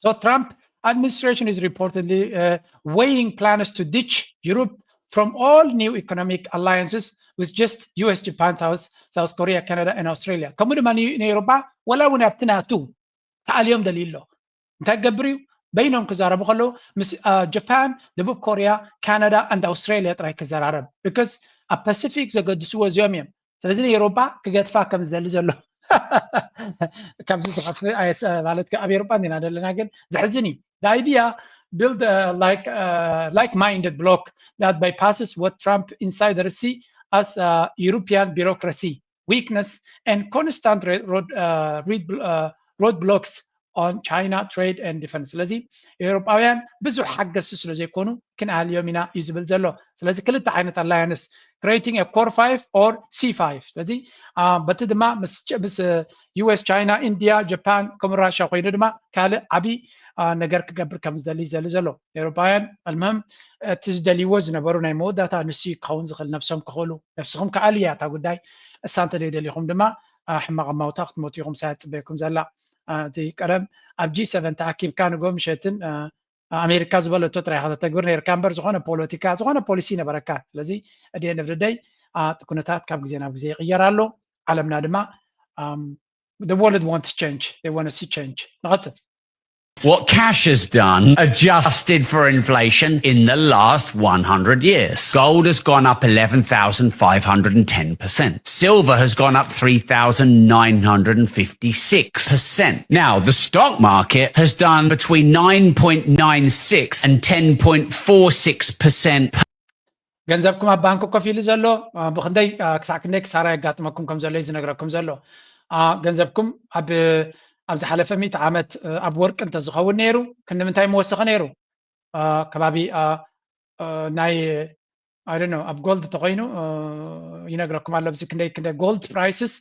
So Trump administration is reportedly uh, weighing plans to ditch Europe from all new economic alliances with just U S, Japan, South, South Korea, Canada, and Australia. ከምኡ ድማ ንኤውሮጳ ወላ እውን ኣብቲ ናቱ ክኣልዮም ደልዩ ኣሎ። እንታይ ክገብር እዩ? በይኖም ክዛረቡ ከለዉ ምስ ጃፓን፣ ደቡብ ኮርያ፣ ካናዳ and ኣውስትራሊያ ጥራይ ክዘራረብ because ኣብ ፓሲፊክ ዘገድስዎ እዚኦም እዮም። ስለዚ ንኤውሮጳ ክገድፋ ከም ዝደሊ ዘሎ ካብዚ ዝኸፍ ማለት ኣብ ኤውሮጳ እንዲና ዘለና ግን ዘሕዝን እዩ። The idea build uh, like uh, like-minded bloc that bypasses what Trump insiders see as uh, European bureaucracy weakness and constant road, uh, road, uh, roadblocks on China trade and defense። ስለዚ ኤውሮጳውያን ብዙሕ ሓገዝቲ ስለ ዘይኮኑ ክንኣልዮም ኢና እዩ ዝብል ዘሎ። ስለዚ ክልተ ዓይነት ኣላያንስ creating a core five or C five። ስለዚ በቲ ድማ ምስ ዩኤስ፣ ቻይና፣ ኢንድያ፣ ጃፓን ከምኡ ራሻ ኮይኑ ድማ ካልእ ዓብዪ ነገር ክገብር ከም ዝደሊ ዘሊ ዘሎ ኤውሮጳውያን ኣልምህም እቲ ዝደልይዎ ዝነበሩ ናይ መወዳእታ ንሱ ክኸውን ዝኽእል ነብሶም ክኽእሉ ነብስኹም ክኣልያ እታ ጉዳይ እሳ እንተ ደሊኹም ድማ ሕማቕ ኣማውታ ክትሞቱ ኢኹም ሳያ ትፅበየኩም ዘላ። እቲ ቀደም ኣብ ጂ ሰቨን ተኣኪብካ ንጎ ምሸትን ኣሜሪካ ዝበለቶ ጥራይ ከተተግብር ነርካ እምበር ዝኾነ ፖለቲካ ዝኾነ ፖሊሲ ነበረካ። ስለዚ ኣደየ ነብደደይ እቲ ኩነታት ካብ ግዜ ናብ ግዜ ይቕየር ኣሎ። ዓለምና ድማ the world wants change, they want to see change። ንቐፅል። What cash has done, adjusted for inflation, in the last one hundred years. Gold has gone up eleven thousand five hundred and ten percent. Silver has gone up three thousand nine hundred and fifty-six percent. Now, the stock market has done between nine point nine six and ten point four six percent. ገንዘብኩም ኣብ ባንክ ኮፍ ኢሉ ዘሎ ብክንደይ ክሳዕ ክንደይ ክሳራ የጋጥመኩም ከም ዘሎ እዩ ዝነግረኩም ዘሎ። ገንዘብኩም ኣብ ኣብ ዝሓለፈ ሚእቲ ዓመት ኣብ ወርቂ እንተዝኸውን ነይሩ ክንዲ ምንታይ ምወሰኸ ነይሩ? ከባቢ ናይ I don't know ኣብ gold ተኮይኑ ይነግረኩም ኣሎ። ኣብዚ ክንደይ ክንደይ gold prices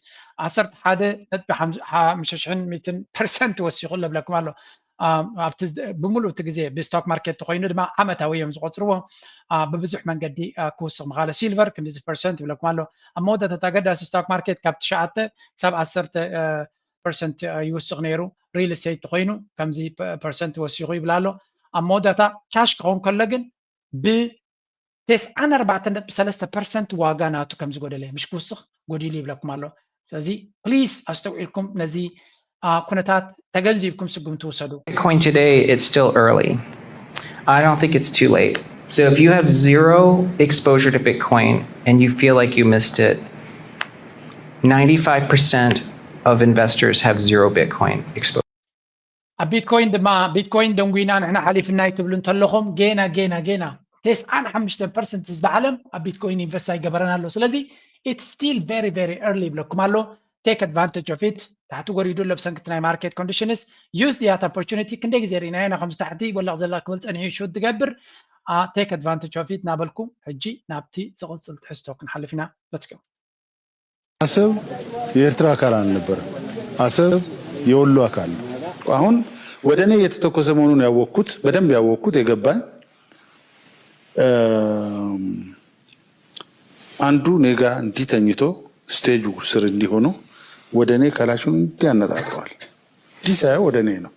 ዓሰርተ ሓደ ነጥቢ ሓሙሽተ ሚእትን ፐርሰንት ወሲኹ ኣሎ ብለኩም ኣሎ። ኣብቲ ብምሉእ እቲ ግዜ ብስቶክ ማርኬት ተኮይኑ ድማ ዓመታዊ እዮም ዝቆፅርዎ። ብብዙሕ መንገዲ ክውስኽ ምኻለ silver ክንዲዚ ፐርሰንት ይብለኩም ኣሎ። ኣብ መወዳእታ ኣገዳሲ ስቶክ ማርኬት ካብ ትሽዓተ ክሳብ ዓሰርተ ፐርሰንት ይውስኽ ነይሩ። real estate ተኮይኑ ከምዚ ፐርሰንት ወሲኹ ይብል ኣሎ። ኣብ መወዳእታ ካሽ ክኸውን ከሎ ግን ብተስዓን ኣርባዕተን ነጥቢ ሰለስተ ፐርሰንት ዋጋ ናቱ ከም ዝጎደለ፣ ምሽ ክውስኽ ጎዲሉ ይብለኩም ኣሎ። ስለዚ ፕሊስ ኣስተውዒልኩም ነዚ ኩነታት ተገንዚብኩም ስጉምቲ ውሰዱ። Bitcoin today, it's still early. I don't think it's too late. So if you have zero exposure to Bitcoin and you feel like you missed it, ninety-five percent of investors have zero Bitcoin exposure. ኣብ ቢትኮይን ድማ ቢትኮይን ደንጉይና ንሕና ሓሊፍናይ ትብሉ እንተለኹም ጌና ጌና ጌና ተስዓን ሓሙሽተን ፐርሰንት ህዝቢ ዓለም ኣብ ቢትኮይን ኢንቨስት ኣይገበረን ኣሎ። ስለዚ it's still very very early ይብለኩም ኣሎ። Take advantage of it። ታሕቲ ጎሪዱ ኣሎ ብሰንክቲ ናይ market conditions። Use the opportunity። ክንደይ ግዜ ርኢናዮ ኢና ከምዚ ታሕቲ ወላቕ ዘላ ክብል ጸኒሑ ሹት ዝገብር። Take advantage of it እናበልኩ ሕጂ ናብቲ ዝቕጽል ትሕዝቶ ክንሓልፍ ኢና። Let's go። ዓሰብ የኤርትራ አካል አልነበረም። አሰብ የወሎ አካል ነው። አሁን ወደ እኔ እየተተኮሰ መሆኑን ያወቅኩት፣ በደንብ ያወቅኩት፣ የገባኝ አንዱ እኔ ጋ እንዲህ ተኝቶ ስቴጁ ስር እንዲህ ሆኖ ወደ እኔ ካላሹን እንዲህ አነጣጥሯል። እንዲህ ሳየው ወደ እኔ ነው።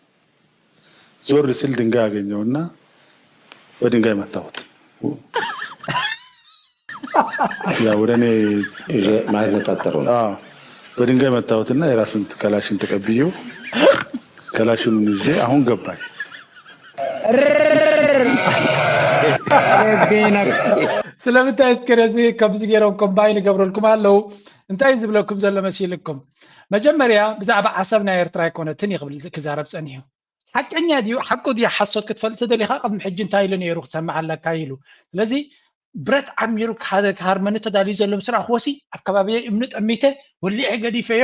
ዞር ስል ድንጋይ አገኘውና በድንጋይ መታሁት። ያ ወደ እኔ ማለት ነጣጠረው ነው። አዎ፣ በድንጋይ መታሁትና የራሱን ካላሽን ተቀብዬው ካላሽኑን ይዤ አሁን ገባኝ። ስለምንታይ እስከ ነዚ ከምዚ ገይሮም ኮምባይን ይገብረልኩም ኣለዉ? እንታይ እዩ ዝብለኩም ዘሎ መሲልኩም? መጀመርያ ብዛዕባ ዓሰብ ናይ ኤርትራ ኣይኮነትን እዩ ክብል ክዛረብ ጸኒሑ። ሓቀኛ ድዩ ሓቁ ድዩ ሓሶት ክትፈልጥ ተደሊኻ ቅድሚ ሕጂ እንታይ ኢሉ ነይሩ ክትሰምዕ ኣለካ ኢሉ። ስለዚ ብረት ዓሚሩ ክሃርመኒ ተዳልዩ ዘሎ ምስ ረኣኽዎሲ ኣብ ከባቢየ እምኒ ጠሚተ ወሊዐ ገዲፈዮ።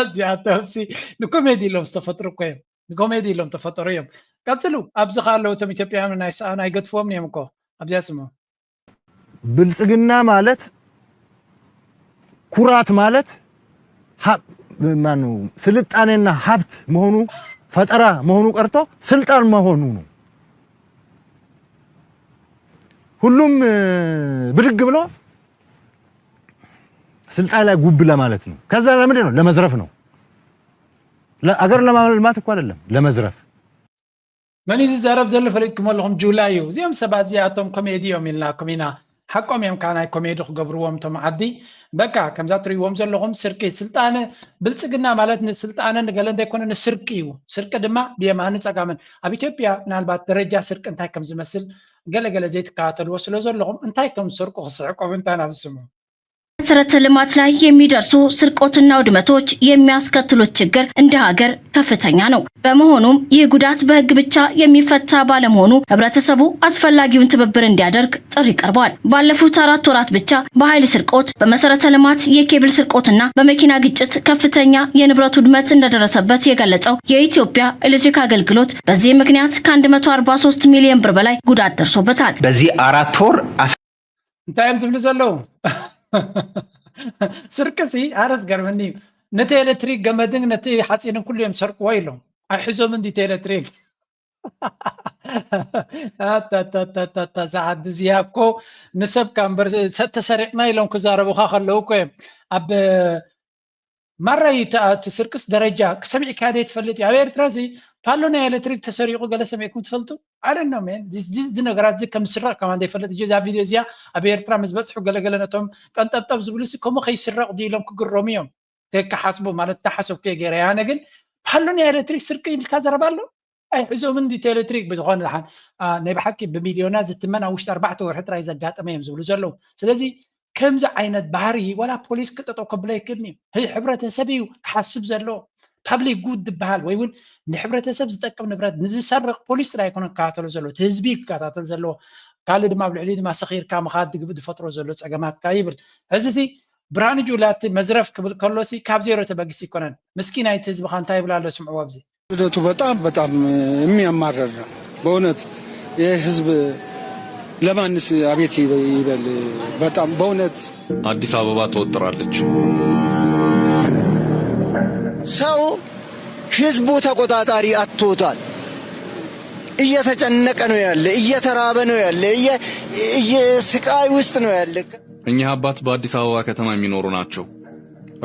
እዚኣቶምሲ ንኮሜዲ ኢሎም ዝተፈጥሩ እኮ እዮም። ንኮሜዲ ኢሎም ተፈጠሩ እዮም። ቀፅሉ ኣብዚ ከ ኣለዉ እቶም ኢትዮጵያውያን ናይ ሰኣን ኣይገድፍዎም እዮም እኮ ኣብዚኣ ስሙ። ብልጽግና ማለት ኩራት ማለት ስልጣኔና ሀብት መሆኑ ፈጠራ መሆኑ ቀርቶ ስልጣን መሆኑ ነው። ሁሉም ብድግ ብሎ ስልጣን ላይ ጉብ ለማለት ነው። ከዛ ለምንድን ነው? ለመዝረፍ ነው። አገር ለማልማት እኮ አይደለም፣ ለመዝረፍ። መን እዩ ዝዛረብ ዘሎ ፈሊጥኩም ኣለኹም? ጁላ እዩ። እዚኦም ሰባት እዚኣቶም ኮሜዲ እዮም ኢልናኩም ኢና። ሓቆም እዮም ከዓ ናይ ኮሜዲ ክገብርዎም እቶም ዓዲ። በቃ ከምዛ ትሪእዎም ዘለኹም ስርቂ ስልጣነ ብልፅግና ማለት ንስልጣነ ንገለ እንዳይኮነ ንስርቂ እዩ። ስርቂ ድማ ብየማንን ፀጋምን። ኣብ ኢትዮጵያ ምናልባት ደረጃ ስርቂ እንታይ ከም ዝመስል ገለ ገለ ዘይትከታተልዎ ስለ ዘለኹም እንታይ ከም ዝሰርቁ ክስሕቆም እንታይ ናብ ዝስሙ። መሰረተ ልማት ላይ የሚደርሱ ስርቆትና ውድመቶች የሚያስከትሉት ችግር እንደ ሀገር ከፍተኛ ነው። በመሆኑም ይህ ጉዳት በህግ ብቻ የሚፈታ ባለመሆኑ ህብረተሰቡ አስፈላጊውን ትብብር እንዲያደርግ ጥሪ ቀርቧል። ባለፉት አራት ወራት ብቻ በኃይል ስርቆት፣ በመሰረተ ልማት የኬብል ስርቆትና በመኪና ግጭት ከፍተኛ የንብረት ውድመት እንደደረሰበት የገለጸው የኢትዮጵያ ኤሌክትሪክ አገልግሎት በዚህ ምክንያት ከአንድ መቶ አርባ ሶስት ሚሊዮን ብር በላይ ጉዳት ደርሶበታል። በዚህ አራት ወር እንታይ እዮም ዝብሉ ዘለዉ? ስርቅሲ ኣረ ዝገርመኒ እዩ። ነቲ ኤሌክትሪክ ገመድን ነቲ ሓፂንን ኩሉ እዮም ዝሰርቅዎ ኢሎም ኣይሕዞምን ድዩ እቲ ኤሌክትሪክ? ኣታታታታታ እዛ ዓዲ እዚኣ እኮ ንሰብካ እምበር ተሰሪቕና ኢሎም ክዛረቡኻ ከለዉ እኮ እዮም ኣብ ማራ እዩ እቲ ስርቅስ ደረጃ ክሰሚዕካ ደ ትፈልጥ ኣብ ኤርትራ እዚ ፓሎ ናይ ኤሌክትሪክ ተሰሪቁ ገለ ሰሚዕኩም ትፈልጡ? I don't know man። እዚ ነገራት እዚ ከም ዝስረቅ ከማን ዘይፈልጥ እጂ እዛ ቪድዮ እዚኣ ኣብ ኤርትራ ምስ በፅሑ ገለገለ ነቶም ቀንጠብጠብ ዝብሉ ሲ ከምኡ ከይስረቅ ድዩ ኢሎም ክግረሙ እዮም። ከይከሓስቡ ማለት ተሓሰብኩ ገይረ ያነ ግን ፓሎ ናይ ኤሌክትሪክ ስርቂ ኢልካ ዘረባ ኣሎ። ኣይሕዞም እንዲ እቲ ኤሌክትሪክ ብዝኾነ ድሓን ናይ ብሓቂ ብሚልዮና ዝትመን ኣብ ውሽጢ ኣርባዕተ ወርሒ ጥራይ ዘጋጠመ እዮም ዝብሉ ዘለዉ። ስለዚ ከምዚ ዓይነት ባህሪ ዋላ ፖሊስ ክጠጠው ከብሎ ኣይክእልን እዩ። ህብረተሰብ እዩ ክሓስብ ዘለዎ። ፓብሊክ ጉድ ዝበሃል ወይ እውን ንሕብረተሰብ ዝጠቅም ንብረት ንዝሰርቕ ፖሊስ ጥራይ ኣይኮነ ክከታተሎ ዘለዎ፣ እቲ ህዝቢ እዩ ክከታተል ዘለዎ። ካልእ ድማ ኣብ ልዕሊ ድማ ሰኺርካ ምኻድ ዝፈጥሮ ዘሎ ፀገማት ከ ይብል። ሕዚ እዚ ብርሃኑ ጁላ እቲ መዝረፍ ክብል ከሎ ሲ ካብ ዜሮ ተበጊስ ይኮነን። ምስኪን ኣይቲ ህዝብኻ እንታይ ይብል ኣሎ ስምዕዎ ኣብዚ። ልደቱ በጣም በጣም የሚያማርር ነው በእውነት። ይህ ህዝብ ለማንስ አቤት ይበል። በጣም በእውነት አዲስ አበባ ተወጥራለች። ሰው ህዝቡ ተቆጣጣሪ አጥቶታል። እየተጨነቀ ነው ያለ፣ እየተራበ ነው ያለ፣ እየ- እየ- ስቃይ ውስጥ ነው ያለ። እኚህ አባት በአዲስ አበባ ከተማ የሚኖሩ ናቸው።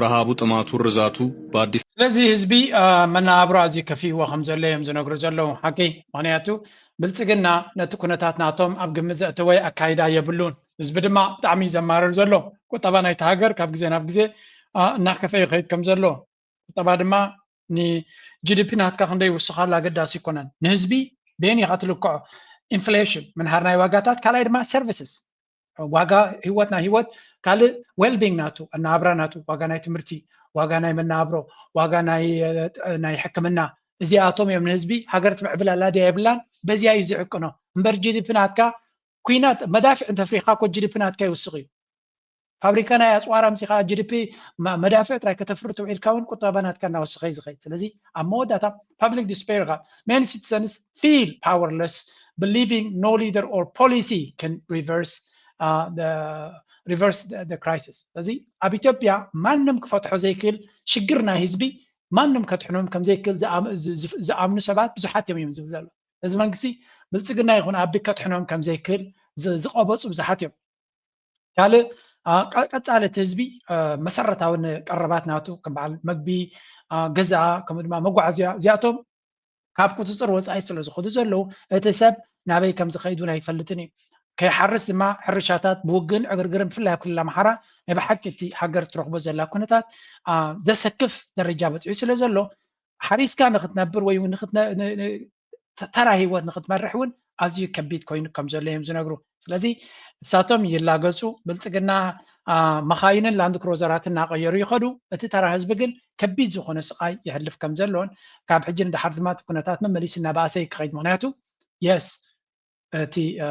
ረሃቡ፣ ጥማቱ፣ ርዛቱ በአዲስ ስለዚ ህዝቢ አ፣ መነባብሮ ኣዝዩ ከፊእዎ ከም ዘሎ እዮም ዝነግሩ ዘለዉ። ሓቂ፣ ምክንያቱ ብልፅግና ነቲ ኩነታት ናቶም ኣብ ግምት ዘእተወ ኣካይዳ የብሉን። ህዝቢ ድማ ብጣዕሚ እዩ ዘማርር ዘሎ። ቁጠባ ናይቲ ሃገር ካብ ግዜ ናብ ግዜ አ፣ እናከፈ ይኸይድ ከም ዘሎ፣ ቁጠባ ድማ ን ጂ ዲ ፒ ናትካ ክንደይ ይውስኻሉ ኣገዳሲ ኣይኮነን። ንህዝቢ በየን ኢኻ ትልክዖ? ኢንፍሌሽን፣ ምንሃር ናይ ዋጋታት፣ ካልኣይ ድማ ሰርቪስስ፣ ዋጋ ህይወት፣ ናይ ህይወት፣ ካልእ ዌልቢንግ ናቱ፣ ኣነባብራ ናቱ፣ ዋጋ ናይ ትምህርቲ፣ ዋጋ ናይ መነባብሮ፣ ዋጋ ናይ እ፣ ናይ ሕክምና፣ እዚኣቶም እዮም ንህዝቢ። ሃገር ትምዕብል ኣላ ድያ የብላን፣ በዚኣ እዩ ዝዕቅኖ። እምበር ጂ ዲ ፒ ናትካ፣ ኩናት መዳፍዕ እንተፍሪኻ እኮ ጂ ዲ ፒ ናትካ ይውስኽ እዩ። ፋብሪካ ናይ ኣፅዋር ኣምፂኻ ጂ ዲ ፒ መ- መዳፍዕ ጥራይ ከተፍሪ ተውዒልካ እውን ቁጠባ ናትካ እናወሰኸ እዩ ዝኸይድ። ስለዚ ኣብ መወዳእታ public despair ኢኻ። Many citizens feel powerless, believing no leader or policy can reverse uh, the reverse the, the crisis። ስለዚ ኣብ ኢትዮጵያ ማንም ክፈትሖ ዘይክእል ሽግር ናይ ህዝቢ ማንም ከድሕኖም ከም ዘይክእል ዝኣም- ዝ- ዝ- ዝኣምኑ ሰባት ብዙሓት እዮም እዮም ዝብል ዘሎ። እዚ መንግስቲ ብልፅግና ይኹን ኣቢ ከድሕኖም ከም ዘይክእል ዝ- ዝቐበፁ ብዙሓት እዮም። ካልእ አ፣ ቀ- ቀፃሊ እቲ ህዝቢ አ፣ መሰረታዊ ቀረባት ናቱ ከም በዓል መግቢ፣ አ፣ ገዛ፣ ከምኡ ድማ መጓዓዝያ፣ እዚኣቶም ካብ ቁፅፅር ወፃኢ ስለ ዝኸዱ ዘለዉ፣ እቲ ሰብ ናበይ ከም ዝኸይድ እውን ኣይፈልጥን እዩ። ከይሓርስ ድማ ሕርሻታት ብውግእን ዕግርግርን፣ ብፍላይ ኣብ ክልል ኣምሓራ፣ ናይ ብሓቂ እቲ ሃገር ትረኽቦ ዘላ ኩነታት አ፣ ዘሰክፍ ደረጃ በፂሑ ስለ ዘሎ፣ ሓሪስካ ንክትነብር ወይ እውን ንክትነ- ን- ን- ተ- ተራ ህይወት ንክትመርሕ እውን ኣዝዩ ከቢድ ኮይኑ ከም ዘሎ እዮም ዝነግሩ። ስለዚ እሳቶም ይላገፁ፣ ብልፅግና አ፣ መኻይንን ላንድ ክሮዘራትን እናቐየሩ ይኸዱ። እቲ ተራ ህዝቢ ግን ከቢድ ዝኾነ ስቓይ የሕልፍ ከም ዘሎን ካብ ሕጂ ንደሓር ድማ እቲ ኩነታት መመሊሱ እናበኣሰ እዩ ክኸይድ። ምክንያቱ የስ እቲ አ፣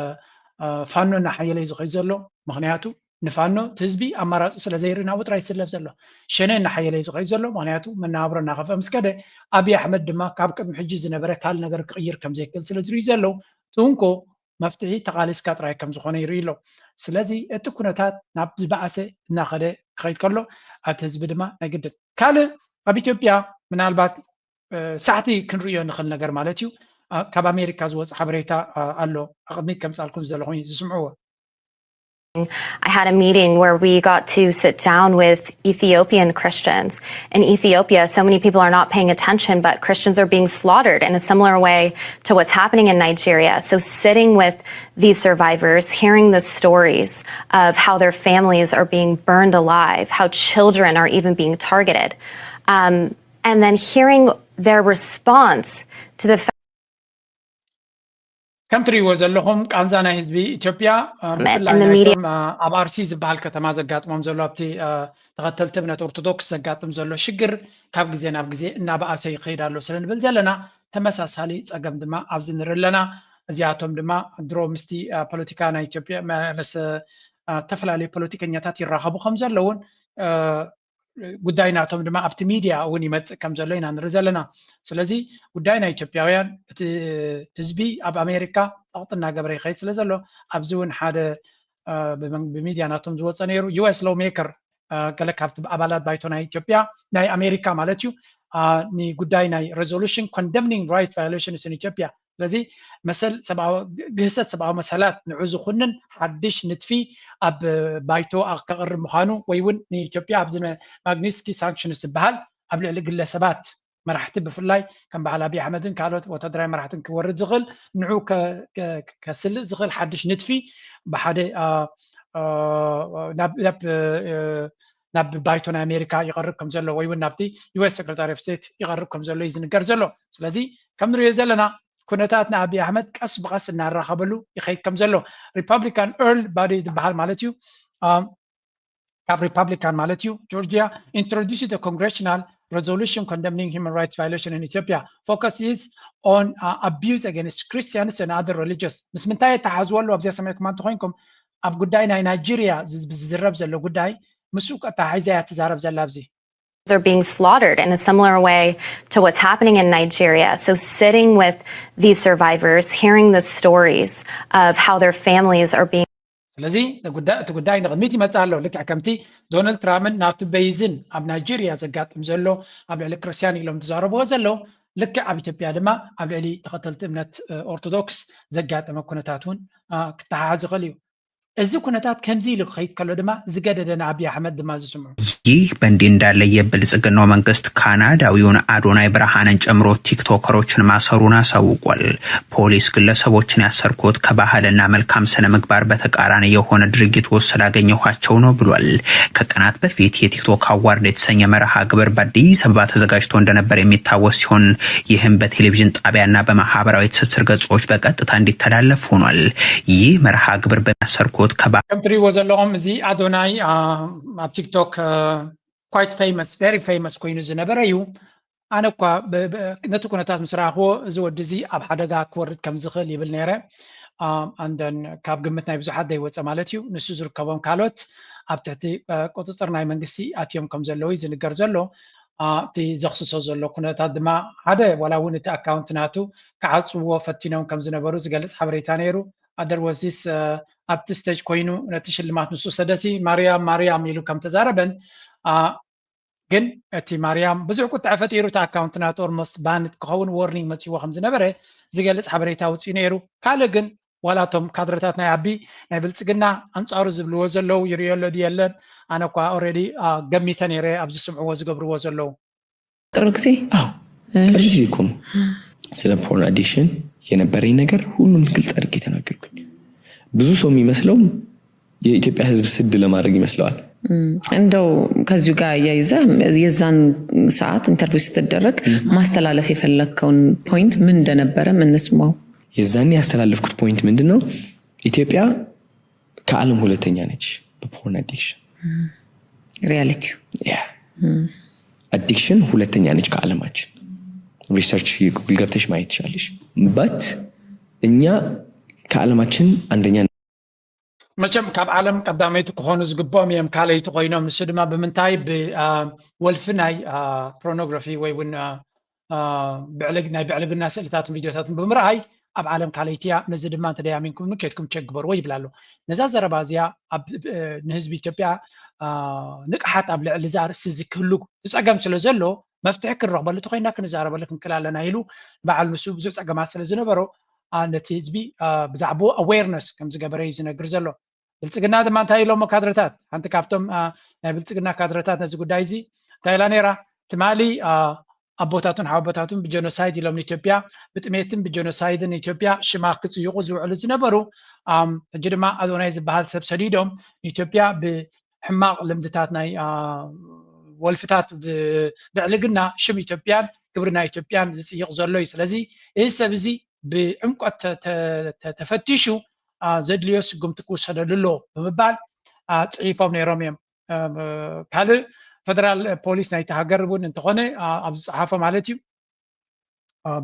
አ፣ ፋኖ እናሓየለ እዩ ዝኸይድ ዘሎ። ምክንያቱ ንፋኖ እቲ ህዝቢ ኣማራፂ ስለ ዘይርኢ ናብኡ ጥራይ ይስለፍ ዘሎ። ሸነ እናሓየለ እዩ ዝኸይድ ዘሎ። ምክንያቱ መነባብሮ እናኸፍአ ምስ ከደ ኣብይ ኣሕመድ ድማ ካብ ቅድሚ ሕጂ ዝነበረ ካልእ ነገር ክቕይር ከም ዘይክእል ስለ ዝርእዩ ዘለዉ እቲ እንኮ መፍትሒ ተቓሊስካ ጥራይ ከም ዝኾነ ይርኢ ኣሎ። ስለዚ እቲ ኩነታት ናብ ዝበኣሰ እናኸደ ክኸይድ ከሎ ኣብቲ ህዝቢ ድማ ናይ ግድን ካልእ ኣብ ኢትዮጵያ ምናልባት እ፣ ሳሕቲ ክንርእዮ ንኽእል ነገር ማለት እዩ። እ፣ ካብ ኣሜሪካ ዝወፅ ሓበሬታ እ፣ ኣሎ ኣቕድሚት ከምፃልኩም ዝደለኹ ዝስምዕዎ። I had a meeting where we got to sit down with Ethiopian Christians. In Ethiopia, so many people are not paying attention, but Christians are being slaughtered in a similar way to what's happening in Nigeria. So, sitting with these survivors, hearing the stories of how their families are being burned alive, how children are even being targeted, um, and then hearing their response to the fact ከም ትርእይዎ ዘለኹም ቃንዛ ናይ ህዝቢ ኢትዮጵያ እ፣ ብፍላይ and the ናይ media እቶም እ፣ ኣብ ኣርሲ ዝበሃል ከተማ ዘጋጥሞም ዘሎ ኣብቲ እ፣ ተኸተልቲ እምነት ኦርቶዶክስ ዘጋጥም ዘሎ ሽግር ካብ ግዜ ናብ ግዜ እናበኣሰ ይኸይድ ኣሎ ስለ ንብል ዘለና ተመሳሳሊ ፀገም ድማ ኣብዚ ንርኢ ኣለና። እዚኣቶም ድማ ድሮ ምስቲ እ፣ ፖለቲካ ናይ ኢትዮጵያ መ- ምስ እ፣ ዝተፈላለዩ ፖለቲከኛታት ይራኸቡ ከም ዘለውን እ፣ ጉዳይ ናቶም ድማ ኣብቲ ሚድያ እውን ይመፅእ ከም ዘሎ ኢና ንርኢ ዘለና። ስለዚ ጉዳይ ናይ ኢትዮጵያውያን እቲ ህዝቢ ኣብ ኣሜሪካ ፀቕጢ እናገበረ ይኸይድ ስለ ዘሎ ኣብዚ እውን ሓደ እ፣ ብመን- ብሚድያ ናቶም ዝወፀ ነይሩ ዩ ኤስ ሎው ሜከር ገለ ካብቲ ኣባላት ባይቶ ናይ ኢትዮጵያ ናይ ኣሜሪካ ማለት እዩ እ፣ ንጉዳይ ናይ resolution condemning right violations in ኢትዮጵያ ስለዚ መሰል ሰብኣዊ ግህሰት ሰብኣዊ መሰላት ንዑ ዝኹንን ሓድሽ ንጥፊ ኣብ ባይቶ ኣ- ከቕርብ ምዃኑ ወይ እውን ንኢትዮጵያ ኣብዚ ማግኒስኪ ሳንክሽንስ ዝበሃል ኣብ ልዕሊ ግለሰባት መራሕቲ ብፍላይ ከም በዓል ኣብይ ኣሕመድን ካልኦት ወታደራዊ መራሕትን ክወርድ ዝኽእል ንዑ ከ- ከ- ከስልጥ ዝኽእል ሓድሽ ንጥፊ ብሓደ ኣ፣ ኣ፣ ናብ ናብ እ፣ ናብ ባይቶ ናይ ኣሜሪካ ይቐርብ ከም ዘሎ ወይ እውን ናብቲ ዩ ኤስ ሴክሬታሪ ኦፍ ስቴት ይቐርብ ከም ዘሎ እዩ ዝንገር ዘሎ። ስለዚ ከም ንሪኦ ዘለና ኩነታት ንኣብይ ኣሕመድ ቀስ ብቐስ እናራኸበሉ ይኸይድ ከም ዘሎ ሪፐብሊካን ኤርል ባዲ ዝበሃል ማለት እዩ እ፣ ካብ ሪፐብሊካን ማለት እዩ ጆርጂያ introduced a congressional resolution condemning human rights violation in Ethiopia. Focus is on uh, abuse against Christians and other religious. ምስ ምንታይ የተሓዝወሉ ኣብዚኣ ሰሚዕኩም እንተኾይንኩም ኣብ ጉዳይ ናይ ናይጄሪያ ዝ- ዝዝረብ ዘሎ ጉዳይ ምስኡ ኣተሓሒዛ እያ ትዛረብ ዘላ ኣብዚ are being slaughtered in a similar way to what's happening in Nigeria. So sitting with these survivors, hearing the stories of how their families are being ስለዚ እቲ ጉዳይ ንቕድሚት ይመፅእ ኣሎ። ልክዕ ከምቲ ዶናልድ ትራምፕን ናቱ በይዝን ኣብ ናይጀርያ ዘጋጥም ዘሎ ኣብ ልዕሊ ክርስትያን ኢሎም ዝዛረብዎ ዘለዉ፣ ልክዕ ኣብ ኢትዮጵያ ድማ ኣብ ልዕሊ ተኸተልቲ እምነት ኦርቶዶክስ ዘጋጠመ ኩነታት እውን ክተሓሓዝ ይኽእል እዩ። እዚ ኩነታት ከምዚ ኢሉ ክኸይድ ከሎ ድማ ዝገደደ ንኣብይ ኣሕመድ ድማ ዝስምዑ። ይህ በእንዲህ እንዳለ የብልጽግናው መንግስት ካናዳዊውን አዶናይ ብርሃንን ጨምሮ ቲክቶከሮችን ማሰሩን አሳውቋል። ፖሊስ ግለሰቦችን ያሰርኩት ከባህልና መልካም ስነ ምግባር በተቃራኒ የሆነ ድርጊት ውስጥ ስላገኘኋቸው ነው ብሏል። ከቀናት በፊት የቲክቶክ አዋርድ የተሰኘ መርሃ ግብር በአዲስ አበባ ተዘጋጅቶ እንደነበር የሚታወስ ሲሆን ይህም በቴሌቪዥን ጣቢያና በማህበራዊ ትስስር ገጾች በቀጥታ እንዲተላለፍ ሆኗል። ይህ መርሃ ግብር በሚያሰርኩት ከባ ከም ትሪእዎ ዘለኹም እዚ ኣዶናይ ኣብ ቲክቶክ quite famous, very famous ኮይኑ ዝነበረ እዩ። ኣነ እኳ ነቲ ኩነታት ምስ ረኣኽዎ እዚ ወዲ እዚ ኣብ ሓደጋ ክወርድ ከም ዝኽእል ይብል ነይረ። ኣንደን ካብ ግምት ናይ ብዙሓት ዘይወፀ ማለት እዩ። ንሱ ዝርከቦም ካልኦት ኣብ ትሕቲ ቁፅፅር ናይ መንግስቲ ኣትዮም ከም ዘለዉ እዩ ዝንገር ዘሎ። እቲ ዘኽስሶ ዘሎ ኩነታት ድማ ሓደ ዋላ እውን እቲ ኣካውንት ናቱ ክዓፅዎ ፈቲኖም ከም ዝነበሩ ዝገልፅ ሓበሬታ ነይሩ። ኣደርወዚስ ኣብቲ ስቴጅ ኮይኑ ነቲ ሽልማት ምስ ወሰደሲ ማርያም ማርያም ኢሉ ከም ተዛረበን ግን እቲ ማርያም ብዙሕ ቁጥዐ ፈጢሩ እቲ ኣካውንት ናቱ ኦልሞስት ባንድ ክኸውን ዎርኒንግ መፅዎ ከም ዝነበረ ዝገልፅ ሓበሬታ ውፅኡ ነይሩ። ካልእ ግን ዋላ እቶም ካድረታት ናይ ኣቢ ናይ ብልፅግና ኣንፃሩ ዝብልዎ ዘለዉ ይርእዮ ኣሎ ድዩ የለን? ኣነ እኳ ኦልሬዲ ገሚተ ነይረ ኣብ ዝስምዕዎ ዝገብርዎ ዘለዉ። ቅርብ ግዜ አዎ ቅርብ ጊዜ እኮ ነው ስለ ፖርን አዲክሽን የነበረኝ ነገር ሁሉም ግልጽ አድርጌ ተናገርኩኝ። ብዙ ሰው የሚመስለው የኢትዮጵያ ሕዝብ ስድ ለማድረግ ይመስለዋል። እንደው ከዚሁ ጋር አያይዘህ የዛን ሰዓት ኢንተርቪው ስትደረግ ማስተላለፍ የፈለግከውን ፖይንት ምን እንደነበረ እንስማው። የዛኔ ያስተላለፍኩት ፖይንት ምንድን ነው? ኢትዮጵያ ከዓለም ሁለተኛ ነች በፖርን አዲክሽን። ሪያሊቲ አዲክሽን ሁለተኛ ነች ከዓለማችን። ሪሰርች ጉግል ገብተሽ ማየት ትችላለሽ። በት እኛ ከዓለማችን አንደኛ። መቸም ካብ ዓለም ቀዳመይቲ ክኾኑ ዝግብኦም እዮም ካልኣይቲ ኮይኖም። ንሱ ድማ ብምንታይ? ብወልፊ ናይ ፖርኖግራፊ ወይ እውን ብዕልግ ናይ ብዕልግና ስእልታትን ቪድዮታትን ብምርኣይ ኣብ ዓለም ካልኣይቲ እያ። ነዚ ድማ እንተደያሚንኩም ኬድኩም ቸክ ግበርዎ ይብል ኣሎ። ነዛ ዘረባ እዚኣ ንህዝቢ ኢትዮጵያ ንቅሓት ኣብ ልዕሊ እዚ ኣርእስቲ እዚ ክህሉ ዝፀገም ስለ ዘሎ መፍትሒ ክንረኽበሉ ተኮይና ክንዛረበሉ ክንክእል ኣለና ኢሉ በዓል ንሱ ብዙሕ ፀገማት ስለ ዝነበሮ ነቲ ህዝቢ ብዛዕባኡ ኣዌርነስ ከም ዝገበረ እዩ ዝነግር ዘሎ። ብልፅግና ድማ እንታይ ኢሎሞ ካድረታት? ሓንቲ ካብቶም ናይ ብልፅግና ካድረታት ነዚ ጉዳይ እዚ እንታይ ኢላ ነይራ? ትማሊ ኣቦታቱን ሓወቦታቱን ብጀኖሳይድ ኢሎም ንኢትዮጵያ ብጥሜትን ብጀኖሳይድን ኢትዮጵያ ሽማ ክፅይቑ ዝውዕሉ ዝነበሩ ሕጂ ድማ ኣዶናይ ዝበሃል ሰብ ሰዲዶም ንኢትዮጵያ ብሕማቕ ልምድታት ናይ ወልፍታት ብዕልግና ሽም ኢትዮጵያን ክብሪ ናይ ኢትዮጵያን ዝፅይቕ ዘሎ እዩ። ስለዚ እዚ ሰብ እዚ ብዕምቆት ተፈቲሹ ዘድልዮ ስጉምቲ ክውሰደሉ ኣለዎ ብምባል ፅሒፎም ነይሮም እዮም። ካልእ ፈደራል ፖሊስ ናይቲ ሃገር እውን እንተኾነ ኣብ ዝፀሓፎ ማለት እዩ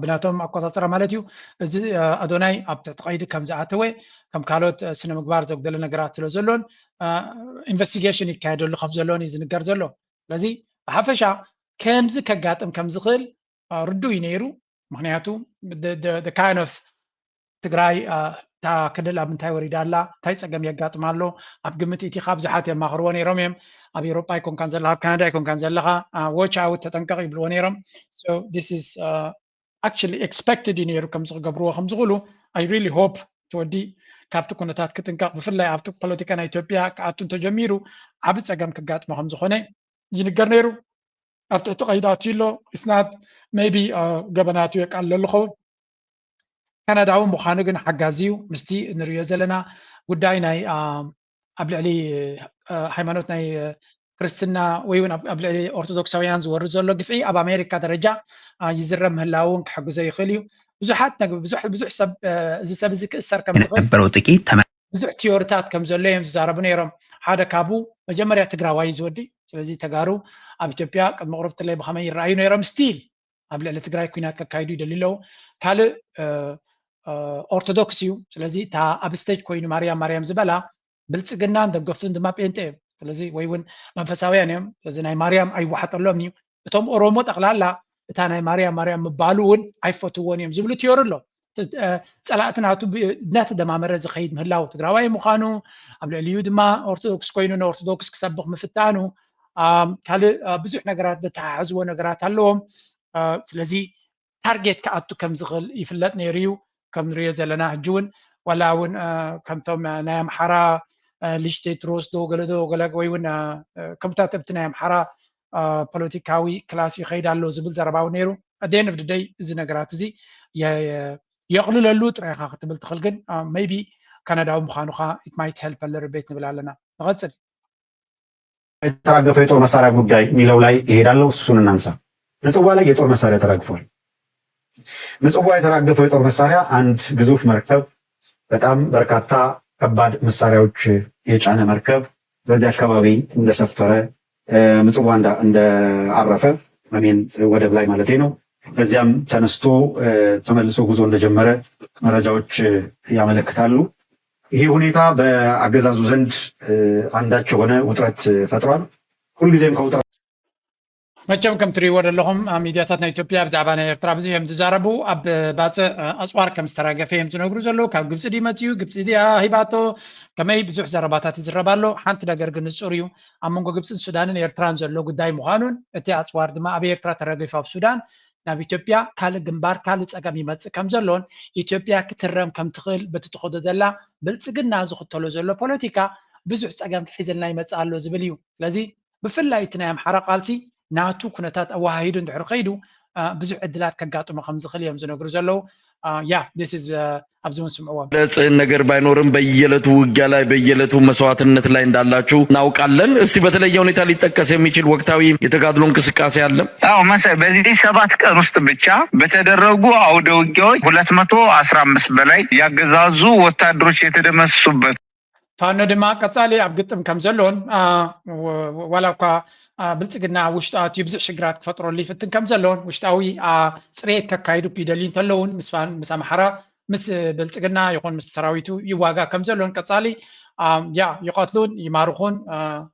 ብናቶም ኣቆፃፅራ ማለት እዩ እዚ ኣዶናይ ኣብ ትሕቲ ቀይዲ ከም ዝኣተወ ከም ካልኦት ስነ ምግባር ዘጉደለ ነገራት ስለ ዘሎን ኢንቨስቲጌሽን ይካየደሉ ከም ዘሎን እዩ ዝንገር ዘሎ። ስለዚ ብሓፈሻ ከምዚ ከጋጥም ከም ዝኽእል ርዱእ እዩ ነይሩ። ምክንያቱ kind of ትግራይ እታ ክልል ኣብ ምንታይ ወሪዳ ኣላ፣ እንታይ ፀገም የጋጥማ ኣሎ ኣብ ግምት ኢቲ ካብ ብዙሓት የማኽርዎ ነይሮም እዮም። ኣብ ኤውሮጳ ኣይኮንካን ዘለካ ኣብ ካናዳ ኣይኮንካን ዘለካ ዎች ኣውት ተጠንቀቕ ይብልዎ ነይሮም። This is actually expected እዩ ነይሩ ከምዚ ክገብርዎ ከም ዝኽእሉ። I really hope እቲ ወዲ ካብቲ ኩነታት ክጥንቀቕ ብፍላይ ኣብቲ ፖለቲካ ናይ ኢትዮጵያ ክኣቱ እንተጀሚሩ ዓቢ ፀገም ክጋጥሞ ከም ዝኾነ ይንገር ነይሩ። ኣብ ትሕቲ ቀይዲ ኣትዩ ኣሎ። It's not maybe ገበናቱ የቃልለሉ ኸውን ካናዳዊ ምዃኑ ግን ሓጋዚ እዩ። ምስቲ ንሪኦ ዘለና ጉዳይ ናይ ኣብ ልዕሊ ሃይማኖት ናይ ክርስትና ወይ እውን ኣብ ልዕሊ ኦርቶዶክሳውያን ዝወርድ ዘሎ ግፍዒ ኣብ ኣሜሪካ ደረጃ ይዝረብ ምህላው እውን ክሕግዞ ይኽእል እዩ። ብዙሓት ብዙሕ ሰብ እዚ ሰብ እዚ ክእሰር ከም ዝኽእል ነበረው ጥቂት ተመ ብዙሕ ቲዮሪታት ከም ዘሎ እዮም ዝዛረቡ ነይሮም። ሓደ ካብኡ መጀመርያ ትግራዋይ እዩ ዝወዲ። ስለዚ ተጋሩ ኣብ ኢትዮጵያ ቅድሚ ቁሩብ ትለይ ብኸመይ ይረኣዩ ነይሮም? ስቲል ኣብ ልዕሊ ትግራይ ኩናት ከካይዱ ይደልዩ ኣለዉ። ካልእ ኦርቶዶክስ እዩ። ስለዚ እታ ኣብ ስቴጅ ኮይኑ ማርያም ማርያም ዝበላ ብልፅግናን ደገፍቱን ድማ ጴንጤ እዮም። ስለዚ ወይ እውን መንፈሳውያን እዮም። ስለዚ ናይ ማርያም ኣይወሓጠሎም እዩ። እቶም ኦሮሞ ጠቕላላ እታ ናይ ማርያም ማርያም ምባሉ እውን ኣይፈትዎን እዮም ዝብሉ ቲዮሪ ኣሎ። ፀላእቲ ናቱ እናተደማመረ ዝኸይድ ምህላው ትግራዋይ ምዃኑ፣ ኣብ ልዕሊኡ ድማ ኦርቶዶክስ ኮይኑ ንኦርቶዶክስ ክሰብኽ ምፍታኑ፣ ካልእ ብዙሕ ነገራት ዘተሓሕዝዎ ነገራት ኣለዎም። ስለዚ ታርጌት ክኣቱ ከም ዝኽእል ይፍለጥ ነይሩ እዩ። ከም ንሪኦ ዘለና ሕጂ እውን ዋላ እውን ከምቶም ናይ ኣምሓራ ልጅ ቴድሮስ ዶ ገለ ዶ ገለ ወይ እውን ከምታት ኣብቲ ናይ ኣምሓራ ፖለቲካዊ ክላስ ይኸይድ ኣሎ ዝብል ዘረባ እውን ነይሩ። ኣደን ፍ ደይ እዚ ነገራት እዚ የቕልለሉ ጥራይኻ ክትብል ትኽእል። ግን maybe ካናዳዊ ምዃኑኻ it might help a little bit ንብል ኣለና። ንቐፅል። የተራገፈው የጦር መሳሪያ ጉዳይ የሚለው ላይ እሄዳለሁ። እሱን እናንሳ። ምጽዋ ላይ የጦር መሳሪያ ተራግፏል። ምጽዋ የተራገፈው የጦር መሳሪያ አንድ ግዙፍ መርከብ፣ በጣም በርካታ ከባድ መሳሪያዎች የጫነ መርከብ በዚህ አካባቢ እንደሰፈረ፣ ምጽዋ እንዳረፈ አሜን ወደብ ላይ ማለት ነው። ከዚያም ተነስቶ ተመልሶ ጉዞ እንደጀመረ መረጃዎች ያመለክታሉ። ይህ ሁኔታ በአገዛዙ ዘንድ አንዳች የሆነ ውጥረት ፈጥሯል። ሁልጊዜም ከውጥረት መቸም ከም ትሪእዎ ዘለኹም ሚድያታት ናይ ኢትዮጵያ ብዛዕባ ናይ ኤርትራ ብዙሕ እዮም ዝዛረቡ። ኣብ ባፅዕ ኣፅዋር ከም ዝተራገፈ እዮም ዝነግሩ ዘለዉ። ካብ ግብፂ ድዩ መፅዩ፣ ግብፂ ድያ ሂባቶ፣ ከመይ ብዙሕ ዘረባታት ይዝረብ ኣሎ። ሓንቲ ነገር ግን ንፁር እዩ፣ ኣብ መንጎ ግብፅን ሱዳንን ኤርትራን ዘሎ ጉዳይ ምዃኑን እቲ ኣፅዋር ድማ ኣብ ኤርትራ ተረጊፉ ኣብ ሱዳን ናብ ኢትዮጵያ ካልእ ግንባር ካልእ ፀገም ይመፅእ ከም ዘሎን ኢትዮጵያ ክትረም ከም ትኽእል በቲ ትኸዶ ዘላ ብልፅግና ዝኽተሎ ዘሎ ፖለቲካ ብዙሕ ፀገም ክሒዘልና ይመፅእ ኣሎ ዝብል እዩ። ስለዚ ብፍላይ እቲ ናይ ኣምሓራ ቃልሲ ናቱ ኩነታት ኣወሃሂዱ እንድሕር ከይዱ ብዙሕ ዕድላት ከጋጥሞ ከም ዝኽእል እዮም ዝነግሩ ዘለዉ። ያ this is ኣብዚ እውን ስምዕዎም። ለጽን ነገር ባይኖርም በየዕለቱ ውጊያ ላይ በየዕለቱ መስዋዕትነት ላይ እንዳላችሁ እናውቃለን። እስቲ በተለየ ሁኔታ ሊጠቀስ የሚችል ወቅታዊ የተጋድሎ እንቅስቃሴ አለ? አዎ መሰ በዚህ ሰባት ቀን ውስጥ ብቻ በተደረጉ አውደ ውጊያዎች ሁለት መቶ አስራ አምስት በላይ ያገዛዙ ወታደሮች የተደመሰሱበት ፋኖ ድማ ቀጻሊ ኣብ ግጥም ከም ዘሎን ዋላ እኳ ብልጽግና ውሽጡ ኣትዩ ብዙሕ ሽግራት ክፈጥረሉ ይፍትን ከም ዘሎን ውሽጣዊ ጽሬት ከካይዱ ይደልዩ እንተለውን ምስ ኣምሓራ ምስ ብልጽግና ይኹን ምስ ሰራዊቱ ይዋጋ ከም ዘሎን ቀጻሊ ያ ይቐትሉን ይማርኹን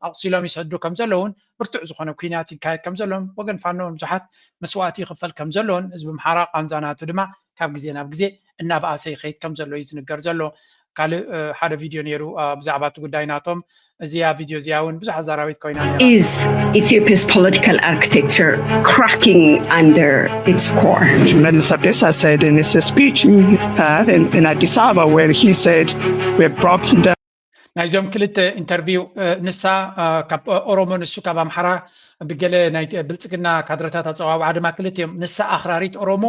ኣቑሲሎም ይሰዱ ከም ዘለውን ብርቱዕ ዝኾነ ኩናት ይካየድ ከም ዘሎን ወገን ፋኖ ብዙሓት መስዋእቲ ይኽፈል ከም ዘሎን ህዝቢ ኣምሓራ ቃንዛ ናቱ ድማ ካብ ግዜ ናብ ግዜ እናበኣሰ ይኸይድ ከም ዘሎ እዩ ዝንገር ዘሎ። ካልእ ሓደ ቪድዮ ነይሩ ብዛዕባ እቲ ጉዳይ ናቶም። እዚኣ ቪድዮ እዚኣ እውን ብዙሕ ኣዛራቢት ኮይና ነይራ። Is Ethiopia's political architecture cracking under its core? ሽመልስ ኣብዲሳ said in his speech uh, in, in Addis Ababa where he said we're broken down. ናይዞም ክልተ ኢንተርቪው ንሳ ካብ ኦሮሞ ንሱ ካብ ኣምሓራ ብገለ ናይ ብልፅግና ካድረታት ኣፀዋውዓ ድማ ክልቲኦም ንሳ ኣኽራሪት ኦሮሞ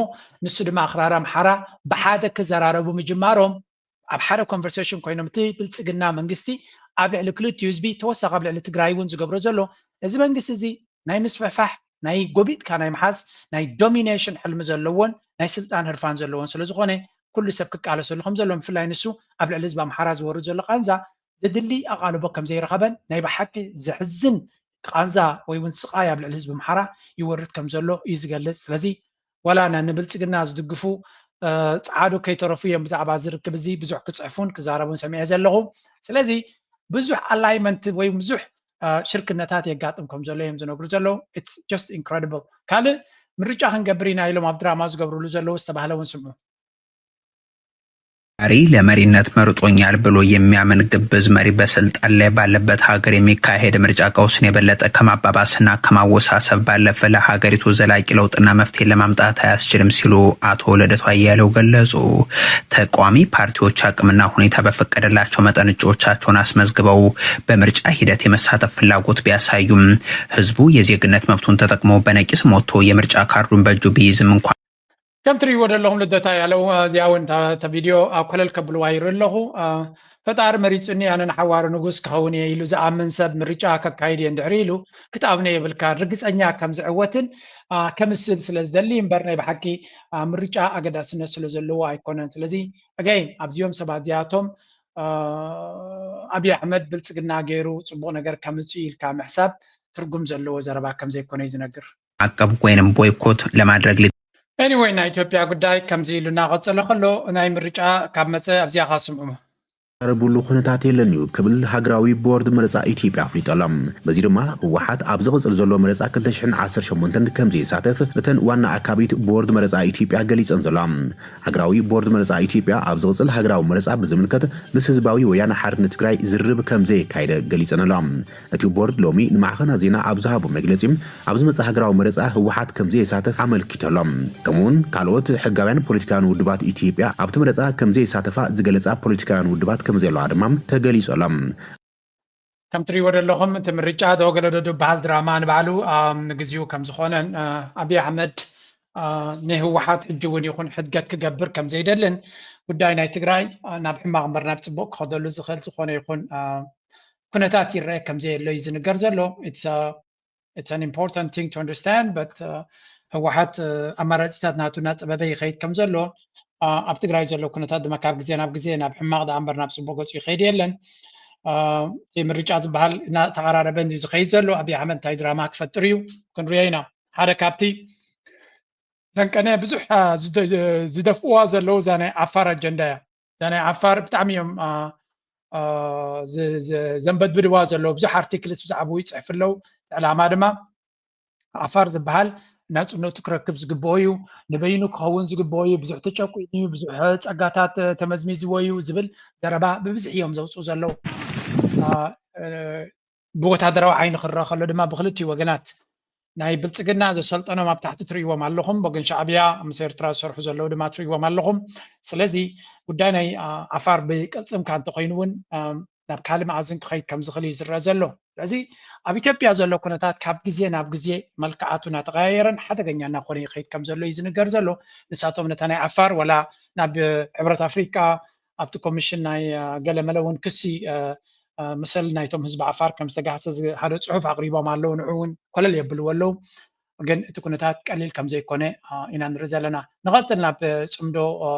ንሱ ድማ ኣኽራሪ ኣምሓራ ብሓደ ክዘራረቡ ምጅማሮም ኣብ ሓደ ኮንቨርሴሽን ኮይኖም እቲ ብልፅግና መንግስቲ ኣብ ልዕሊ ክልቲኡ ህዝቢ ተወሳኺ ኣብ ልዕሊ ትግራይ እውን ዝገብሮ ዘሎ እዚ መንግስቲ እዚ ናይ ምስፍሕፋሕ ናይ ጎቢጥካ ናይ ምሓዝ ናይ ዶሚኔሽን ሕልሚ ዘለዎን ናይ ስልጣን ህርፋን ዘለዎን ስለዝኾነ ኩሉ ሰብ ክቃለሰሉ ከም ዘሎ ብፍላይ ንሱ ኣብ ልዕሊ ህዝቢ ኣምሓራ ዝወርድ ዘሎ ቃንዛ ዘድሊ ኣቓልቦ ከም ዘይረኸበን ናይ ብሓቂ ዘሕዝን ቃንዛ ወይ እውን ስቓይ ኣብ ልዕሊ ህዝቢ ኣምሓራ ይወርድ ከም ዘሎ እዩ ዝገልፅ። ስለዚ ዋላ ና ንብልፅግና ዝድግፉ ፀዓዱ ከይተረፉ እዮም ብዛዕባ እዚ ርክብ እዚ ብዙሕ ክፅሕፉን ክዛረቡን ሰሚዐ ዘለኹ። ስለዚ ብዙሕ ኣላይመንት ወይ ብዙሕ ሽርክነታት የጋጥም ከም ዘሎ እዮም ዝነግሩ ዘለዉ። It's just incredible። ካልእ ምርጫ ክንገብር ኢና ኢሎም ኣብ ድራማ ዝገብርሉ ዘለዉ ዝተባህለ እውን ስምዑ። መሪ ለመሪነት መርጦኛል ብሎ የሚያምን ግብዝ መሪ በስልጣን ላይ ባለበት ሀገር የሚካሄድ ምርጫ ቀውስን የበለጠ ከማባባስና ከማወሳሰብ ባለፈ ለሀገሪቱ ዘላቂ ለውጥና መፍትሄ ለማምጣት አያስችልም ሲሉ አቶ ልደቱ አያሌው ገለጹ። ተቃዋሚ ፓርቲዎች አቅምና ሁኔታ በፈቀደላቸው መጠን እጩዎቻቸውን አስመዝግበው በምርጫ ሂደት የመሳተፍ ፍላጎት ቢያሳዩም ህዝቡ የዜግነት መብቱን ተጠቅሞ በነቂስ ሞቶ የምርጫ ካርዱን በእጁ ቢይዝም እንኳን ከም ትሪእዎ ዘለኹም ልደታ ያለው እዚኣ እውን እታ ቪድዮ ኣብ ኮለል ከብልዋ ይርኢ ኣለኹ። ፈጣሪ መሪፁኒ ኣነ ንሓዋሩ ንጉስ ክኸውን እየ ኢሉ ዝኣምን ሰብ ምርጫ ከካይድ እየ እንድሕሪ ኢሉ ክትኣምኖ የብልካን። ርግፀኛ ከም ዝዕወትን ከምስል ስለ ዝደሊ እምበር ናይ ብሓቂ ምርጫ ኣገዳስነት ስለ ዘለዎ ኣይኮነን። ስለዚ ኣገይን ኣብዚኦም ሰባት እዚኣቶም ኣብይ ኣሕመድ ብልፅግና ገይሩ ፅቡቕ ነገር ከምፅኡ ኢልካ ምሕሳብ ትርጉም ዘለዎ ዘረባ ከም ዘይኮነ እዩ ዝነግር። ማዕቀብ ወይንም ቦይኮት ለማድረግ ሊ Anyway ናይ ኢትዮጵያ ጉዳይ ከምዚ ኢሉ እናቐፀለ ከሎ ናይ ምርጫ ካብ መፀ ኣብዚኣ ኻስምዑ። ዘረብሉ ኩነታት የለን እዩ ክብል ሃገራዊ ቦርድ መረፃ ኢትዮጵያ ኣፍሊጡ ኣሎ። በዚ ድማ ህወሓት ኣብ ዝቕፅል ዘሎ መረፃ ክልተ ሽሕን ዓሰርተ ሸሞንተን ከም ዘይሳተፍ እተን ዋና ኣካቢት ቦርድ መረፃ ኢትዮጵያ ገሊፀን ዘሎ። ሃገራዊ ቦርድ መረፃ ኢትዮጵያ ኣብ ዝቕፅል ሃገራዊ መረፃ ብዝምልከት ምስ ህዝባዊ ወያነ ሓርነት ትግራይ ዝርርብ ከም ዘየካየደ ገሊፀን ኣሎ። እቲ ቦርድ ሎሚ ንማዕኸናት ዜና ኣብ ዝሃቦ መግለፂ፣ ኣብ ዝመፅእ ሃገራዊ መረፃ ህወሓት ከም ዘየሳተፍ ኣመልኪቱ ኣሎ። ከምኡውን ካልኦት ሕጋውያን ፖለቲካውያን ውድባት ኢትዮጵያ ኣብቲ መረፃ ከም ዘየሳተፋ ዝገለፃ ፖለቲካውያን ውድባት ከም ዘለዋ ድማ ተገሊፁ ኣሎ። ከም ትሪእዎ ዘለኹም እቲ ምርጫ ተወገለዶ ዝበሃል ድራማ ንባዕሉ፣ ኣም፣ ንግዚኡ ከም ዝኾነን፣ እ፣ ኣብይ ኣሕመድ፣ እ፣ ንህወሓት ሕጂ እውን ይኹን ሕድገት ክገብር ከም ዘይደልን ጉዳይ ናይ ትግራይ፣ እ፣ ናብ ሕማቕ እምበር ናብ ፅቡቕ ክኸደሉ ዝኽእል ዝኾነ ይኹን፣ እ፣ ኩነታት ይረአ ከም ዘየሎ እዩ ዝንገር ዘሎ። It's a, it's an important thing to understand, but, uh, ህወሓት፣ uh, ኣማራፂታት ናቱ እናፀበበ ይኸይድ ከም ዘሎ፣ uh፣ ኣብ ትግራይ ዘሎ ኩነታት ድማ ካብ ግዜ ናብ ግዜ ናብ ሕማቕ ደኣ እምበር ናብ ፅቡቅ ገፁ ይኸይድ የለን። Uh፣ እቲ ምርጫ ዝበሃል እናተቐራረበ እንድዩ ዝኸይድ ዘሎ። ኣብይ ኣሕመድ እንታይ ድራማ ክፈጥር እዩ ክንሪኦ ኢና። ሓደ ካብቲ ደንቀነ ብዙሕ፣ uh፣ ዝደ-፣ ዝደፍእዋ ዘለዉ እዛ ናይ ዓፋር ኣጀንዳ እያ። እዛ ናይ ዓፋር ብጣዕሚ እዮም፣ uh፣ uh፣ ዝ-፣ ዝ-፣ ዘንበድብድዋ ዘለዉ። ብዙሕ ኣርቲክልስ ብዛዕባኡ ይፅሕፍ ኣለዉ። ዕላማ ድማ ዓፋር ዝበሃል ናፅነቱ ክረክብ ዝግብኦ እዩ፣ ንበይኑ ክኸውን ዝግብኦ እዩ፣ ብዙሕ ተጨቁኑ እዩ፣ ብዙሕ ፀጋታት ተመዝሚዝዎ እዩ ዝብል ዘረባ ብብዝሒ እዮም ዘውፅኡ ዘለዉ። አ፣ እ፣ ብወታደራዊ ዓይኒ ክረአ ከሎ ድማ ብክልቲኡ ወገናት ናይ ብልፅግና ዘሰልጠኖም ኣብ ታሕቲ ትርእይዎም ኣለኹም፣ ብወገን ሻዕብያ ምስ ኤርትራ ዝሰርሑ ዘለዉ ድማ ትርእይዎም ኣለኹም። ስለዚ ጉዳይ ናይ፣ አ፣ ዓፋር ብቅልፅምካ እንተኾይኑ እውን፣ አ፣ ናብ ካልእ መኣዝን ክኸይድ ከም ዝኽእል እዩ ዝረአ ዘሎ። ስለዚ ኣብ ኢትዮጵያ ዘሎ ኩነታት ካብ ግዜ ናብ ግዜ መልክዓቱ እናተቐያየረን ሓደገኛ እናኾነ ይኸይድ ከም ዘሎ እዩ ዝንገር ዘሎ። ንሳቶም ነታ ናይ ዓፋር ወላ ናብ ሕብረት ኣፍሪቃ ኣብቲ ኮሚሽን ናይ፣ አ፣ ገለመለ እውን ክሲ፣ አ፣ አ፣ መሰል ናይቶም ህዝቢ ዓፋር ከም ዝተጋህሰ ዝ-፣ ሓደ ጽሑፍ ኣቕሪቦም ኣለዉ። ንዑ እውን ኮለል የብልዎ ኣለዉ። ግን እቲ ኩነታት ቀሊል ከም ዘይኮነ፣ አ፣ ኢና ንርኢ ዘለና። ንቐጽል ናብ ጽምዶ፣ አ፣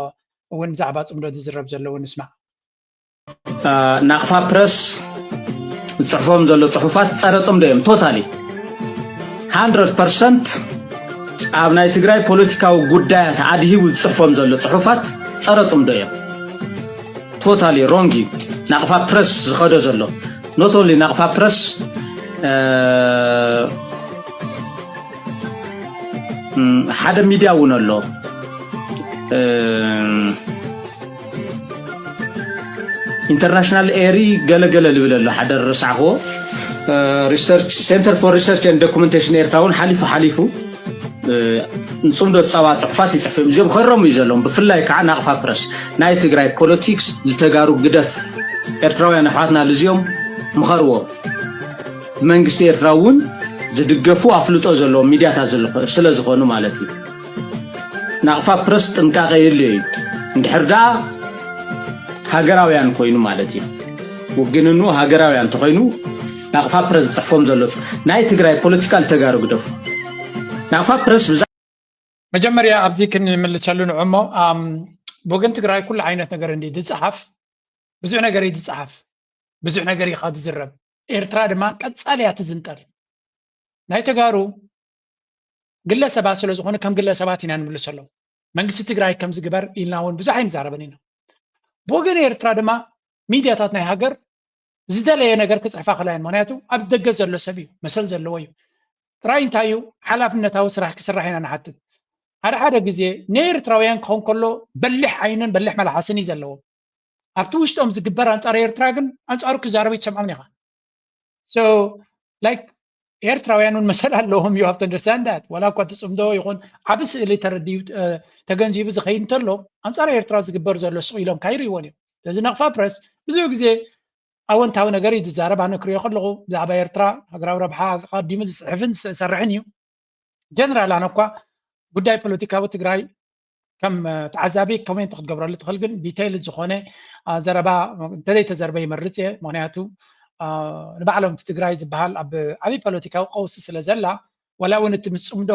እውን ብዛዕባ ጽምዶ ዝዝረብ ዘለዉ ንስማዕ። አ፣ ናቕፋ ፕረስ ዝጽሕፎም ዘሎ ጽሑፋት ጸረ ጽምዶ እዮም። ቶታሊ፣ ሃንድረድ ፐርሰንት ኣብ ናይ ትግራይ ፖለቲካዊ ጉዳያት ኣድሂቡ ዝጽሕፎም ዘሎ ጽሑፋት ጸረ ጽምዶ እዮም። ቶታሊ ሮንግ እዩ ናቕፋ ፕረስ ዝኸዶ ዘሎ። ኖት ኦንሊ ናቕፋ ፕረስ፣ አ፣ ም፣ ሓደ ሚድያ እውን ኣሎ። እ፣ ኢንተርናሽናል ኤሪ ገለ ገለ ልብል ኣሎ፣ ሓደ ረሳዕክዎ። እ፣ ሪሰርች፣ ሴንተር ፎር ሪሰርች ኤንድ ዶኩመንቴሽን ኤርትራ እውን ሓሊፉ ሓሊፉ፣ እ፣ ንጽምዶ ዝጸባ ጽሑፋት ይጽሕፍ እዮም። እዚኦም ከረሙ እዩ ዘለዎም። ብፍላይ ከዓ ናቕፋ ፕረስ፣ ናይ ትግራይ ፖለቲክስ ንተጋሩ ግደፍ፣ ኤርትራውያን ኣሕዋትና ልዝዮም ምኸርዎም። መንግስቲ ኤርትራ እውን ዝድገፉ ኣፍልጦ ዘለዎም ሚድያታት ዝልኸ-፣ ስለ ዝኾኑ ማለት እዩ። ናቕፋ ፕረስ ጥንቃቐ የድልዮ እዩ። እንድሕር ደኣ ሃገራውያን ኮይኑ ማለት እዩ። ውግንኑ ሃገራውያን እንተኾይኑ ናቕፋ ፕረስ ዝጽሕፎም ዘሎ ጽ-፣ ናይ ትግራይ ፖለቲካል ተጋሩ ግደፉ። ናቕፋ ፕረስ ብዛ- መጀመርያ ኣብዚ ክንምልሰሉ ንዑ እሞ፣ ኣም፣ ብወገን ትግራይ ኩሉ ዓይነት ነገር እንዲ ዝጸሓፍ፣ ብዙሕ ነገር እዩ ዝጸሓፍ፣ ብዙሕ ነገር እዩ ከዓ ዝዝረብ። ኤርትራ ድማ ቀጻሊ እያ ትዝንጠል። ናይ ተጋሩ ግለሰባት ስለ ዝኾኑ ከም ግለሰባት ኢና ንምልሰሎም። መንግስቲ ትግራይ ከም ዝግበር ኢልና እውን ብዙሕ ኣይንዛረብን ኢና። ብወገን ኤርትራ ድማ ሚድያታት ናይ ሃገር ዝደለየ ነገር ክጽሕፋ ክእላ እየን። ምኽንያቱ ኣብ ደገ ዘሎ ሰብ እዩ፣ መሰል ዘለዎ እዩ። ጥራይ እንታይ እዩ ሓላፍነታዊ ስራሕ ክስራሕ ኢና ንሓትት። ሓደ ሓደ ግዜ ንኤርትራውያን ክኸውን ከሎ በሊሕ ዓይንን በሊሕ መልሓስን እዩ ዘለዎም። ኣብቲ ውሽጦም ዝግበር ኣንጻር ኤርትራ ግን ኣንጻሩ ክዛረቡ ይትሰምዖም ኢኻ። So, like, ኤርትራውያን እውን መሰል ኣለዎም፣ you have to understand that። ዋላ እኳ እቲ ጽምዶ ይኹን ዓቢ ስእሊ ተረዲኡ፣ እ፣ ተገንዚቡ ዝኸይድ እንተሎ፣ ኣንጻር ኤርትራ ዝግበር ዘሎ ስቕ ኢሎም ካይርእይዎን እዮም። ስለዚ ናቕፋ ፕረስ ብዙሕ ግዜ ኣወንታዊ ነገር እዩ ዝዛረብ። ኣነ ክሪኦ ከለኹ ብዛዕባ ኤርትራ ሃገራዊ ረብሓ ኣቐዲሙ ዝጽሕፍን ዝሰርሕን እዩ። ጀነራል ኣነ እኳ ጉዳይ ፖለቲካዊ ትግራይ ከም፣ እ፣ ተዓዛቢ ኮሜንት ክትገብረሉ ትኽእል፣ ግን ዲቴይል ዝኾነ፣ እ፣ ዘረባ እንተዘይተዘርበ ይመርጽ እየ። ምኽንያቱ፣ እ፣ ንባዕሎም እቲ ትግራይ ዝበሃል ኣብ ዓብዪ ፖለቲካዊ ቀውሲ ስለ ዘላ፣ ዋላ እውን እቲ ምስ ጽምዶ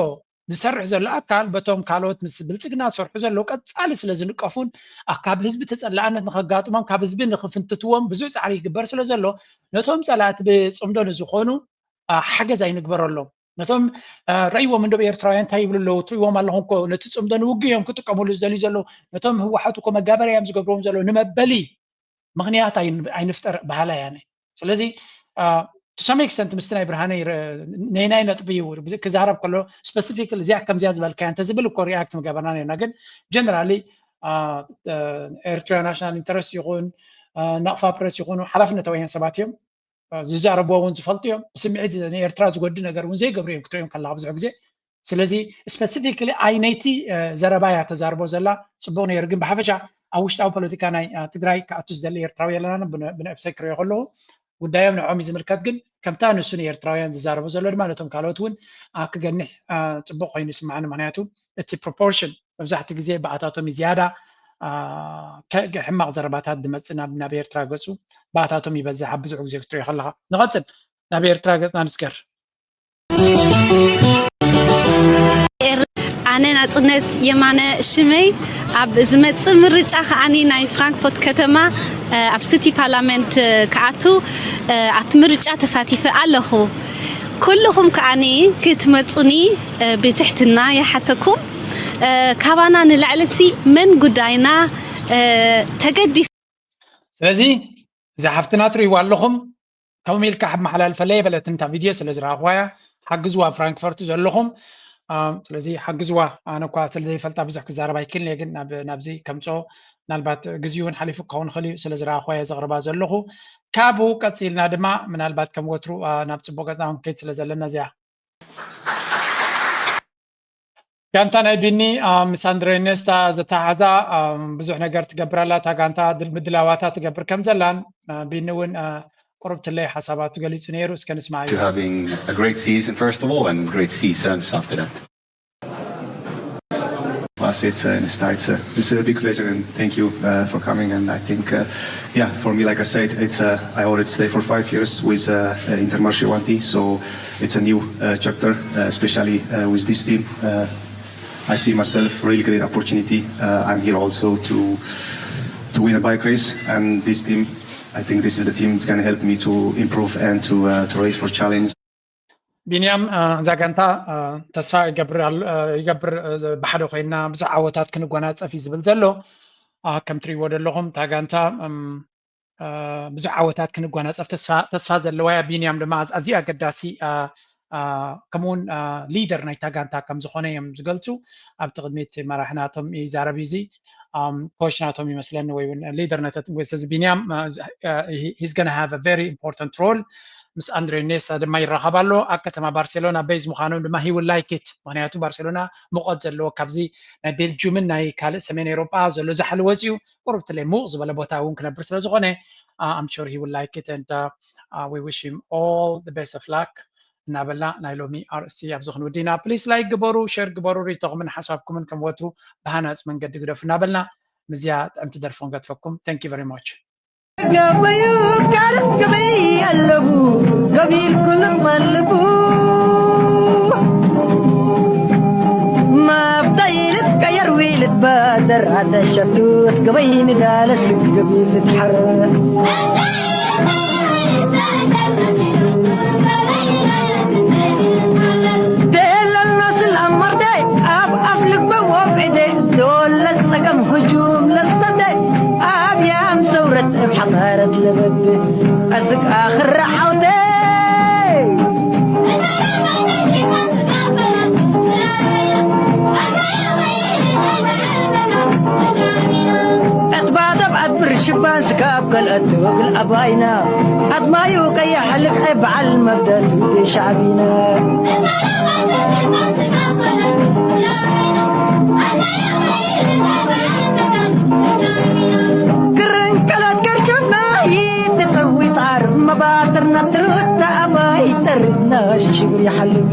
ዝሰርሕ ዘሎ ኣካል በቶም ካልኦት ምስ ብልጽግና ዝሰርሑ ዘለዉ ቀጻሊ ስለ ዝንቀፉን፣ ኣ፣ ካብ ህዝቢ ተጸላእነት ንኸጋጥሞም ካብ ህዝቢ ንኽፍንትትዎም ብዙሕ ጻዕሪ ይግበር ስለ ዘሎ፣ ነቶም ጸላእቲ ብጽምዶ ንዝኾኑ፣ ኣ፣ ሓገዝ ኣይንግበረሎም። ነቶም፣ አ፣ ረእይዎም እንዶ ኤርትራውያን እንታይ ይብሉ ኣለዉ? ትርእይዎም ኣለኹም እኮ፣ ነቲ ጽምዶ ንውግእ እዮም ክጥቀሙሉ ዝደልዩ ዘለዉ። ነቶም ህወሓት እኮ መጋበርያ እዮም ዝገብርዎም ዘለዉ፣ ንመበሊ። ምኽንያት ኣይንፍጠር በሃላይ ኣነ። ስለዚ to some extent ምስቲ ናይ ብርሃነ ነይናይ ነጥቢ ክዛረብ ከሎ specifically እዚኣ ከምዚኣ ዝበልካያ እንተዝብል እኮ react ምገበርና ነርና። ግን generally ኤርትራ ናሽናል ኢንተረስት ይኹን ናቕፋ ፕረስ ይኹኑ ሓላፍነት ኣውያን ሰባት እዮም። ዝዛረብዎ እውን ዝፈልጡ እዮም። ብስምዒት ንኤርትራ ዝጎድእ ነገር እውን ዘይገብሩ እዮም ክትሪኦም ከለካ ብዙሕ ግዜ። ስለዚ specifically ኣይ ነይቲ ዘረባ እያ ተዛርቦ ዘላ። ፅቡቅ ነይሩ። ግን ብሓፈሻ ኣብ ውሽጣዊ ፖለቲካ ናይ ትግራይ ክኣቱ ዝደሊ ኤርትራዊ የለና ብነብሰይ ክሪኦ ከለኹ ጉዳዮም ንዕኦም እዩ ዝምልከት። ግን ከምታ ንሱ ንኤርትራውያን ዝዛረቦ ዘሎ ድማ ነቶም ካልኦት እውን ክገንሕ ፅቡቅ ኮይኑ ይስማዓኒ። ምክንያቱ እቲ ፕሮፖርሽን መብዛሕትኡ ግዜ ብኣታቶም እዩ ዝያዳ ሕማቕ ዘረባታት ዝመፅእ ናብ ኤርትራ ገፁ ብኣታቶም ይበዝሕ ኣብ ብዙሕ ግዜ ክትሪኦ ከለካ። ንቐፅል ናብ ኤርትራ ገፅና ንስገር። ኣነ ናፅነት የማነ ሽመይ ኣብ ዝመፅእ ምርጫ ከዓኒ ናይ ፍራንክፎርት ከተማ ኣብ ሲቲ ፓርላመንት ክኣቱ ኣብቲ ምርጫ ተሳቲፈ ኣለኹ። ኩልኹም ከዓኒ ክትመርፁኒ ብትሕትና ይሓተኩም። ካባና ንላዕሊ ሲ መን ጉዳይና ተገዲሱ። ስለዚ እዛ ሓፍትና ትርእይዋ ኣለኹም ከምኡ ኢልካ ሕመሓላልፈለይ የበለትን እታ ቪድዮ ስለ ዝረኣኽዋ እያ። ሓግዝዋ ኣብ ፍራንክፈርት ዘለኹም። ስለዚ ሓግዝዋ። ኣነ እኳ ስለ ዘይፈልጣ ብዙሕ ክዛረብ ኣይክእልን እየ፣ ግን ናብዚ ከምፅኦ ምናልባት ግዜኡ እውን ሓሊፉ ክኸውን ይኽእል እዩ። ስለ ዝረኣኽዋ እየ ዘቕርባ ዘለኹ። ካብኡ ቀፂልና ድማ ምናልባት ከም ወትሩ ናብ ፅቡቅ ገፅና ክንከይድ ስለ ዘለና እዚኣ ጋንታ ናይ ቢኒ ምስ ኣንድሬ ኔስታ ዝተሓዛ ብዙሕ ነገር ትገብር ኣላ። እታ ጋንታ ምድላዋታ ትገብር ከም ዘላን ቢኒ እውን ቁሩብ ትለይ ሓሳባቱ ገሊጹ ነይሩ። እስከ ንስማዕ። Having a great season first of all and great seasons after that. Us, it's uh, Nesta. It's a, it's a big pleasure and thank you uh, for coming. And I think, uh, yeah, for me, like I said, it's uh, I already stay for five years with uh, uh, Intermarché Wanty, so it's a new uh, chapter, uh, especially uh, with this team. Uh, I see myself really great opportunity. Uh, I'm here also to to win a bike race, and this team, I think this is the team that can help me to improve and to uh, to race for challenge. ቢንያም እዛ ጋንታ ተስፋ ይገብር ይገብር ብሓደ ኮይና ብዙሕ ዓወታት ክንጎናፀፍ እዩ ዝብል ዘሎ። ከም ትሪእዎ ዘለኹም እታ ጋንታ ብዙሕ ዓወታት ክንጎናፀፍ ተስፋ ዘለዋ እያ። ቢንያም ድማ ኣዝዩ ኣገዳሲ ከምኡውን ሊደር ናይታ ጋንታ ከም ዝኾነ እዮም ዝገልፁ። ኣብቲ ቅድሚት መራሒ ናቶም ይዛረብ እዚ ኮች ናቶም ይመስለኒ ወይ እውን ሊደር ነተት ስለዚ ቢንያም he's gonna have a very important role ምስ ኣንድሬ ኔስታ ድማ ይራኸብ ኣሎ ኣብ ከተማ ባርሴሎና ቤዝ ምዃኖም ድማ he will like it ምክንያቱ ባርሴሎና ሙቐት ዘለዎ ካብዚ ናይ ቤልጁምን ናይ ካልእ ሰሜን ኤሮጳ ዘሎ ዛሕሊ ወፂኡ ቁሩብ ትለይ ሙቕ ዝበለ ቦታ እውን ክነብር ስለ ዝኾነ I'm sure he will like it and uh, uh, we wish him all the best of luck እናበልና ናይ ሎሚ ኣርእስቲ ኣብዚ ክንውድና please like ግበሩ share ግበሩ ሪኢቶኹምን ሓሳብኩምን ከም ወትሩ ብሃናፂ መንገዲ ግደፉ እናበልና ምስዚኣ ጥዕምቲ ደርፊ ክንገድፈኩም thank you very much ገበዩ ካልእ ገበይ ኣለቡ ገቢል ኩሉ ጠልቡ ማብታ ይልት ቀየር ዊልት ባደር ኣተሸፍቱት ገበይ ንዳለስ ገቢል ትሓረ ደለኖ ስላም መርዳይ ኣብ ኣፍ ልበ ወብዕደ ዶለ ጸገም ህጁም ለስተደ ኣብ ያም ሰውረት እብ ሓማረት ለበድ ኣስቃ ክራዓውተ ኣትባደብ ኣትብር ሽባን ስካብ ከልአት ትወግል ኣባይና ኣድማዩ ቀያሕ ልክዐ በዓል መብደቱ ሻዕቢና ግርን ቀላት ገርቸብና ይትጠዊ ጣር መባጥርና ትርታ ኣባይ ጠርና ሽብር ይሓልብ